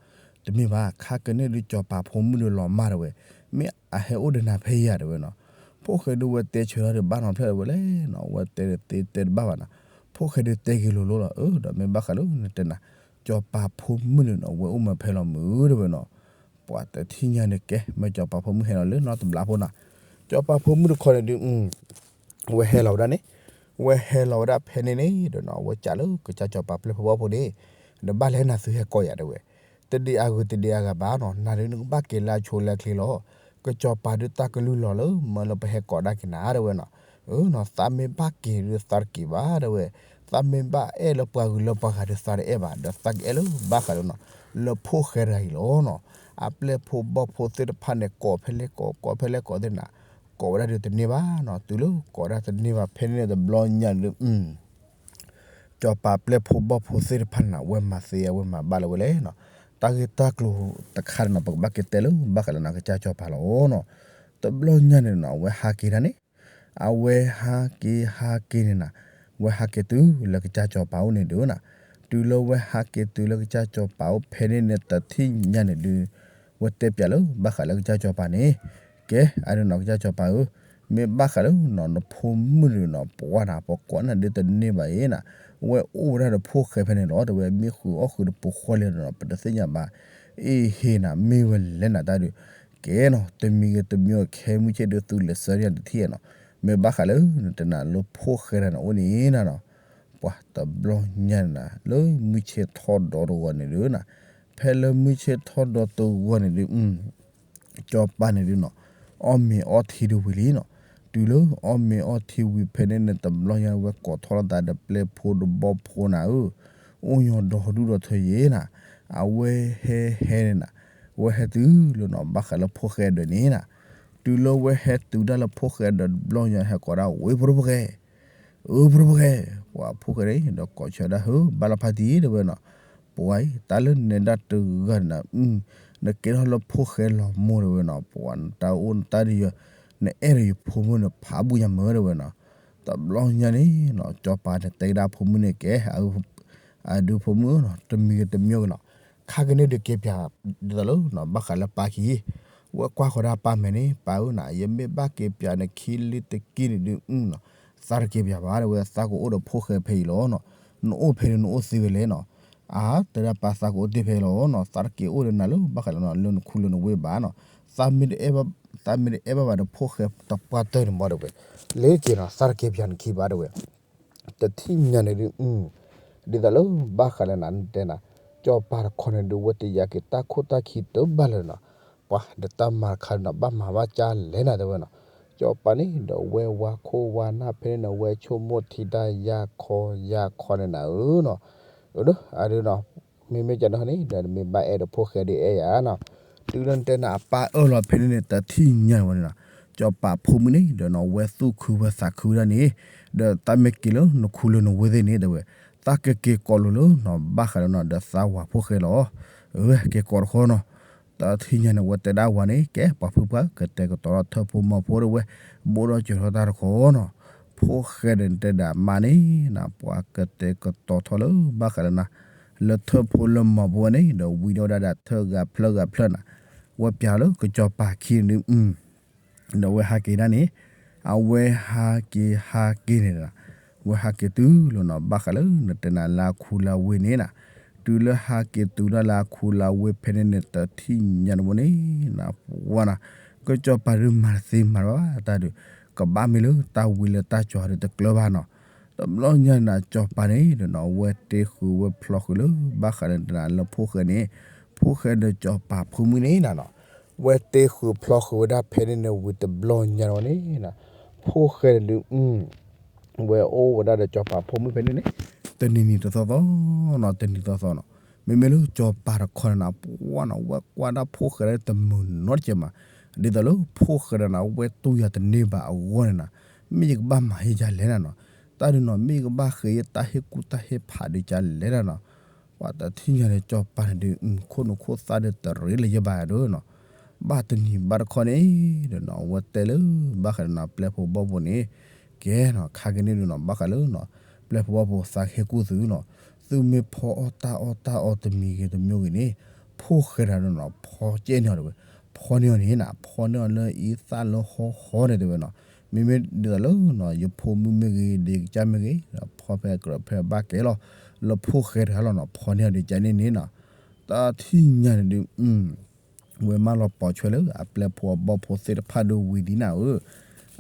တမ့ၢ်ဘၣ် ခါကန့ၣ်ဒုးစီၤပၤဖိမုၣ်ဒုးလီၤမၢ်တဲဝဲ, မ့ၢ်အဟဲအိၣ်ဒီးနၤဖဲယၤတဲဝဲနီၤ, ဖိၣ်ဃဲဒုးဝဲတဲဆၢထီၣ်ဒီးဘၣ်နီၤဖျၢၣ်တဲဝဲလဲၣ်နီၤ, ဝဲတဲတဲတဘၣ်ဘၣ်နီၤ, ဖိၣ်ဃဲဒုးတဲက့ၤလိၤလိၤလီၤ, အၢ ဒီးမ့ၢ်ဘၣ်ဃးလၢနတဲနၤ, စီၤပၤဖိမုၣ်န့ၣ်နီၤ ဝဲအိၣ်မၢဖဲလီၤမုာ်တဲဝဲနီၤ, ပှၤတထံၣ်ညါန့ၣ်ကဲ မ့ၢ်စီၤပၤဖိမုၣ်ဟဲလီၤလၢနီတဘျီဖိနီၤ, စီၤပၤဖိမုၣ်တခီန့ၣ်ဒုး ဝဲဟဲလီၤဝဲဒၣ်န့ၣ်, ဝဲဟဲလီၤဝဲဒၣ်ဖဲန့ၣ်န့ၣ်ဒီးနီၤ ဝဲစံးလၢကစၢ်စီၤပၤပျဲၢ်ဖိဘီၣ်ဖိန့ၣ်, ဒီးဘၣ်လဲၣ်နၤသုဟဲကိးယၤတဲဝဲ, တဒံးအဂုၤတဒံးအဂၤဘၣ်နီၤ, နၤဒုးနကဘၣ်က့ၤလၢအဆိလၢအချ့လီၤ, ကစီၤပၤဒုးတၢ်ကလုၢ်လီၤလၢမၢလၢပဟဲကိးဒၣ်က့ၤနၤတဲဝဲနီၤ, အၢနီၤ သးမ့ၢ်ဘၣ်က့ၤဒုးသးတက့ၤဘၣ်တဲဝဲ, သးမ့ၢ်ဘၣ်အဲၣ်လၢပှၤဂုၤလၢပှၤဂၤဒုးသးတအဲၣ်ဘၣ် ဒီးသးကအဲၣ်လၢဘၣ်ဃးလၢနီၤ, လၢဖိၣ်ဃဲတဂၤအံၤလီၤနီၤ, အပျဲၢ်ဖိဘီၣ်ဖိသ့ၣ်တဖၣ်န့ၣ် ကိးဖဲလဲၣ်ကိး ကိးဖဲလဲၣ်ကိးသ့ၣ်နၤ, ကိးဝဲဒၣ်ဒုးတန့ၢ်ဘၣ်နီၤ, တုၤလၢကိးဒၣ်တန့ၢ်ဘၣ်ဖဲန့ၣ်န့ၣ်တဘျီညါန့ၣ်ဒုး စီၤပၤပျဲၢ်ဖိဘီၣ်ဖိသ့ၣ်တဖၣ်န့ၣ် အဝဲမၤသ့အဝဲမၤဘၣ်လၢၤဝဲလဲၣ်နီၤ, တၢ်ဂ့ၢ်တၢ်ကျိၤတခါန့ၣ်နီၤ ပကဘၣ်က့ၤတဲလၢဘၣ်ဃးလၢနၤကစၢ်စီၤပၤလီၤနီၤ, တဘျီညါန့ၣ်နီၤ အဝဲဟးက့ၤဒၣ်န့ၣ်, အဝဲဟးက့ၤဟးက့ၤန့ၣ်နၤ, ဝဲဟးက့ၤတုၤလၢကစၢ်စီၤပၤအိၣ်န့ၣ်ဒုးနၤ, တုၤလၢဝဲဟးက့ၤတုၤလၢကစၢ်စီၤပၤအိၣ်ဖဲန့ၣ်န့ၣ် တထံၣ်ညါန့ၣ်ဒုး ဝဲတဲပၠးလၢဘၣ်ဃးလၢကစၢ်စီၤပၤန့ၣ်, ကဲ အဒုးနီၤ ကစၢ်စီၤပၤဧၢ, မ့ၢ်ဘၣ်ဃးလၢနီၤ နဖိမုၣ်ဒုးနီၤ ပှၤနၤ ပကိးနၤဒုးတန့ၢ်ဘၣ်အံၤနၤ, ဝဲအိၣ်ဝဲဒၣ်ဒီးဖိၣ်ဃဲဖဲန့ၣ်လီၤ တဲဝဲ, မ့ၢ်ဃုအီၣ်ဃုတပူၤဃီလဲၣ်နီၤ ပတသ့ၣ်ညါဘၣ်, အ့ဟ့နၤ မ့ၢ်ဝဲလဲၣ်နၤတၢ်ဒုး, ကဲနီၤ တမံၤဂ့ၤတမံၤဂ့ၤ ခဲမုၢ်ဆ့ၣ်ဒုးသုလဲၤဆၢထံၣ်နၤတထံၣ်နီၤ, မ့ၢ်ဘၣ်ဃးလၢနတဲနၤလၢဖိၣ်ဃဲတဂၤန့ၣ်အိၣ်န့ၣ်နၤနီၤ, ပှၤတဘျီညါန့ၣ်နၤ လၢမုၢ်ဆ့ၣ်ထီၣ်ဒီတဂီၤန့ၣ်ဒုးနၤ, ဖဲလၢမုၢ်ဆ့ၣ်ထီၣ်ဒီတဂီၤန့ၣ်ဒုး စီၤပၤန့ၣ်ဒုးနီၤ, အီၣ်မ့ၤအီထံဒုးဝံၤလံနီၤ, တုၤလၢအီၣ်မ့ၤအီထံဝံၤဖဲန့ၣ်န့ၣ် တဘျီညါဝဲကိးထီၣ်လီၤသးဒီးပျဲၢ်ဖိတဘီဖိနၤဧၢ, အိၣ်ညီဒီဟီၣ်ဒူၣ်ဒီထၢယ့နၤ, အဝဲဟဲဟဲန့ၣ်နၤ, ဝဲဟဲတုၤလၢနီၤ ဘၣ်ဃးလၢဖိၣ်ဃဲဒၢးန့ၣ်နၤ, တုၤလၢဝဲဟဲတုၤဒၣ်လၢဖိၣ်ဃဲဒၢးတဘျီညါ ဟဲကိးဒၣ်ဝ့ၢ်ဖိတဖိၣ်ဃဲ အၢ ဖိတဖိၣ်ဃဲ, ပှၤဖိၣ်ဃဲန့ၣ် ဒီးကိးဆၢဒၣ် ဟၢ ဘၣ်လီၤဖးတံၢ်တဲဝဲနီၤ, ပှၤအံၤ တၢ်လၢနဲဒၣ်တဂၤန့ၣ်နၤ, နကဲထီၣ်လၢဖိၣ်ဃဲလီၤမိၢ်တဲဝဲနီၤ, ပှၤနတၢ်အိၣ်နတၢ်ဒုးယၤ, နအဲၣ်ဒီးယဖိမုၣ်န့ၣ် ဖးဘူၣ်ညါမၢတဲဝဲနီၤ, တဘျီညါန့ၣ်နီၤ စီၤပၤန့ၣ်တဲကဒါဖိမုၣ်န့ၣ်ကဲ, အဒုးဖိမုၣ်နီၤ တမံၤဂ့ၤတမံၤဂ့ၤနီၤ, ခါကန့ၣ်ဒုးက့ၤပၠး ဒ်သိးလၢ ဘၣ်ဃးလၢပၢ်ခံ ဝဲကွၢ်ဃီၤဒၣ်ပၢ်မဲာ်န့ၣ် ပၢ်ဧၢနီၤ ယမ့ၢ်ဘၣ်က့ၤပၠးနခံလံတကံၢ်န့ၣ်ဒုးနီၤ, သးတက့ၤပၠးဘၣ်တဲဝဲ, သးကအိၣ်ဒီးဖိၣ်ဃဲဖဲအံၤလီၤနီၤ, နအိၣ်ဖဲန့ၣ်နအိၣ်သ့ဝဲလဲၣ်နီၤ, အါ တဲဒၣ်ပၢ်သးကအိၣ်တ့ၢ်ဖဲလီၤနီၤ, သးတက့ၤအိၣ်ဒီးနၤလၢဘၣ်ဃးလၢနီၤ လၢနခူလၢနဝ့ၢ်ဘၣ်နီၤ, သးမ့ၢ်တအဲၣ်ဘၣ်, သးမ့ၢ်တအဲၣ်ဘၣ်ဘၣ်ဒီးဖိၣ်ဃဲတပှၢ်တၢၢ်န့ၣ်မ့ၢ်တဲဝဲ, လ့ၤက့ၤနီၤ သးတက့ၤပၠးနခံဘၣ်တဲဝဲ တထံၣ်ညါန့ၣ်ဒုး ဒ်သိးလၢဘၣ်ဃးလၢနၤတဲနၤ, ကၠီၤပၤတခီန့ၣ်ဒုး ဝဲတယာ်က့ၤတၢ်ခိၣ်တၢ်ခံတဘၣ်လၢၤနီၤ, ပှၤဒီးတၢ်မၤတခါဒီးနီၤ ဘၣ်မၤဘၣ်ကၢ်လဲၣ်နၤတဲဝဲနီၤ, ကၠီၤပၤန့ၣ်ဒီးဝဲဝါခိၣ်ဝါနၢ်ဖဲန့ၣ်နီၤ ဝဲဆိကမိၣ်ထံတၢ်ယၢ်ခီယၢ်ခီန့ၣ်နၤဧၢနီၤ, အဒိ အဒုနီၤ မ့မ့ၢ်ကန့ၣ်န့ၣ် ဒီးမ့ၢ်ဘၣ်အဲၣ်ဒီးဖိၣ်ဃဲဒုးအဲၣ်ယၤနီၤ, တုၤလၢနတဲနၤအပၢ်အၢၣ်လီၤဖဲန့ၣ်န့ၣ် တထံၣ်ညါန့ၣ်ဝဲန့ၣ်နီၤ, ကၠီၤပၤဖိမုၣ်န့ၣ်ဒီးနီၤ ဝဲသူၣ်ခုဝဲသးခုဝဲဒၣ်န့ၣ်, ဒီးသးမ့ၢ်က့ၤလၢနခူလၢနဝ့ၢ်သ့ၣ်န့ၣ်တဲဝဲ, သးကက့ၤကိးလိၤလၢနီၤ ဘၣ်ဃးလၢနီၤ ဒီးသးဝၤဖိၣ်ဃဲလီၤ, အဝဲက့ၤကိးတခီနီၤ, တထံၣ်ညါန့ၣ် ဝဲတဲဒၣ်ဝၤန့ၣ် ကဲပှၤဖုပှၢ် ကတဲာ်ကတီၤထီၣ်ထၢၣ်ဖိမီၤဖိဒီးဝဲ, ဘိၣ်ထီၣ်စၢၤထီၣ်တၢ်တခီနီၤ, ဖိၣ်ဃဲဒီးနတဲဒၣ်မါန့ၣ်နၤ ပှၤကတဲာ်ကတီၤထီၣ်လၢဘၣ်ဃးလၢနၤ, လၢထၢၣ်ဖိလၢမီၤဖိန့ၣ် ဒီးဝံၤဒီးဝဲဒၣ်ဒီးထၢၣ်ဂၤဖျၢၣ်ဂၤဖျၢၣ်နၤ, ဝဲပၠးလၢကၠီၤပၤခံန့ၣ်ဒုး ဒီးဝဲဟးက့ၤဒၣ်န့ၣ်, အဝဲဟးက့ၤဟးက့ၤန့ၣ်, ဝဲဟးက့ၤတုၤလီၤနီၤ ဘၣ်ဃးလၢနတဲနၤလၢအခူလၢအဝ့ၢ်န့ၣ်နၤ, တုၤလၢဟးက့ၤတုၤဒၣ်လၢအခူလၢအဝ့ၢ်ဖဲန့ၣ်န့ၣ် တထံၣ်ညါန့ၣ်ဝဲန့ၣ်နၤ ပှၤနီၤ, ကၠီၤပၤဒုးမၤတသ့မၤဘၣ်တၢ်ဒုး, ကဘၣ်မ့ၢ်လၢတၢ်ဝံလၢတၢ်ကၠီၤဒုးတကျၢၤဘၣ်နီၤ, တဘျီညါန့ၣ်နၤ ကၠီၤပၤန့ၣ်ဒီးနီၤ ဝဲတ့ဃုာ်ဝဲဖျီဃုာ်လၢဘၣ်ဃးလၢနတဲနၤလၢဖိၣ်ဃဲန့ၣ်, ဖိၣ်ဃဲဒီးကၠီၤပၤဖိမုၣ်န့ၣ်နၤနီၤ ဝဲတ့ဃုာ်ဖျီဃုာ်ဝဲဒၣ်ဖဲန့ၣ်န့ၣ်ဝံၤတဘျီညါန့ၣ်ဝဲန့ၣ်နၤ, ဖိၣ်ဃဲန့ၣ်ဒုး ဝဲအိၣ်ဝဲဒၣ်ဒီးကၠီၤပၤဖိမုၣ်ဖဲန့ၣ်န့ၣ်, တနံၤနံၤတသီသီနီၤ တနံၤသီသီနီၤ, မ့မ့ၢ်လၢကၠီၤပၤတခီန့ၣ်နၤ ပှၤနီၤ ဝဲကွၢ်ဒၣ်ဖိၣ်ဃဲဒၣ်တမုာ်နီတစဲးမး, ဒ်သိးလၢဖိၣ်ဃဲဒီးနၤ ဝဲတူၢ်ယၤတန့ၢ်ဘၣ်အဂီၢ်န့ၣ်နၤ, မ့ၢ်ယကဘၣ်မၤဟ့ၣ်ဒ်လဲၣ်နၤနီၤ, တၢ်ဒုးနီၤ မ့ၢ်ယကဘၣ်ဃ့ယတၢ်ဟ့ၣ်ကူၣ်တၢ်ဟ့ၣ်ဖးဒုးဒ်လဲၣ်နၤနီၤ, ပှၤတထံၣ်ညါန့ၣ် ကၠီၤပၤန့ၣ်ဒုး ခိၣ်နူာ်ခိၣ်သၣ်ဒုးတရံးလၢၤယဲဘၣ်ဒုးနီၤ, ဘၣ်တနံၤဘၣ်တခီန့ၣ် ဒီးနီၤ အဝဲတဲလၢ ဘၣ်ဃးဒီးနီၤ ပျဲၢ်ဖိဘီၣ်ဖိန့ၣ်, ကဲနီၤ ခါက့ၤန့ၣ်ဒုးနီၤ ဘၣ်ဃးလၢနီၤ ပျဲၢ်ဖိဘီၣ်ဖိသးကဟ့ၣ်ကူၣ်သုနီၤ, သုမ့ၢ်ဖီအီၣ်တၢ်အီၣ်တၢ်အီတမံၤဂ့ၤတမံၤဂ့ၤန့ၣ်, ဖိၣ်ဃဲတၢ်ဒုးနီၤ ဖီကဲန့ၢ်အီၤတဲဝဲ, ဖီန့ၢ်အီၤန့ၣ်နၤ ဖီန့ၢ်အီၤလၢအံသၣ်လၢဟီဟီန့ၣ်တဲဝဲနီၤ, မ့မ့ၢ်ဒ်သိးလၢနီၤ ယဖိမုၣ်မ့ၢ်ဂ့ၤ ဒ့ကစၢ်မ့ၢ်ဂ့ၤ, ဖီဖဲကြၢးဖဲဘၣ်ကဲလီၤ, လၢဖိၣ်ဃဲတၢ်လီၤနီၤ ဖီန့ၢ်အီၤဒ်ကဲန့ၣ်န့ၣ်နီၤ, တၢ်ထံၣ်ညါန့ၣ်ဒုး ဝဲမၢလီၤပိာ်ဆွဲလၢ အပျဲၢ်ဖိအဘီၣ်ဖိသ့ၣ်တဖၣ်ဒုးဝံၤဒ်နၤဧၢ,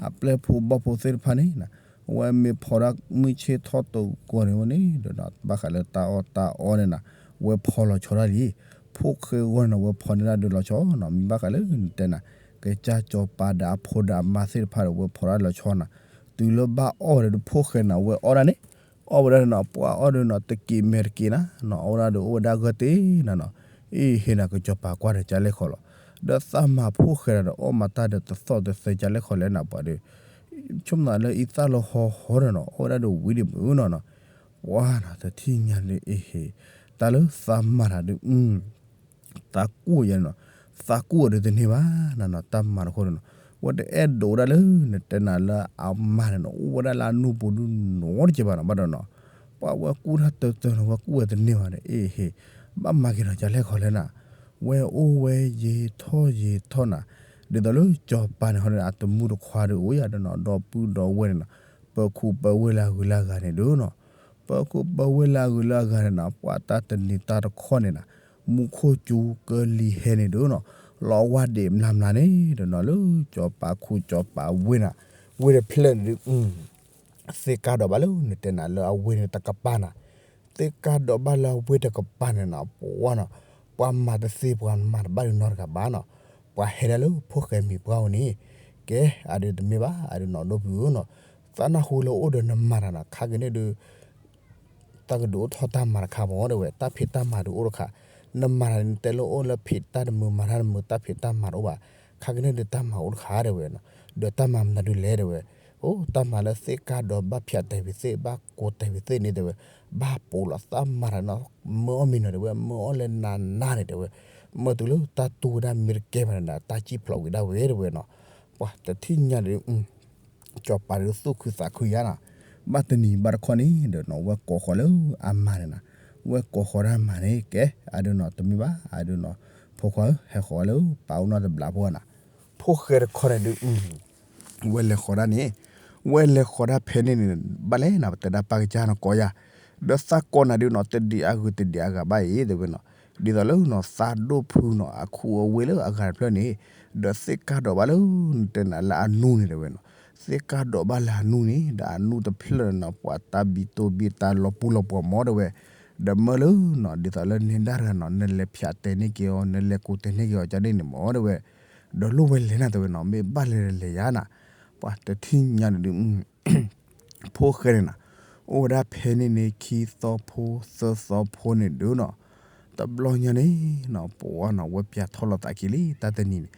အပျဲၢ်ဖိဘီၣ်ဖိသ့ၣ်တဖၣ်န့ၣ်, အဝဲမ့ၢ်ဖီဒၣ်မုၢ်ဆ့ၣ်ထီၣ်တဂီၤန့ၣ်ဝဲန့ၣ်ဒီး ဘၣ်ဃးလၢတၢ်အီၣ်တၢ်အီန့ၣ်နၤ, ဝဲဖီလီၤဆီဒၣ်လံ, ဖိၣ်ဃဲဂီၢ်န့ၣ် ဝဲဖီန့ၢ်ဒၣ်ဒုးလီၤဆီနီၤ, မ့ၢ်ဘၣ်ဃးလၢနတဲနၤ, ကစၢ်ကၠီၤပၤဒီးအဖိဒီးအမါသ့ၣ်တဖၣ်ဒီး ဝဲဖီဒၣ်လီၤဆီနၤ, တုၤလၢဘၣ်အီၣ်ဝဲဒီးဖိၣ်ဃဲနၤ ဝဲအီၣ်ဒၣ်န့ၣ်, အီၣ်ဝဲဒၣ်န့ၣ်နီၤ ပှၤအီၣ်ဒုးနီၤ တက့ၤမဲာ်တက့ၤနၤ, နီၤ အီၣ်ဝဲဒၣ်ဒီးအိၣ်ဝဲဒၣ်ဂၢၢ်တ့ၢ်နၤနီၤ, အ့ၣ် ဟ့ၣ်နၤကစၢ်ကၠီၤပၤကွၢ်ဒီးကၢ်လဲၣ်ခီလီၤ, ဒီးသးမၤဖိၣ်ဃဲဒီးအီၣ်မၤတၢ်ဒီးတသီၣ်တသဲကၢ်လဲၣ်ခီလဲၣ်နၤပှၤဒီး, ဆိကမိၣ်သးလၢအံသၣ်လၢဟီဟီဒီးနီၤ အီၣ်ဝဲဒၣ်ဒီးဝံၤဒံးမုၢ်နီၤနီၤ, ပှၤနီၤ တထံၣ်ညါန့ၣ် အ့ၣ် ဟ့ၣ် တၢ်လၢသးမၤတၢ်ဒုး သးကူၣ်ယၤန့ၣ်နီၤ, သးကူၣ်အီၤဒုးတန့ၢ်ဘၣ်နၤနီၤ, တၢ်မၤတခီန့ၣ်နီၤ, ဝဲတအဲၣ်ဒိးဝဲဒၣ်လၢ နတဲနၤလၢအမါန့ၣ်နီၤ အိၣ်ဝဲဒၣ်လၢအနူၢ်ပူၤဒုးနီတကဲဘၣ်နီၤ, ဘၣ်ဒီးနီၤ, ပှၤဝဲကူၣ်တၢ်တၢၢ်တၢၢ်နီၤ ဝဲကူၣ်ဝဲတန့ၢ်ဘၣ်ဒီး အ့ၣ် ဟ့ၣ် ဘၣ်မၤက့ၤဒီးကၢ်လဲၣ်ခီလဲၣ်နၤ, ဝဲအိၣ်ဝဲယံာ်ထီၣ်ယံာ်ထီၣ်နၤ, ဒ်သိးလၢကၠီၤပၤန့ၣ်ဟီန့ၣ် အတမူတခွါဒီးအိၣ်ယၤဒီးနီၤ ဒီပုၢ်ဒီဝဲၢ်န့ၣ်နီၤ, ပၢၤခိၣ်ပၢၤဝဲၢ်လၢအဂုၤလၢအဂၤန့ၣ်ဒုးနီၤ ပၢၤခိၣ်ပၢၤဝဲၢ်လၢအဂုၤလၢအဂၤန့ၣ်နီၤ ပှၤတၢ်တနံၤတၢ်တခီန့ၣ်နီၤ, မူခိၣ်စူၤကလံၤဟဲန့ၣ်ဒုးနီၤ, လီၤဝါဒံးမျၢ်မျၢ်န့ၣ်ဒီးနီၤ လၢကၠီၤပၤခိၣ်ကၠီၤပၤဝ့ၢ်နၤ, ဝ့ၢ်တဖျၢၣ်န့ၣ်ဒုး သ့ၣ်ကါဒိးဘၣ်လၢနတဲနၤလၢအဝ့ၢ်န့ၣ်တကပၤနၤ, သ့ၣ်ကါဒိးဘၣ်လၢအဝ့ၢ်တကပၤန့ၣ်နီၤ ပှၤနီၤ, ပှၤမၤတသ့ပှၤမၤတဘၣ်ဒုးနီတဂၤဘၣ်နီၤ, ပှၤဟဲဒၣ်လၢဖိၣ်ဃဲမံၤပှၢ်ဧိၤန့ၣ်, ကဲ အဒုးတမ့ၢ်ဘၣ် အဒုးနီၤဒိၣ်ဖုၣ်ဧိၤနီၤ, သးနၢ်ဟူလၢအိၣ်ဒီးနမၤတၢ်နီၤ ခါက့ၤန့ၣ်ဒုး တၢ်ကဒုးအိၣ်ထီၣ်တၢ်မၤတခါမ့ၢ်တဲဝဲ တၢ်ဖံးတၢ်မၤဒုးအိၣ်တခါ, နမၤတၢ်န့ၣ် နတဲလၢအိၣ်လၢဖံးတၢ်တမုာ်မၤတၢ်တမုာ် တၢ်ဖံးတၢ်မၤတအိၣ်ဘၣ်, ခါက့ၤန့ၣ်ဒုးတၢ်မၤအိၣ်တခါတဲဝဲနီၤ, ဒီးတၢ်မၤမနုၤဒုးလဲၣ်တဲဝဲ, အိၣ် တၢ်မၤလၢသ့ၣ်ကါဒိးဘၣ်ဖၠးတဲာ်ဝံၤသ့ၣ် ဘၣ်ကိးတဲာ်ဝံၤသ့ၣ်န့ၣ်တဲဝဲ, ဘၣ်ပိာ်လီၤသးမၤတၢ်နီၤ, မၢအီၣ်မံၤနီၤတဲဝဲ မၢအီၣ်လၢနၤနၤန့ၣ်တဲဝဲ, မၢတုၤလၢတၢ်တူၢ်ဝဲဒၣ်မ့ၢ်တကဲဘၣ်န့ၣ်ဒီး တၢ်စံၣ်ဖျိးဝံၤဒၣ်ဝဲတဲဝဲနီၤ, ပှၤတထံၣ်ညါဒုး ကၠီၤပၤဒုးသူၣ်ခုသးခုယါနီၤ, ဘၣ်တနံၤဘၣ်တခီန့ၣ်ဒီးနီၤ ဝဲကိးဃီၤလၢအမါန့ၣ်နီၤ, ဝဲကိးဃီၤဒၣ်မါန့ၣ် ကဲ အဒုးနီၤ တမ့ၢ်ဘၣ် အဒုးနီၤ, ဖိခွါဧၢ ဟဲဃီၤဝဲလၢပၢ်အိၣ်နီတဘျီဖိနီၤ, ဖိၣ်ဃဲတခီန့ၣ်ဒုး ဝဲလဲၤဃီၤဒၣ်န့ၣ်, ဝဲလဲၤဃီၤဒၣ်ဖဲန့ၣ်န့ၣ် ဘၣ်လဲၣ်နၤ ပတဲဒၣ်ပၢ်ကစၢ်နီၤကိးယၤ, ဒီးသးကိးနၤဒုးနီၤ တဒံးအဂုၤတဒံးအဂၤဘၣ်အံၤ တဲဝဲနီၤ, ဒ်သိးလၢနီၤ သးဒိၣ်ဖုနီၤ အခူအဝ့ၢ်လၢအဂၤတဖျၢၣ်န့ၣ်, ဒီးသ့ၣ်ကၢ်ဒိးဘၣ်လၢ နတဲနၤလၢအနူန့ၣ် တဲဝဲနီၤ, သ့ၣ်ကၢ်ဒိးဘၣ်လၢအနူန့ၣ် ဒီးအနူတဖျၢၣ်နီၤ ပှၤတၢ်ဘံတိဘံတၢ်လီၤပူၤလီၤပှီၤမၢ တဲဝဲ, ဒီးမၢလၢနီၤ ဒ်သိးလၢနဲဒၣ်တဂၤနီၤ နလဲၤဖၠးတဲာ်န့ၢ်က့ၤအီၤ နလဲၤကူးတဲာ်န့ၢ်က့ၤအီၤ ကန့ၣ်န့ၣ်မၢ တဲဝဲ, ဒီးလိၣ်ဝဲလဲၤနၤ တဲဝဲနီၤ မ့ၢ်ဘၣ်လဲၤလဲၤယါနၤ, ပှၤတထံၣ်ညါန့ၣ်ဒုး ဖိၣ်ဃဲန့ၣ်နၤ, အိၣ်ဝဲဒၣ်ဖဲန့ၣ်န့ၣ် ခံသီဖိ သၢသီဖိန့ၣ်ဒုးနီၤ, တဘျီညါန့ၣ်နီၤ ပှၤနီၤ ဝဲပၠးထီၣ်လိာ်သးခံလံ တၢ်တနံၤန့ၣ်,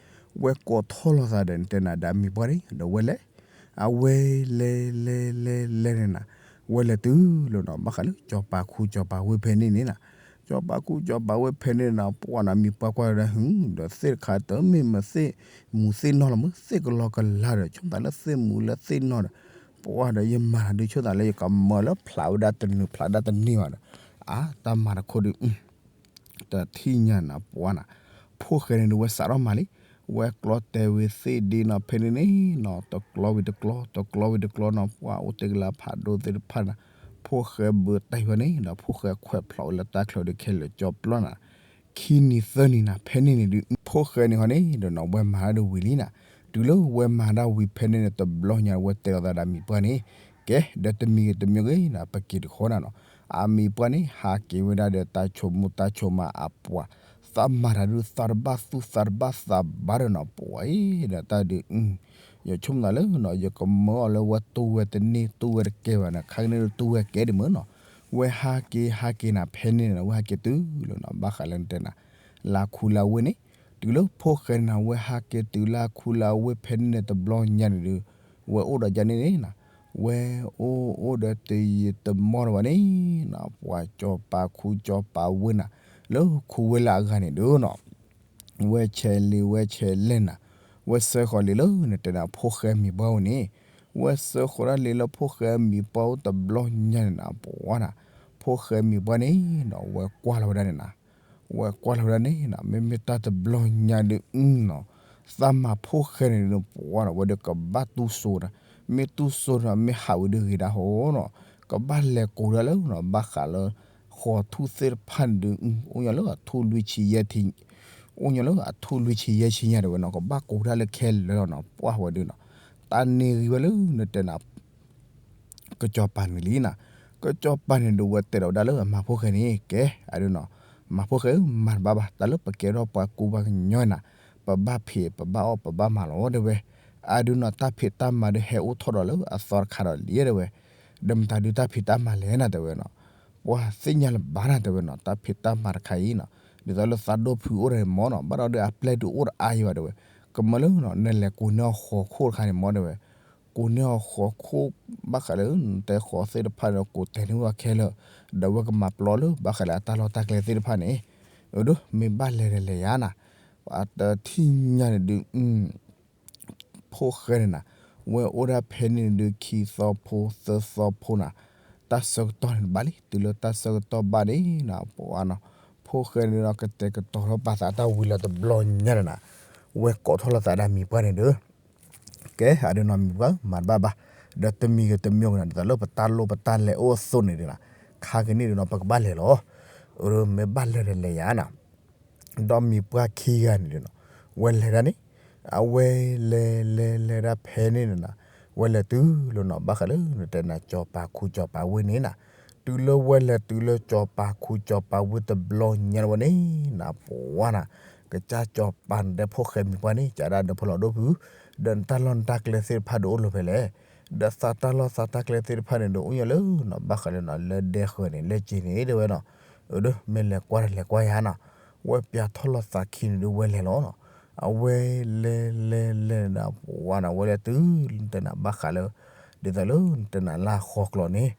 ဝဲကိးထီၣ်လိာ်သးဒီး နတဲနၤဒီးအမံၤပှၢ်န့ၣ် ဒီးဝဲလဲၤ, အဝဲလဲၤလဲၤလဲၤလဲၤန့ၣ်နၤ, ဝဲလဲၤတုၤလၢနီၤ ဘၣ်ဃးလၢ ကၠီၤပၤခူကၠီၤပၤဝ့ၢ်ဖဲန့ၣ်န့ၣ်နၤ, ကၠီၤပၤခူကၠီၤပၤဝ့ၢ်ဖဲန့ၣ်နၤ ပှၤနီၤ မံၤပှၢ်ကွၢ်ဝဲဒၣ် ဟူ ဒီးသ့ၣ်တခါတမ့ၢ်မ့ၢ်သ့ၣ်မူသ့ၣ်နီၢ်လီၤ မ့ၢ်သ့ၣ်ကလီကလါဒီး ဆိကမိၣ်သးလၢသ့ၣ်မူလၢသ့ၣ်နီၢ်ဒီး ပှၤဒီးယမၤဒီး ဆိကမိၣ်သးလၢယကမၤလၢဖျးဝဲဒၣ်တနုာ်ဖျးဒၣ်တန့ၢ်ဘၣ်ဒီး အါ တၢ်မၤတခိၣ်ဒီး တထံၣ်ညါနၤ ပှၤနၤ, ဖိၣ်ဃဲန့ၣ်ဒုး ဝဲစးထီၣ်မၤလံ, ဝဲကျီတဲာ်ဝံၤသ့ၣ်ဒ့နီၤ ဖဲန့ၣ်န့ၣ်နီၤ တကျီဝံၤတကျီ တကျီဝံၤတကျီနီၤ ပှၤအိၣ်တ့ၢ်ကလါဖးဒိၣ်သ့ၣ်တဖၣ်နၤ, ဖိၣ်ဃဲဘုးတၢ်ယွၤန့ၣ်ဒီး ဖိၣ်ဃဲခွဲးဖျိးဝဲလၢတၢ်ချၢဒီးခဲလၢာ်ကၠီပျီနၤ, ခံနံၤသၢနံၤနၤ ဖဲန့ၣ်န့ၣ်ဒုး ဖိၣ်ဃဲန့ၣ်ဃီန့ၣ်ဒီးနီၤ ဝဲမၤတၢ်ဒုးဝံၤလံနၤ, တုၤလၢဝဲမၤတၢ်ဝံၤဖဲန့ၣ်န့ၣ် တဘျီညါဝဲတဲလီၤသးဒီးမံၤပှၢ်န့ၣ်, ကဲ ဒီးတမံၤဂ့ၤတမံၤဂ့ၤနၤ ပက့ၤတဃီနၤနီၤ, အမံၤပှၢ်န့ၣ် ဟးက့ၤဝဲဒၣ်ဒီးတၢ်ဆိကမိၣ်တၢ်ဆိကမးအပှၤ, သးမၤတၢ်ဒုး သးတဘၣ်သူၣ်သးတဘၣ်သးဘၣ်ဒီးနီၤ ပှၤအံၤဒီးတၢ်ဒုး ယဆိကမိၣ်သးလၢနီၤ ယကမၢအီၤလၢဝဲတူၢ်ဝဲတန့ၢ်တူၢ်ဝဲတကဲဘၣ်နၤ ခါကန့ၣ်ဒုးတူၢ်ဝဲကဲဒံးမၢနီၤ, ဝဲဟးက့ၤဟးက့ၤနၤ ဖဲန့ၣ်နၤ ဝဲဟးက့ၤတုၤလၢနီၤ ဘၣ်ဃးလၢနတဲနၤ လၢခူလၢဝ့ၢ်န့ၣ်, တုၤလၢဖိၣ်ဃဲန့ၣ်နၤ ဝဲဟးက့ၤတုၤလၢခူလၢဝ့ၢ်ဖဲန့ၣ်န့ၣ် တဘျီညါန့ၣ်ဒုး ဝဲအိၣ်ဒီးယၤန့ၣ်န့ၣ်နၤ, ဝဲအိၣ်အိၣ်ဒီးတယံာ်တမီၢ်ဒီးဘၣ်န့ၣ်နၤ ပှၤကၠီၤပၤခူကၠီၤပၤဝ့ၢ်နၤ, လၢခူဝ့ၢ်လၢအဂၤန့ၣ်ဒုးနီၤ ဝဲဆဲးလံာ်ဝဲဆဲးလဲၢ်နၤ, ဝဲစၢဃီၤလံာ်လၢနတဲနၤ ဖိၣ်ဃဲမံၤပှၢ်အိၣ်န့ၣ်, ဝဲစၢဃီၤဒၣ်လံာ်လၢဖိၣ်ဃဲမံၤပှၢ်အိၣ်တဘျီညါန့ၣ်နၤ ပှၤနၤ, ဖိၣ်ဃဲမံၤပှၢ်န့ၣ်နီၤ ဝဲကွၢ်လီၤဝဲဒၣ်န့ၣ်နၤ, ဝဲကွၢ်လီၤဝဲဒၣ်န့ၣ်နၤ မ့မ့ၢ်တၢ်တဘျီညါဒုးနီၤ, သးမၤဖိၣ်ဃဲန့ၣ်ဒုး ပှၤနၤ ဝဲဒီးကဘၣ်တူၢ်စိနၤ, မ့ၢ်တူၢ်စိနၤ မ့ၢ်ဟးဝံၤဒုးဂ့ၤဒၣ်ဟီနီၤ, ကဘၣ်လဲၤကိးဒၣ်လၢနီၤ ဘၣ်ဃးလၢ ဃီၤထူၣ်သ့ၣ်တဖၣ်န့ၣ်ဒုး အိၣ်ညီလၢအထူၣ်လွံၢ်ဆံယဲၢ်ထံ အိၣ်ညီလၢအထူၣ်လွံၢ်ဆံယဲၢ်ဆံညါတဲဝဲနီၤ ကဘၣ်ကိးဒၣ်လၢခဲလၢာ်လီၤနီၤ ပှၢ်ဝဲဒုးနီၤ, တၢ်န့ၢ်ဂံၢ်ဝဲလၢနတဲနၤ ကစီၤပၤန့ၣ်လံနၤ, ကစီၤပၤန့ၣ်ဒုးဝဲတဲဒီးဝဲဒၣ်လၢအမၤဖိၣ်ဃဲန့ၣ် ကဲ အဒုးနီၤ, မၤဖိၣ်ဃဲဧၢ မၤတဘၣ်ဘၣ် တၢ်လၢပကဲထီၣ်ပှၤကူပှၤကညီနၤ, ပဘၣ်ဖံးပဘၣ်အီၣ်ပဘၣ်မၤလီၤတဲဝဲ, အဒုးနီၤ တၢ်ဖံးတၢ်မၤဒုးဟဲအိၣ်ထီၣ်ဒီးလၢအသီတခါဒီးလံတဲဝဲ, ဒီးမတၤဒုးတၢ်ဖံးတၢ်မၤလဲၣ်နၤတဲဝဲနီၤ, ပှၤသ့ၣ်ညါလၢၤဘၣ်နၤတဲဝဲနီၤ တၢ်ဖံးတၢ်မၤတခါအံၤနီၤ, ဒ်သိးလၢသးဒိၣ်ဖုအိၣ်ဒီးမၢနီၤ ဘၣ်ဒီးဒုးအပျဲၢ်ဒုးအိၣ်ဒီးအါယံၤဘၣ်တဲဝဲ, ကမၢလၢနီၤနလဲၤကိးန့ၢ်အီၤဃီၤခိၣ်တခါန့ၣ်မၢတဲဝဲ ကိးန့ၢ်အီၤဃီၤခိၣ် ဘၣ်ဃးလၢတဲဃီၤသ့ၣ်တဖၣ်ဒီး ကိးတဲာ်န့ၢ်ဝဲခဲလၢာ်, ဒီးဝဲကမၤပျီလၢဘၣ်ဃးလၢအတၢ်လီၢ်တၢ်ကျဲသ့ၣ်တဖၣ်န့ၣ်, အဒိ မ့ၢ်ဘၣ်လဲၤဒီးလဲၤယါနၤ, ပှၤတထံၣ်ညါန့ၣ်ဒုး ဖိၣ်ဃဲန့ၣ်နၤ, ဝဲအိၣ်ဒၣ်ဖဲန့ၣ်ဒုးခံသီဖိသၢသီဖိနၤ, တၢ်ဆၢကတီၢ်န့ၣ်တဘၣ်လံ တုၤလၢတၢ်ဆၢကတီၢ်ဘၣ်န့ၣ်နၤ ပှၤနီၤ, ဖိၣ်ဃဲန့ၣ်ဒီးကတဲာ်ကတီၤထီၣ်ပာ်သးတၢ်ဝံၤလီၤတဘျီညါန့ၣ်နၤ, ဝဲကိးထီၣ်လိာ်သးဒၣ်မံၤပှၢ်န့ၣ်ဒီး ကဲ အဒုးနီၤမံၤပှၢ် မၤတဘၣ်ဘၣ်, ဒီးတမံၤဂ့ၤတမံၤဂ့ၤနၤ ဒ်သိးလၢပတၢ်လိၣ်ပတၢ်လဲၤအိၣ်အသိးန့ၣ်ဒုးနၤ, ခါကန့ၣ်ဒုးနီၤ ပကဘၣ်လဲၤလီၤ, အဒုးမ့ၢ်ဘၣ်လဲၤဒီးလဲၤယါနၤ, ဒီးမံၤပှၢ်ခံဂၤန့ၣ်ဒုးနီၤ, ဝဲလဲၤဒၣ်န့ၣ်, အဝဲလဲၤလဲၤလဲၤဒၣ်ဖဲန့ၣ်နၤ, ဝဲလဲၤတုၤလီၤနီၤ ဘၣ်ဃးလၢနတဲနၤ ကၠီၤပၤခူကၠီၤပၤဝ့ၢ်န့ၣ်နၤ, တုၤလၢဝဲလဲၤတုၤလၢကၠီၤပၤခူကၠီၤပၤဝ့ၢ်တဘျီညါဝဲန့ၣ်နၤ ပှၤနၤ, ကစၢ်ကၠီၤပၤနတဲဖိၣ်ဃဲမံၤပှၢ်န့ၣ် ကးဒၣ်ဒီးဖီလီၤဒိၣ်ဖု, ဒီးနတၢ်လီၢ်နတၢ်ကျဲသ့ၣ်တဖၣ်ဒုးအိၣ်လၢၤဖဲလဲၣ်, ဒီးသးတၢ်လီၢ်သးတၢ်ကျဲသ့ၣ်တဖၣ်န့ၣ်ဒုး အိၣ်ညီလၢနီၤ ဘၣ်ဃးလၢနီၤ လၢဒဲဃၢၤန့ၣ် လၢက့ၤန့ၣ်တဲဝဲနီၤ, အဒုးမ့ၢ်လဲၤကွၢ်ဒီးလဲၤကွၢ်ယါနီၤ, ဝဲပၠးထီၣ်လိာ်သးခံန့ၣ်ဒုးဝဲလဲၤလီၤနီၤ, အဝဲလဲၤလဲၤလဲၤနၤ ပှၤနၤ ဝဲလဲၤတုၤ နတဲနၤဘၣ်ဃးလၢ ဒ်သိးလၢနတဲနၤလၢဃီကျိးန့ၣ်,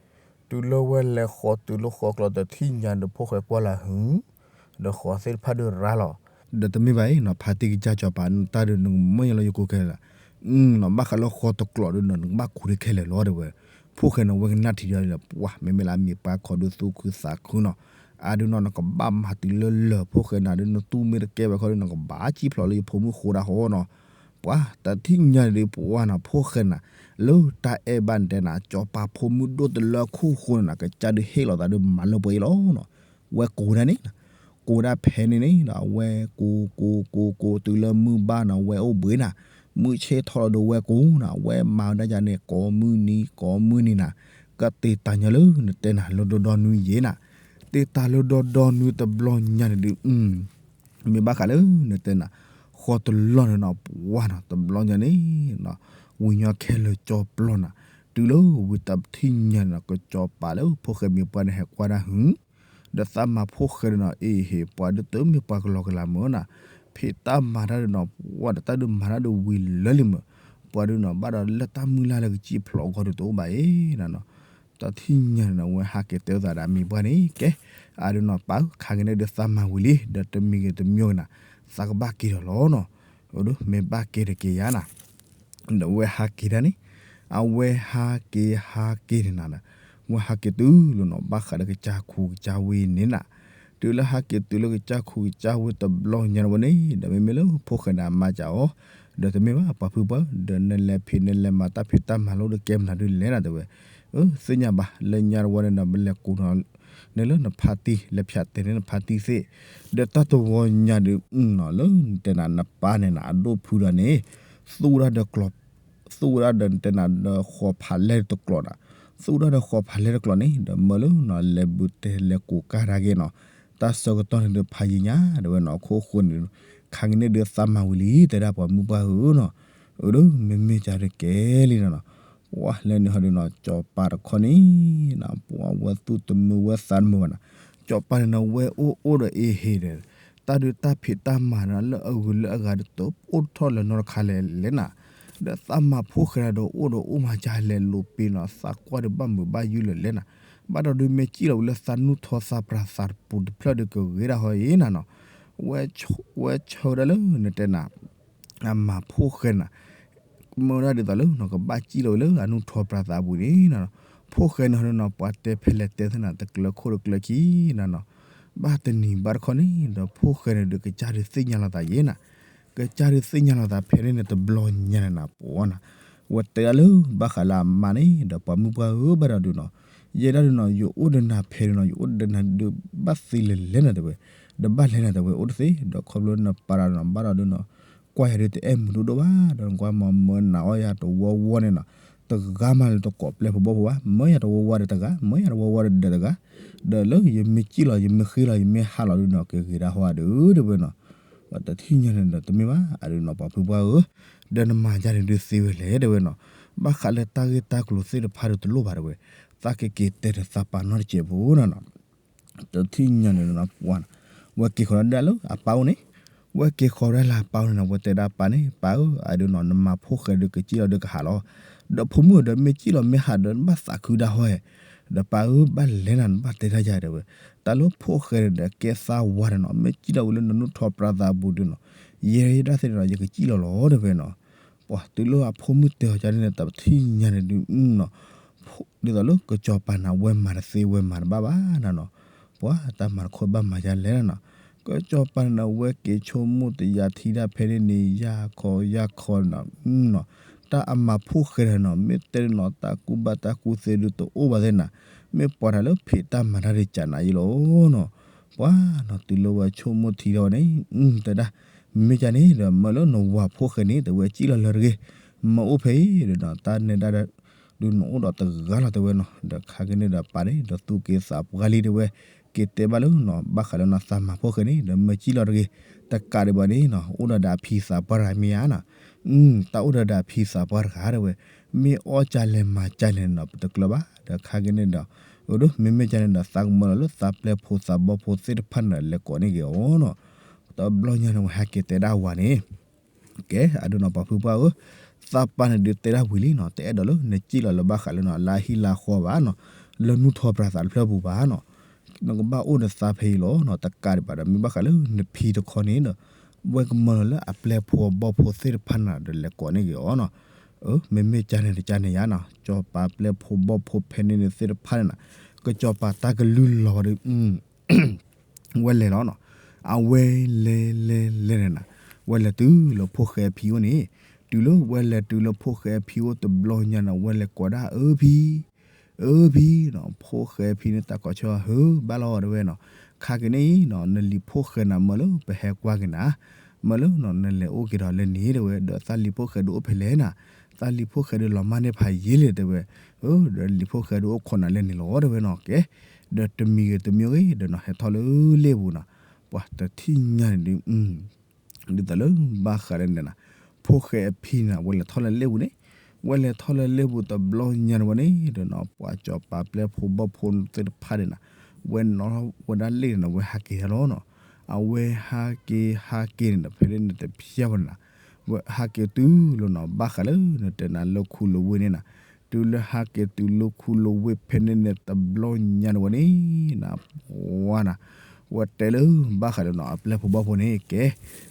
တုၤလၢဝဲလဲၤဃီၤတုၤလၢဃီကျိးတထံၣ်ညါဒီးဖိၣ်ဃဲကွၢ်လၢဟု, ဒီးဃီၤသ့ၣ်တဖၣ်ဒုးရါလီၤ, ဒီးတမ့ၢ်ဘၣ်အံၤနီၤ ဖါတံၢ်ကစၢ်ကၠီၤပၤ နတၢ်ဒုးနကမၢညီလၢယကိးခဲလၢာ်လီၤ, နီၤဘၣ်ဃးလၢဃီၤတကျိးဒုးနီၤ နကဘၣ်ခူးဒုးခဲလၢာ်လီၤတဲဝဲ, ဖိၣ်ဃဲနီၤ ဝဲကနၣ်ထံၣ်ဒီးလၢပှၤ မ့မ့ၢ်လၢအမံၤပှၢ်ခီဒုးသူၣ်ခုသးခုနီၤ, အဒုးနီၤ နကဘၣ်မၤတုၤလၢလၢၢ်ဖိၣ်ဃဲနၤဒုး နတူၢ်မ့ၢ်တကဲဝဲခီဒုး နကဘၣ်စံၣ်ဖျိးလၢယဖိမုၣ်ဃိဒၣ်ဃီနီၤ, ပှၤတထံၣ်ညါဒုးပှၤနီၤ ဖိၣ်ဃဲနၤ လၢတၢ်အဲၣ်ဘၣ်နတဲနၤ ကၠီၤပၤဖိမုၣ်ဒိၣ်တလၢခိၣ်ဃိန့ၣ်နၤ ကစၢ်ဒုးဟ့ၣ်လီၤသးဒုးမၤလၢပှဲၤအံၤလီၤနီၤ. ဝဲကိးဒၣ်န့ၣ် ကိးဒၣ်ဖဲန့ၣ်န့ၣ်ဒီး အဝဲကိးကိးကိးကိးတုၤလၢမုၢ်ဘၣ်နီၤ ဝဲအိၣ်ဘှံးနၤ မုၢ်ဆ့ၣ်ထီၣ်လီၤဒီးဝဲကိးနၤ အဝဲမၤဝဲဒၣ်ယၤန့ၣ် ကိးမုၢ်နံၤ ကိးမုၢ်နံၤနၤ ကတ့တၢ်ညီလၢနတဲနၤ လၢဒီဒီနွံယဲနၤ တ့တၢ်လၢဒီဒီနွံတဘျီညါန့ၣ်ဒုး မ့ၢ်ဘၣ်ဃးလၢနတဲနၤ ဃီတလီၢ်န့ၣ်နီၤ ပှၤနီၤ တဘျီညါန့ၣ် ဝံၤညီခဲလၢာ်ကၠီပျီနၤ တုၤလၢဝံၤတၢ်ပထံၣ်ညါန့ၣ်နီၤ ကစၢ်ပာ်လၢဖိၣ်ဃဲမံၤပှၢ်န့ၣ် ဟဲကွၢ်ဒၣ်ဟု ဒီးသးမၤဖိၣ်ဃဲဒုးနီၤ အ့ဟ့ၣ် ပှၤဒုးတမ့ၢ်ပှၤကလီကလီမုၢ်နၤ ဖံးတၢ်မၤတၢ်ဒုးနီၤ ပှၤဒီးတၢ်ဒုးမၤတၢ်ဒုးဝံၤလၢလံမုၢ် ပှၤဒုးနီၤ ဘၣ်ဒီးလၢတၢ်မုၢ်လၢ်လၢကစံၣ်ဖျိးအဂီၢ်ဒုးတအိၣ်ဘၣ်အံၤနၤနီၤ တၢ်ထံၣ်ညါန့ၣ်နီၤ ဝဲဟးက့ၤတဲသးဒီးအမံၤပှၢ်န့ၣ် ကဲ အဒုးနီၤ ပာ်ခါက့ၤန့ၣ်ဒုးသးမၤဝံၤလံ ဒီးတမံၤဂ့ၤတမံၤဂ့ၤနၤ သးကဘၣ်က့ၤဒီးလီၤနီၤ အဒုး မ့ၢ်ဘၣ်က့ၤတက့ၤယါနၤ ဒီးဝဲဟးက့ၤဒၣ်န့ၣ် အဝဲဟးက့ၤဟးက့ၤန့ၣ်နၤ ဝဲဟးက့ၤတုၤလီၤနီၤ ဘၣ်ဃးဒီးကစၢ်ခူကစၢ်ဝ့ၢ်န့ၣ်နၤ တုၤလၢဟးက့ၤတုၤလၢကစၢ်ခူကစၢ်ဝ့ၢ်တဘျီညါဝဲန့ၣ် ဒီးမ့မ့ၢ်လၢဖိၣ်ဃဲန့ၣ်အမါစၢ်အီၤ ဒီးတမ့ၢ်ဘၣ်ပှၤဖုပှၤ ဒီးနလဲၤဖံးနလဲၤမၤတၢ်ဖံးတၢ်မၤလိဒီးကဲမနုၤဒုးလဲၣ်နၤတဲဝဲ သ့ၣ်ညါဘၣ် လၢညါတဝီန့ၣ်ဒီး ပလဲၤကူးနီၤ န့ၣ်လၢနဖါတံၢ် လဲၤဖၠးတဲာ်န့ၢ်နဖါတံၢ်သ့ၣ် ဒီးတၢ်တဝီညါဒုးနီၤ လၢနတဲနၤနပၢ်န့ၣ်နၤ အဒိၣ်ဖုဒီးန့ၣ် သူၣ်ဝဲဒၣ်ဒီးကျီၢ် သူၣ်ဝဲဒၣ်ဒီးနတဲနၤဒီးဃီၤဖးလဲၢ်တကျီၢ်နၤ သူၣ်ဝဲဒၣ်ဒီးဃီၤဖးလဲၢ်တကျီၢ်န့ၣ် ဒီးမၢလၢနီၤ လဲၤဘုးတဲလဲၤကူးကါတၢ်က့ၤနီၤ တၢ်ဆၢကတီၢ်န့ၣ်ဒုးဖးယံာ်ညါ တဲဝဲနီၤ အခိၣ်ဃိန့ၣ် ခါက့ၤန့ၣ်ဒုးသးမၤဝံၤလံ တဲဒၣ်ပှၤမုၢ်ပှၢ်ဧၢနီၤ အဒုး မ့မ့ၢ်ကါဒုးကဲလံနီၤ ပှၤလၢန့ၣ်ဟီဒုးနီၤ ကၠီၤပၤတခီန့ၣ် ပှၤဝဲသူၣ်တမုာ်ဝဲသးတမုာ်ဘၣ်နီၤ ကၠီၤပၤန့ၣ်နီၤ ဝဲအိၣ်အိၣ်ဒီးအ့ဟ့ၣ်ဒီး တၢ်ဒုးတၢ်ဖံးတၢ်မၤနီၤ လၢအဂုၤလၢအဂၤဒုးတအိၣ်ထီၣ်လၢၤနီတခါလဲၣ်လဲၣ်နၤ ဒီးသးမၤဖိၣ်ဃဲဒီးအိၣ်ဒီးအိၣ်မၤကလဲၤလိာ်ပ့ၤနီၤ သးကွၢ်ဒုးဘၣ်မုာ်ဘၣ်ယုၢ်လၢၤလဲၣ်နၤ ဘၣ်ဒီးဒုးမ့ၢ်စံၣ်လီၤဝံၤလၢသးနူၢ်ထီသးပြးသးတပူၤတဖျၢၣ်ဒုးကဂ့ၤဒၣ်ဟီအံၤနၤနီၤ ဝဲဆၢဒၣ်လၢနတဲနၤ အမၤဖိၣ်ဃဲနၤ မၢဝဲဒၣ်ဒ်သိးလၢနီၤ ကဘၣ်စံၣ်လီၤဝံၤလၢအနူၢ်ထီပြးသးအပူၤန့ၣ်နီၤ ဖိၣ်ဃဲန့ၣ်ဟီဒုးနီၤ ပှၤတဲဖဲလဲၣ်တဲသ့ၣ်နၤ တကျၢၤခိၣ်တကျၢၤခံနၤနီၤ ဘၣ်တနံၤဘၣ်တခီန့ၣ်ဒီး ဖိၣ်ဃဲန့ၣ်ဒုးကစၢ်ဒုးသ့ၣ်ညါလီၤသးယဲနၤ ကစၢ်ဒုးသ့ၣ်ညါလီၤသးဖဲန့ၣ်န့ၣ် တဘျီညါန့ၣ်နၤ ပှၤနၤ ဝဲတဲဒၣ်လၢဘၣ်ဃးလၢအမါန့ၣ် ဒီးပှၤမုၢ်ပှၢ်ဧၢ ဘၣ်ဒီးဒုးနီၤ ယဲဒၣ်ဒုးနီၤ ယအိၣ်ဒီးနၤဖဲဒုးနီၤ ယအိၣ်ဒီးနၤဒုးဘၣ်သံလၢၤလဲၣ်နၤတဲဝဲ ဒီးဘၣ်လဲၣ်နၤတဲဝဲ အိၣ်တသ့ ဒီးခီဖျိနပာ်ဒီးနီၤ ဘၣ်ဒီးဒုးနီၤ ကွၢ်ယၤဒုးတအဲၣ်မုာ်ဒိၣ်ဒိၣ်ဘၣ် ဒီးနကွၢ်မၤမၢနၤအီၣ်ယၤတဝီဝီန့ၣ်နီၤ တဂၤမးလၢတကိးပျဲၢ်ဖိဘီၣ်ဖိဘၣ် မၢယၤတဝီဝီဒီးတဂၤ မၢယၤတဝီဝီဒီးဒီးတဂၤ ဒီးလၢယမ့ၢ်စံၣ်လီၤ ယမ့ၢ်ဃ့လီၤ ယမ့ၢ်ဟးလီၤဒုးနီၤ ကဂ့ၤဒၣ်ဟီဒုးတဲဝဲနီၤ ပှၤတထံၣ်ညါန့ၣ်ဒီးတမ့ၢ်ဘၣ် အဒုးနီၤ ပှၤဖုပှၢ်ဧၢ ဒီးနမၤယၤန့ၣ်ဒုးသ့ဝဲလဲၣ်တဲဝဲနီၤ ဘၣ်ဃးလၢတၢ်ဂ့ၢ်တၢ်ကျိၤသ့ၣ်တဖၣ်ဒုးတလိၣ်ဘၣ်တဲဝဲ သးကက့ၤတဲဒီးသးပာ်နီၣ်တစဲးဖိနီၤ တထံၣ်ညါန့ၣ်နီၤ ပှၤနီၤ ဝဲက့ၤဃီၤဒၣ်လၢအပၢ်အိၣ်န့ၣ် ဝဲက့ၤဃီၤဒၣ်လၢအပၢ်အိၣ်န့ၣ်နီၤ ဝဲတဲဒၣ်ပၢ်န့ၣ် ပၢ်ဧၢ အဒုးနီၤ နမၤဖိၣ်ဃဲဒုးကစံၣ်လီၤဒုးကဟးလီၤ ဒီးဖိမုၣ်ဒီးမ့ၢ်စံၣ်လီၤမ့ၢ်ဟးဒီး နဘၣ်သးခုဒၣ်ဟီဧဲ ဒီးပၢ်ဧၢ ဘၣ်လဲၣ်နၤ နဘၣ်တဲတၢ်ယၤတဲဝဲ တၢ်လၢဖိၣ်ဃဲန့ၣ်ဒီးကဲသးဝါဒီးနီၤ မ့ၢ်စံၣ်လီၤဝံၤလၢနနူၢ်ထီပြးသးအပူၤဒုးနီၤ ယဲဒၣ်သ့ၣ်န့ၣ်ဒီး ယကစံၣ်လီၤလီၤတဲဝဲနီၤ ပှၤတုၤလၢအဖိမုၣ်တဲအီၤကန့ၣ် တထံၣ်ညါန့ၣ်ဒုးနီၤ ဒ်သိးလၢကစီၤပၤန့ၣ် ဝဲမၤတသ့ဝဲမၤတဘၣ်ဘၣ်နၤနီၤ ပှၤတၢ်မၤတခီဘၣ်မၤယၤလဲၣ်နၤနီၤ ကစီၤပၤန့ၣ် ဝဲက့ၤဆိကမိၣ်တယၤထံဒၣ်ဖဲန့ၣ်န့ၣ် ယၤခီယၤခီနၤနီၤ တၢ်အမၤဖိၣ်ဃဲန့ၣ်နီၤ မ့ၢ်တဲနီၤတၢ်ကူၣ်ဘၣ်တၢ်ကူၣ်သ့ဒုးတအိၣ်ဘၣ်သ့ၣ်နၤ မ့ၢ်ပှၤတၢ်လၢဖံးတၢ်မၤတၢ်ဒုးကနၤယံလီၤနီၤ ပှၤနီၤ တုၤလၢဝဲဆိကမိၣ်ထံထီၣ်န့ၣ် တဲဒၣ် မ့ၢ်ကန့ၣ်ဒီး မၢလၢနဝၤဖိၣ်ဃဲန့ၣ် တဲဝဲစံၣ်လီၤလၢတဂ့ၤ မၢအိၣ်ဖဲအံၤဒီးနီၤ တၢ်နဲဒၣ်ဒီး ဒုးနအိၣ်ဒီးတဂၤလီၤတဲဝဲနီၤ ဒီးခါကန့ၣ်ဒီးပၢ်န့ၣ် ဒီးသူၣ်က့သးပှၢ်လံတဲဝဲ က့ၤတဲဘၣ်လၢနီၤ ဘၣ်ဃးလၢနီၤ သးမၤဖိၣ်ဃဲန့ၣ် ဒီးမၢစံၣ်လီၤတဂ့ၤ တကးဒံးဘၣ်န့ၣ်နီၤ အိၣ်ဒီးဒၣ်ဖံသးပှၢ်တဂၤမ့ၢ်ဧါနီၤ တၢ်အိၣ်ဒီးဒၣ်ဖံသးပှၢ်တဂၤတဲဝဲ မ့ၢ်အီၣ်ကလဲၤမၤကလဲၤန့ၣ်နီၤ ပတကျၢၤဘၣ် ဒီးခါကန့ၣ်ဒီး အဒိ မ့မ့ၢ်ကန့ၣ်ဒီး သးကမၢလီၤလၢသးပျဲၢ်ဖိသးဘီဖိသ့ၣ်တဖၣ်န့ၣ်ဒီး လဲၤကိးန့ၢ်က့ၤအီၤနီၤ တဘျီညါန့ၣ် ဝဲဟဲက့ၤတဲဒၣ်ဝၤန့ၣ် ကဲ အဒိနီၤ ပှၤဖုပှၢ်ဧၢ, သးပၢ်န့ၣ်ဒုးတဲဒၣ်ဝံၤလံနီၤ, တအဲၣ်ဒိးလၢနစံၣ်လီၤလၢဘၣ်ဃးလၢနီၤ လၢဟံၣ်လၢဃီဘၣ်နီၤ, လၢနူၢ်ထီၣ်ပြးသးတဖျၢၣ်ပူၤဘၣ်နီၤ, နကဘၣ်အိၣ်ဒီးသးဖဲအံၤလီၤနီၤ, တကးဒံးဘၣ်ဒီး မ့ၢ်ဘၣ်ဃးလၢနဖံတခီန့ၣ်ဒီး ဝဲကမၢလီၤလၢအပျဲၢ်ဖိအဘီၣ်ဖိသ့ၣ်တဖၣ်န့ၣ်ဒီး လဲၤကိးန့ၢ်က့ၤအီၤနီၤ. အၢ မ့မ့ၢ်ကန့ၣ်တကန့ၣ်ယါနီၤ, ကစီၤပၤပျဲၢ်ဖိဘီၣ်ဖိဖဲန့ၣ်န့ၣ်သ့ၣ်တဖၣ်န့ၣ်နီၤ, ကစီၤပၤတၢ်ကလုၢ်လီၤဝဲဒီး ဝဲလဲၤလီၤနီၤ, အဝဲလဲၤလဲၤလဲၤန့ၣ်နီၤ, ဝဲလဲၤတုၤလၢဖိၣ်ဃဲအဖံအိၣ်န့ၣ်, တုၤလၢဝဲလဲၤတုၤလၢဖိၣ်ဃဲအဖံအိၣ်တဘျီညါန့ၣ် ဝဲလဲၤကိးဒၣ်အၢဖံ, အၢဖံနီၤ, ဖိၣ်ဃဲအဖံန့ၣ် သးကိးဆၢဟၢဘၣ်လီၤတဲဝဲနီၤ, ခါက့ၤန့ၣ်နီၤ နလံၤဖိၣ်ဃဲနၤ မၢလၢပဟဲကွၢ်က့ၤနၤ, မၢလၢနီၤ နလဲၤအိၣ်က့ၤဒီးလၢန့ၣ်တဲဝဲ, ဒီးသးလံၤဖိၣ်ဃဲဒုးအိၣ်ဖဲလဲၣ်နၤ, သးလံၤဖိၣ်ဃဲဒုးလီၤမၢ်န့ၢ်ဖးယံာ်လံတဲဝဲ, ဒီးလံၤဖိၣ်ဃဲဒုးအိၣ်ခိးနၤလၢန့ၣ်လီၤတဲဝဲနီၤ, ကဲ, ဒီးတမံၤဂ့ၤတမံၤဂ့ၤ ဒီးနီၤ ဟဲထီၣ်လၢလ့ၣ်ပူၤနီၤ, ပှၤတထံၣ်ညါန့ၣ်ဒုး ဒ်သိးလၢဘၣ်ဃးလၢန့ၣ်နီၤ, ဖိၣ်ဃဲအဖံန့ၣ် ဝဲလဲၤထီၣ်လၢလ့ၣ်ပူၤန့ၣ်, ဝဲလဲၤထီၣ်လၢလ့ၣ်ပူၤတဘျီညါန့ၣ်ဝဲန့ၣ်ဒီးနီၤ ပှၤစီၤပၤပျဲၢ်ဖိဘီၣ်ဖိသ့ၣ်တဖၣ်န့ၣ်နီၤ, ဝဲနီၣ်ဝဲဒၣ်လ့ၣ်န့ၣ်နီၤ ဝဲဟးက့ၤဟဲလီၤနီၤ, အဝဲဟးက့ၤဟးက့ၤန့ၣ်ဒီး ဖဲန့ၣ်န့ၣ်တဖျဲၣ်ဝဲန့ၣ်နီၤ, ဝဲဟးက့ၤတုၤလီၤနီၤ ဘၣ်ဃးလၢနတဲနၤလၢခူလၢဝ့ၢ်န့ၣ်နီၤ, တုၤလၢဟးက့ၤတုၤလၢခူလၢဝ့ၢ်ဖဲန့ၣ်န့ၣ်တဘျီညါန့ၣ်ဝဲန့ၣ်နီၤ, ဝါနီၤ ဝဲတဲလၢဘၣ်ဃးလၢနီၤ အပျဲၢ်ဖိဘီၣ်ဖိန့ၣ် ကဲ,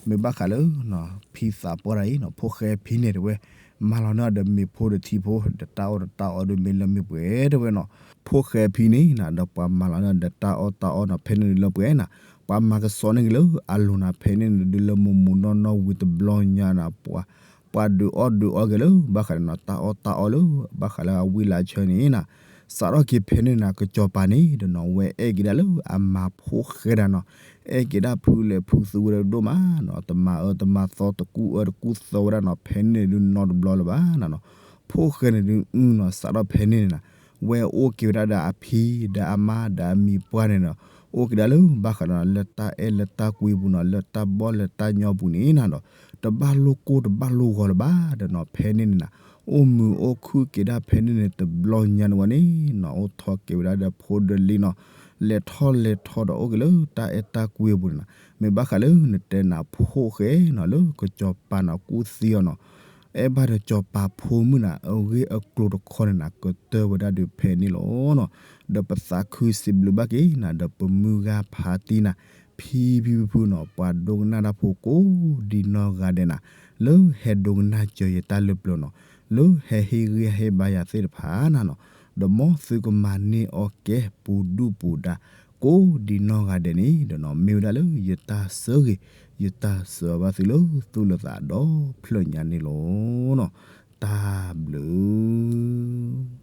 မ့ၢ်ဘၣ်ဃးလၢနီၤ ဖံသးပှၢ်တၢ်အံၤနီၤ ဖိၣ်ဃဲဖံန့ၣ်တဲဝဲ, မၤလီၤန့ၢ်အီၤဒီးမ့ၤဖိဒီးထံဖိ ဒီးတၢ်အီၣ်ဒီးတၢ်အီဒီးမ့ၢ်လၢမ့ၢ်ပှဲၤတဲဝဲနီၤ, ဖိၣ်ဃဲဖံန့ၣ်နီၤ ဒီးပှၤမၤလီၤန့ၢ်အီၤဒီးတၢ်အီၣ်တၢ်အီနီၤ ဖဲန့ၣ်လၢပှဲၤနီၤ, ပှၤမၤကစီန့ၢ်က့ၤလၢအလိၤနီၤ ဖဲန့ၣ်န့ၣ်ဒုးလၢမုာ်မုာ်နီၢ်နီၢ်ဝံၤတဘျီညါနီၤ ပှၤ ပှၤဒုးအီၣ်ဒုးအီက့ၤလၢ ဘၣ်ဃးဒီးနီၤ တၢ်အီၣ်တၢ်အီလၢ ဘၣ်ဃးလၢအဝံၣ်လၢအဆၢန့ၣ်နီၤ, စးထီၣ်က့ၤဖဲန့ၣ်နီၤ ကစီၤပၤန့ၣ်ဒီးနီၤ ဝဲအဲၣ်က့ၤဒၣ်လၢအမၤဖိၣ်ဃဲဒၣ်နီၤ, အဲၣ်က့ၤဒၣ်ဖုလဲၣ်ဖုသုဝဲဒၣ်ဒိၣ်မးနီၤ, တမၤအၢတမၤသီ တကူၣ်အၢတကူၣ်သီဝဲဒၣ်နီၤ ဖဲန့ၣ်ဒုးနီတဘျီလၢၤဘၣ်နီၤ, ဖိၣ်ဃဲန့ၣ်ဒုးနီၤ စးထီၣ်ဖဲန့ၣ်န့ၣ်နီၤ ဝဲအိၣ်က့ၤဝဲဒၣ်ဒီးအဖံဒီးအမါဒီးအမံၤပှၢ်န့ၣ်နီၤ, အိၣ်က့ၤဒၣ်လၢ ဘၣ်ဃးဒီးနီၤ လၢတၢ်အဲၣ်လၢတၢ်ကွံပူၤနီၤ လၢတၢ်ဘီၣ်လၢတၢ်ညီပူၤန့ၣ်နီၤဒီး တဘၣ်လိၣ်ကိၢ်တဘၣ်လိၣ်ဂီၤလၢၤဘၣ်ဒီးနီၤ ဖဲန့ၣ်န့ၣ်နီၤ အိၣ်မုာ်အိၣ်ခုၣ်က့ၤဒၣ်ဖဲန့ၣ်န့ၣ် တဘျီညါန့ၣ်ဝဲန့ၣ်နီၤ အိၣ်ထီၣ်က့ၤဝဲဒၣ်ဒီးဖိဒီးလံၤနီၤ, လဲၤထီၣ်လဲၤထီဒီးအိၣ်က့ၤလၢတၢ်အဲၣ်တၢ်ကွံအပူၤန့ၣ်နီၤ, မ့ၢ်ဘၣ်ဃးလၢနတဲနၤဖိၣ်ဃဲနီၤ လၢကစီၤပၤနီၤ ကူၣ်သံအီၤနီၤ အဲၣ်ဘၣ်ဒီးစီၤပၤဖိမုၣ်နၤ အဂ့ၢ်အကျိၤတခီန့ၣ်နၤ ကတၢၢ်ဝဲဒၣ်ဒုးဖဲန့ၣ်လီၤနီၤ, ဒီးပသးခုစံးဘျုးဘၣ်က့ၤနၤ ဒီးပမုၢ်ဂၤဖးတံၢ်နၤ ဖံဖံဖုဖုနီၤ ပှၤဒိကနၣ်တၢ်ဖိကိးဒံနီၢ်ဂၤဒဲးနၤ, လၢဟဲဒိကနၣ်စၢၤယတၢ်လၢပျၢၤနီၤ, လၢဟဲဟ့ၣ်ဂံၢ်ဟ့ၣ်ဘါယၤသ့ၣ်တဖၣ်နၤနီၤ, ဒီးမ်သုကမၤန့ၢ်အီၣ်ကဲပူၤဒုၣ်ပူၤဒါ ကိးဒံနီၢ်ဂၤဒဲးန့ၣ်ဒီးနီၤ မ့ၢ်ဝဲဒၣ်လၢယတၢ်ဆၢဂ့ၤ ယတၢ်ဆၢဘၣ်သုလၢသူၣ်လၢသးဒီဖျၢၣ်ညါန့ၣ်လီၤနီၤ, တၢ်ဘျုး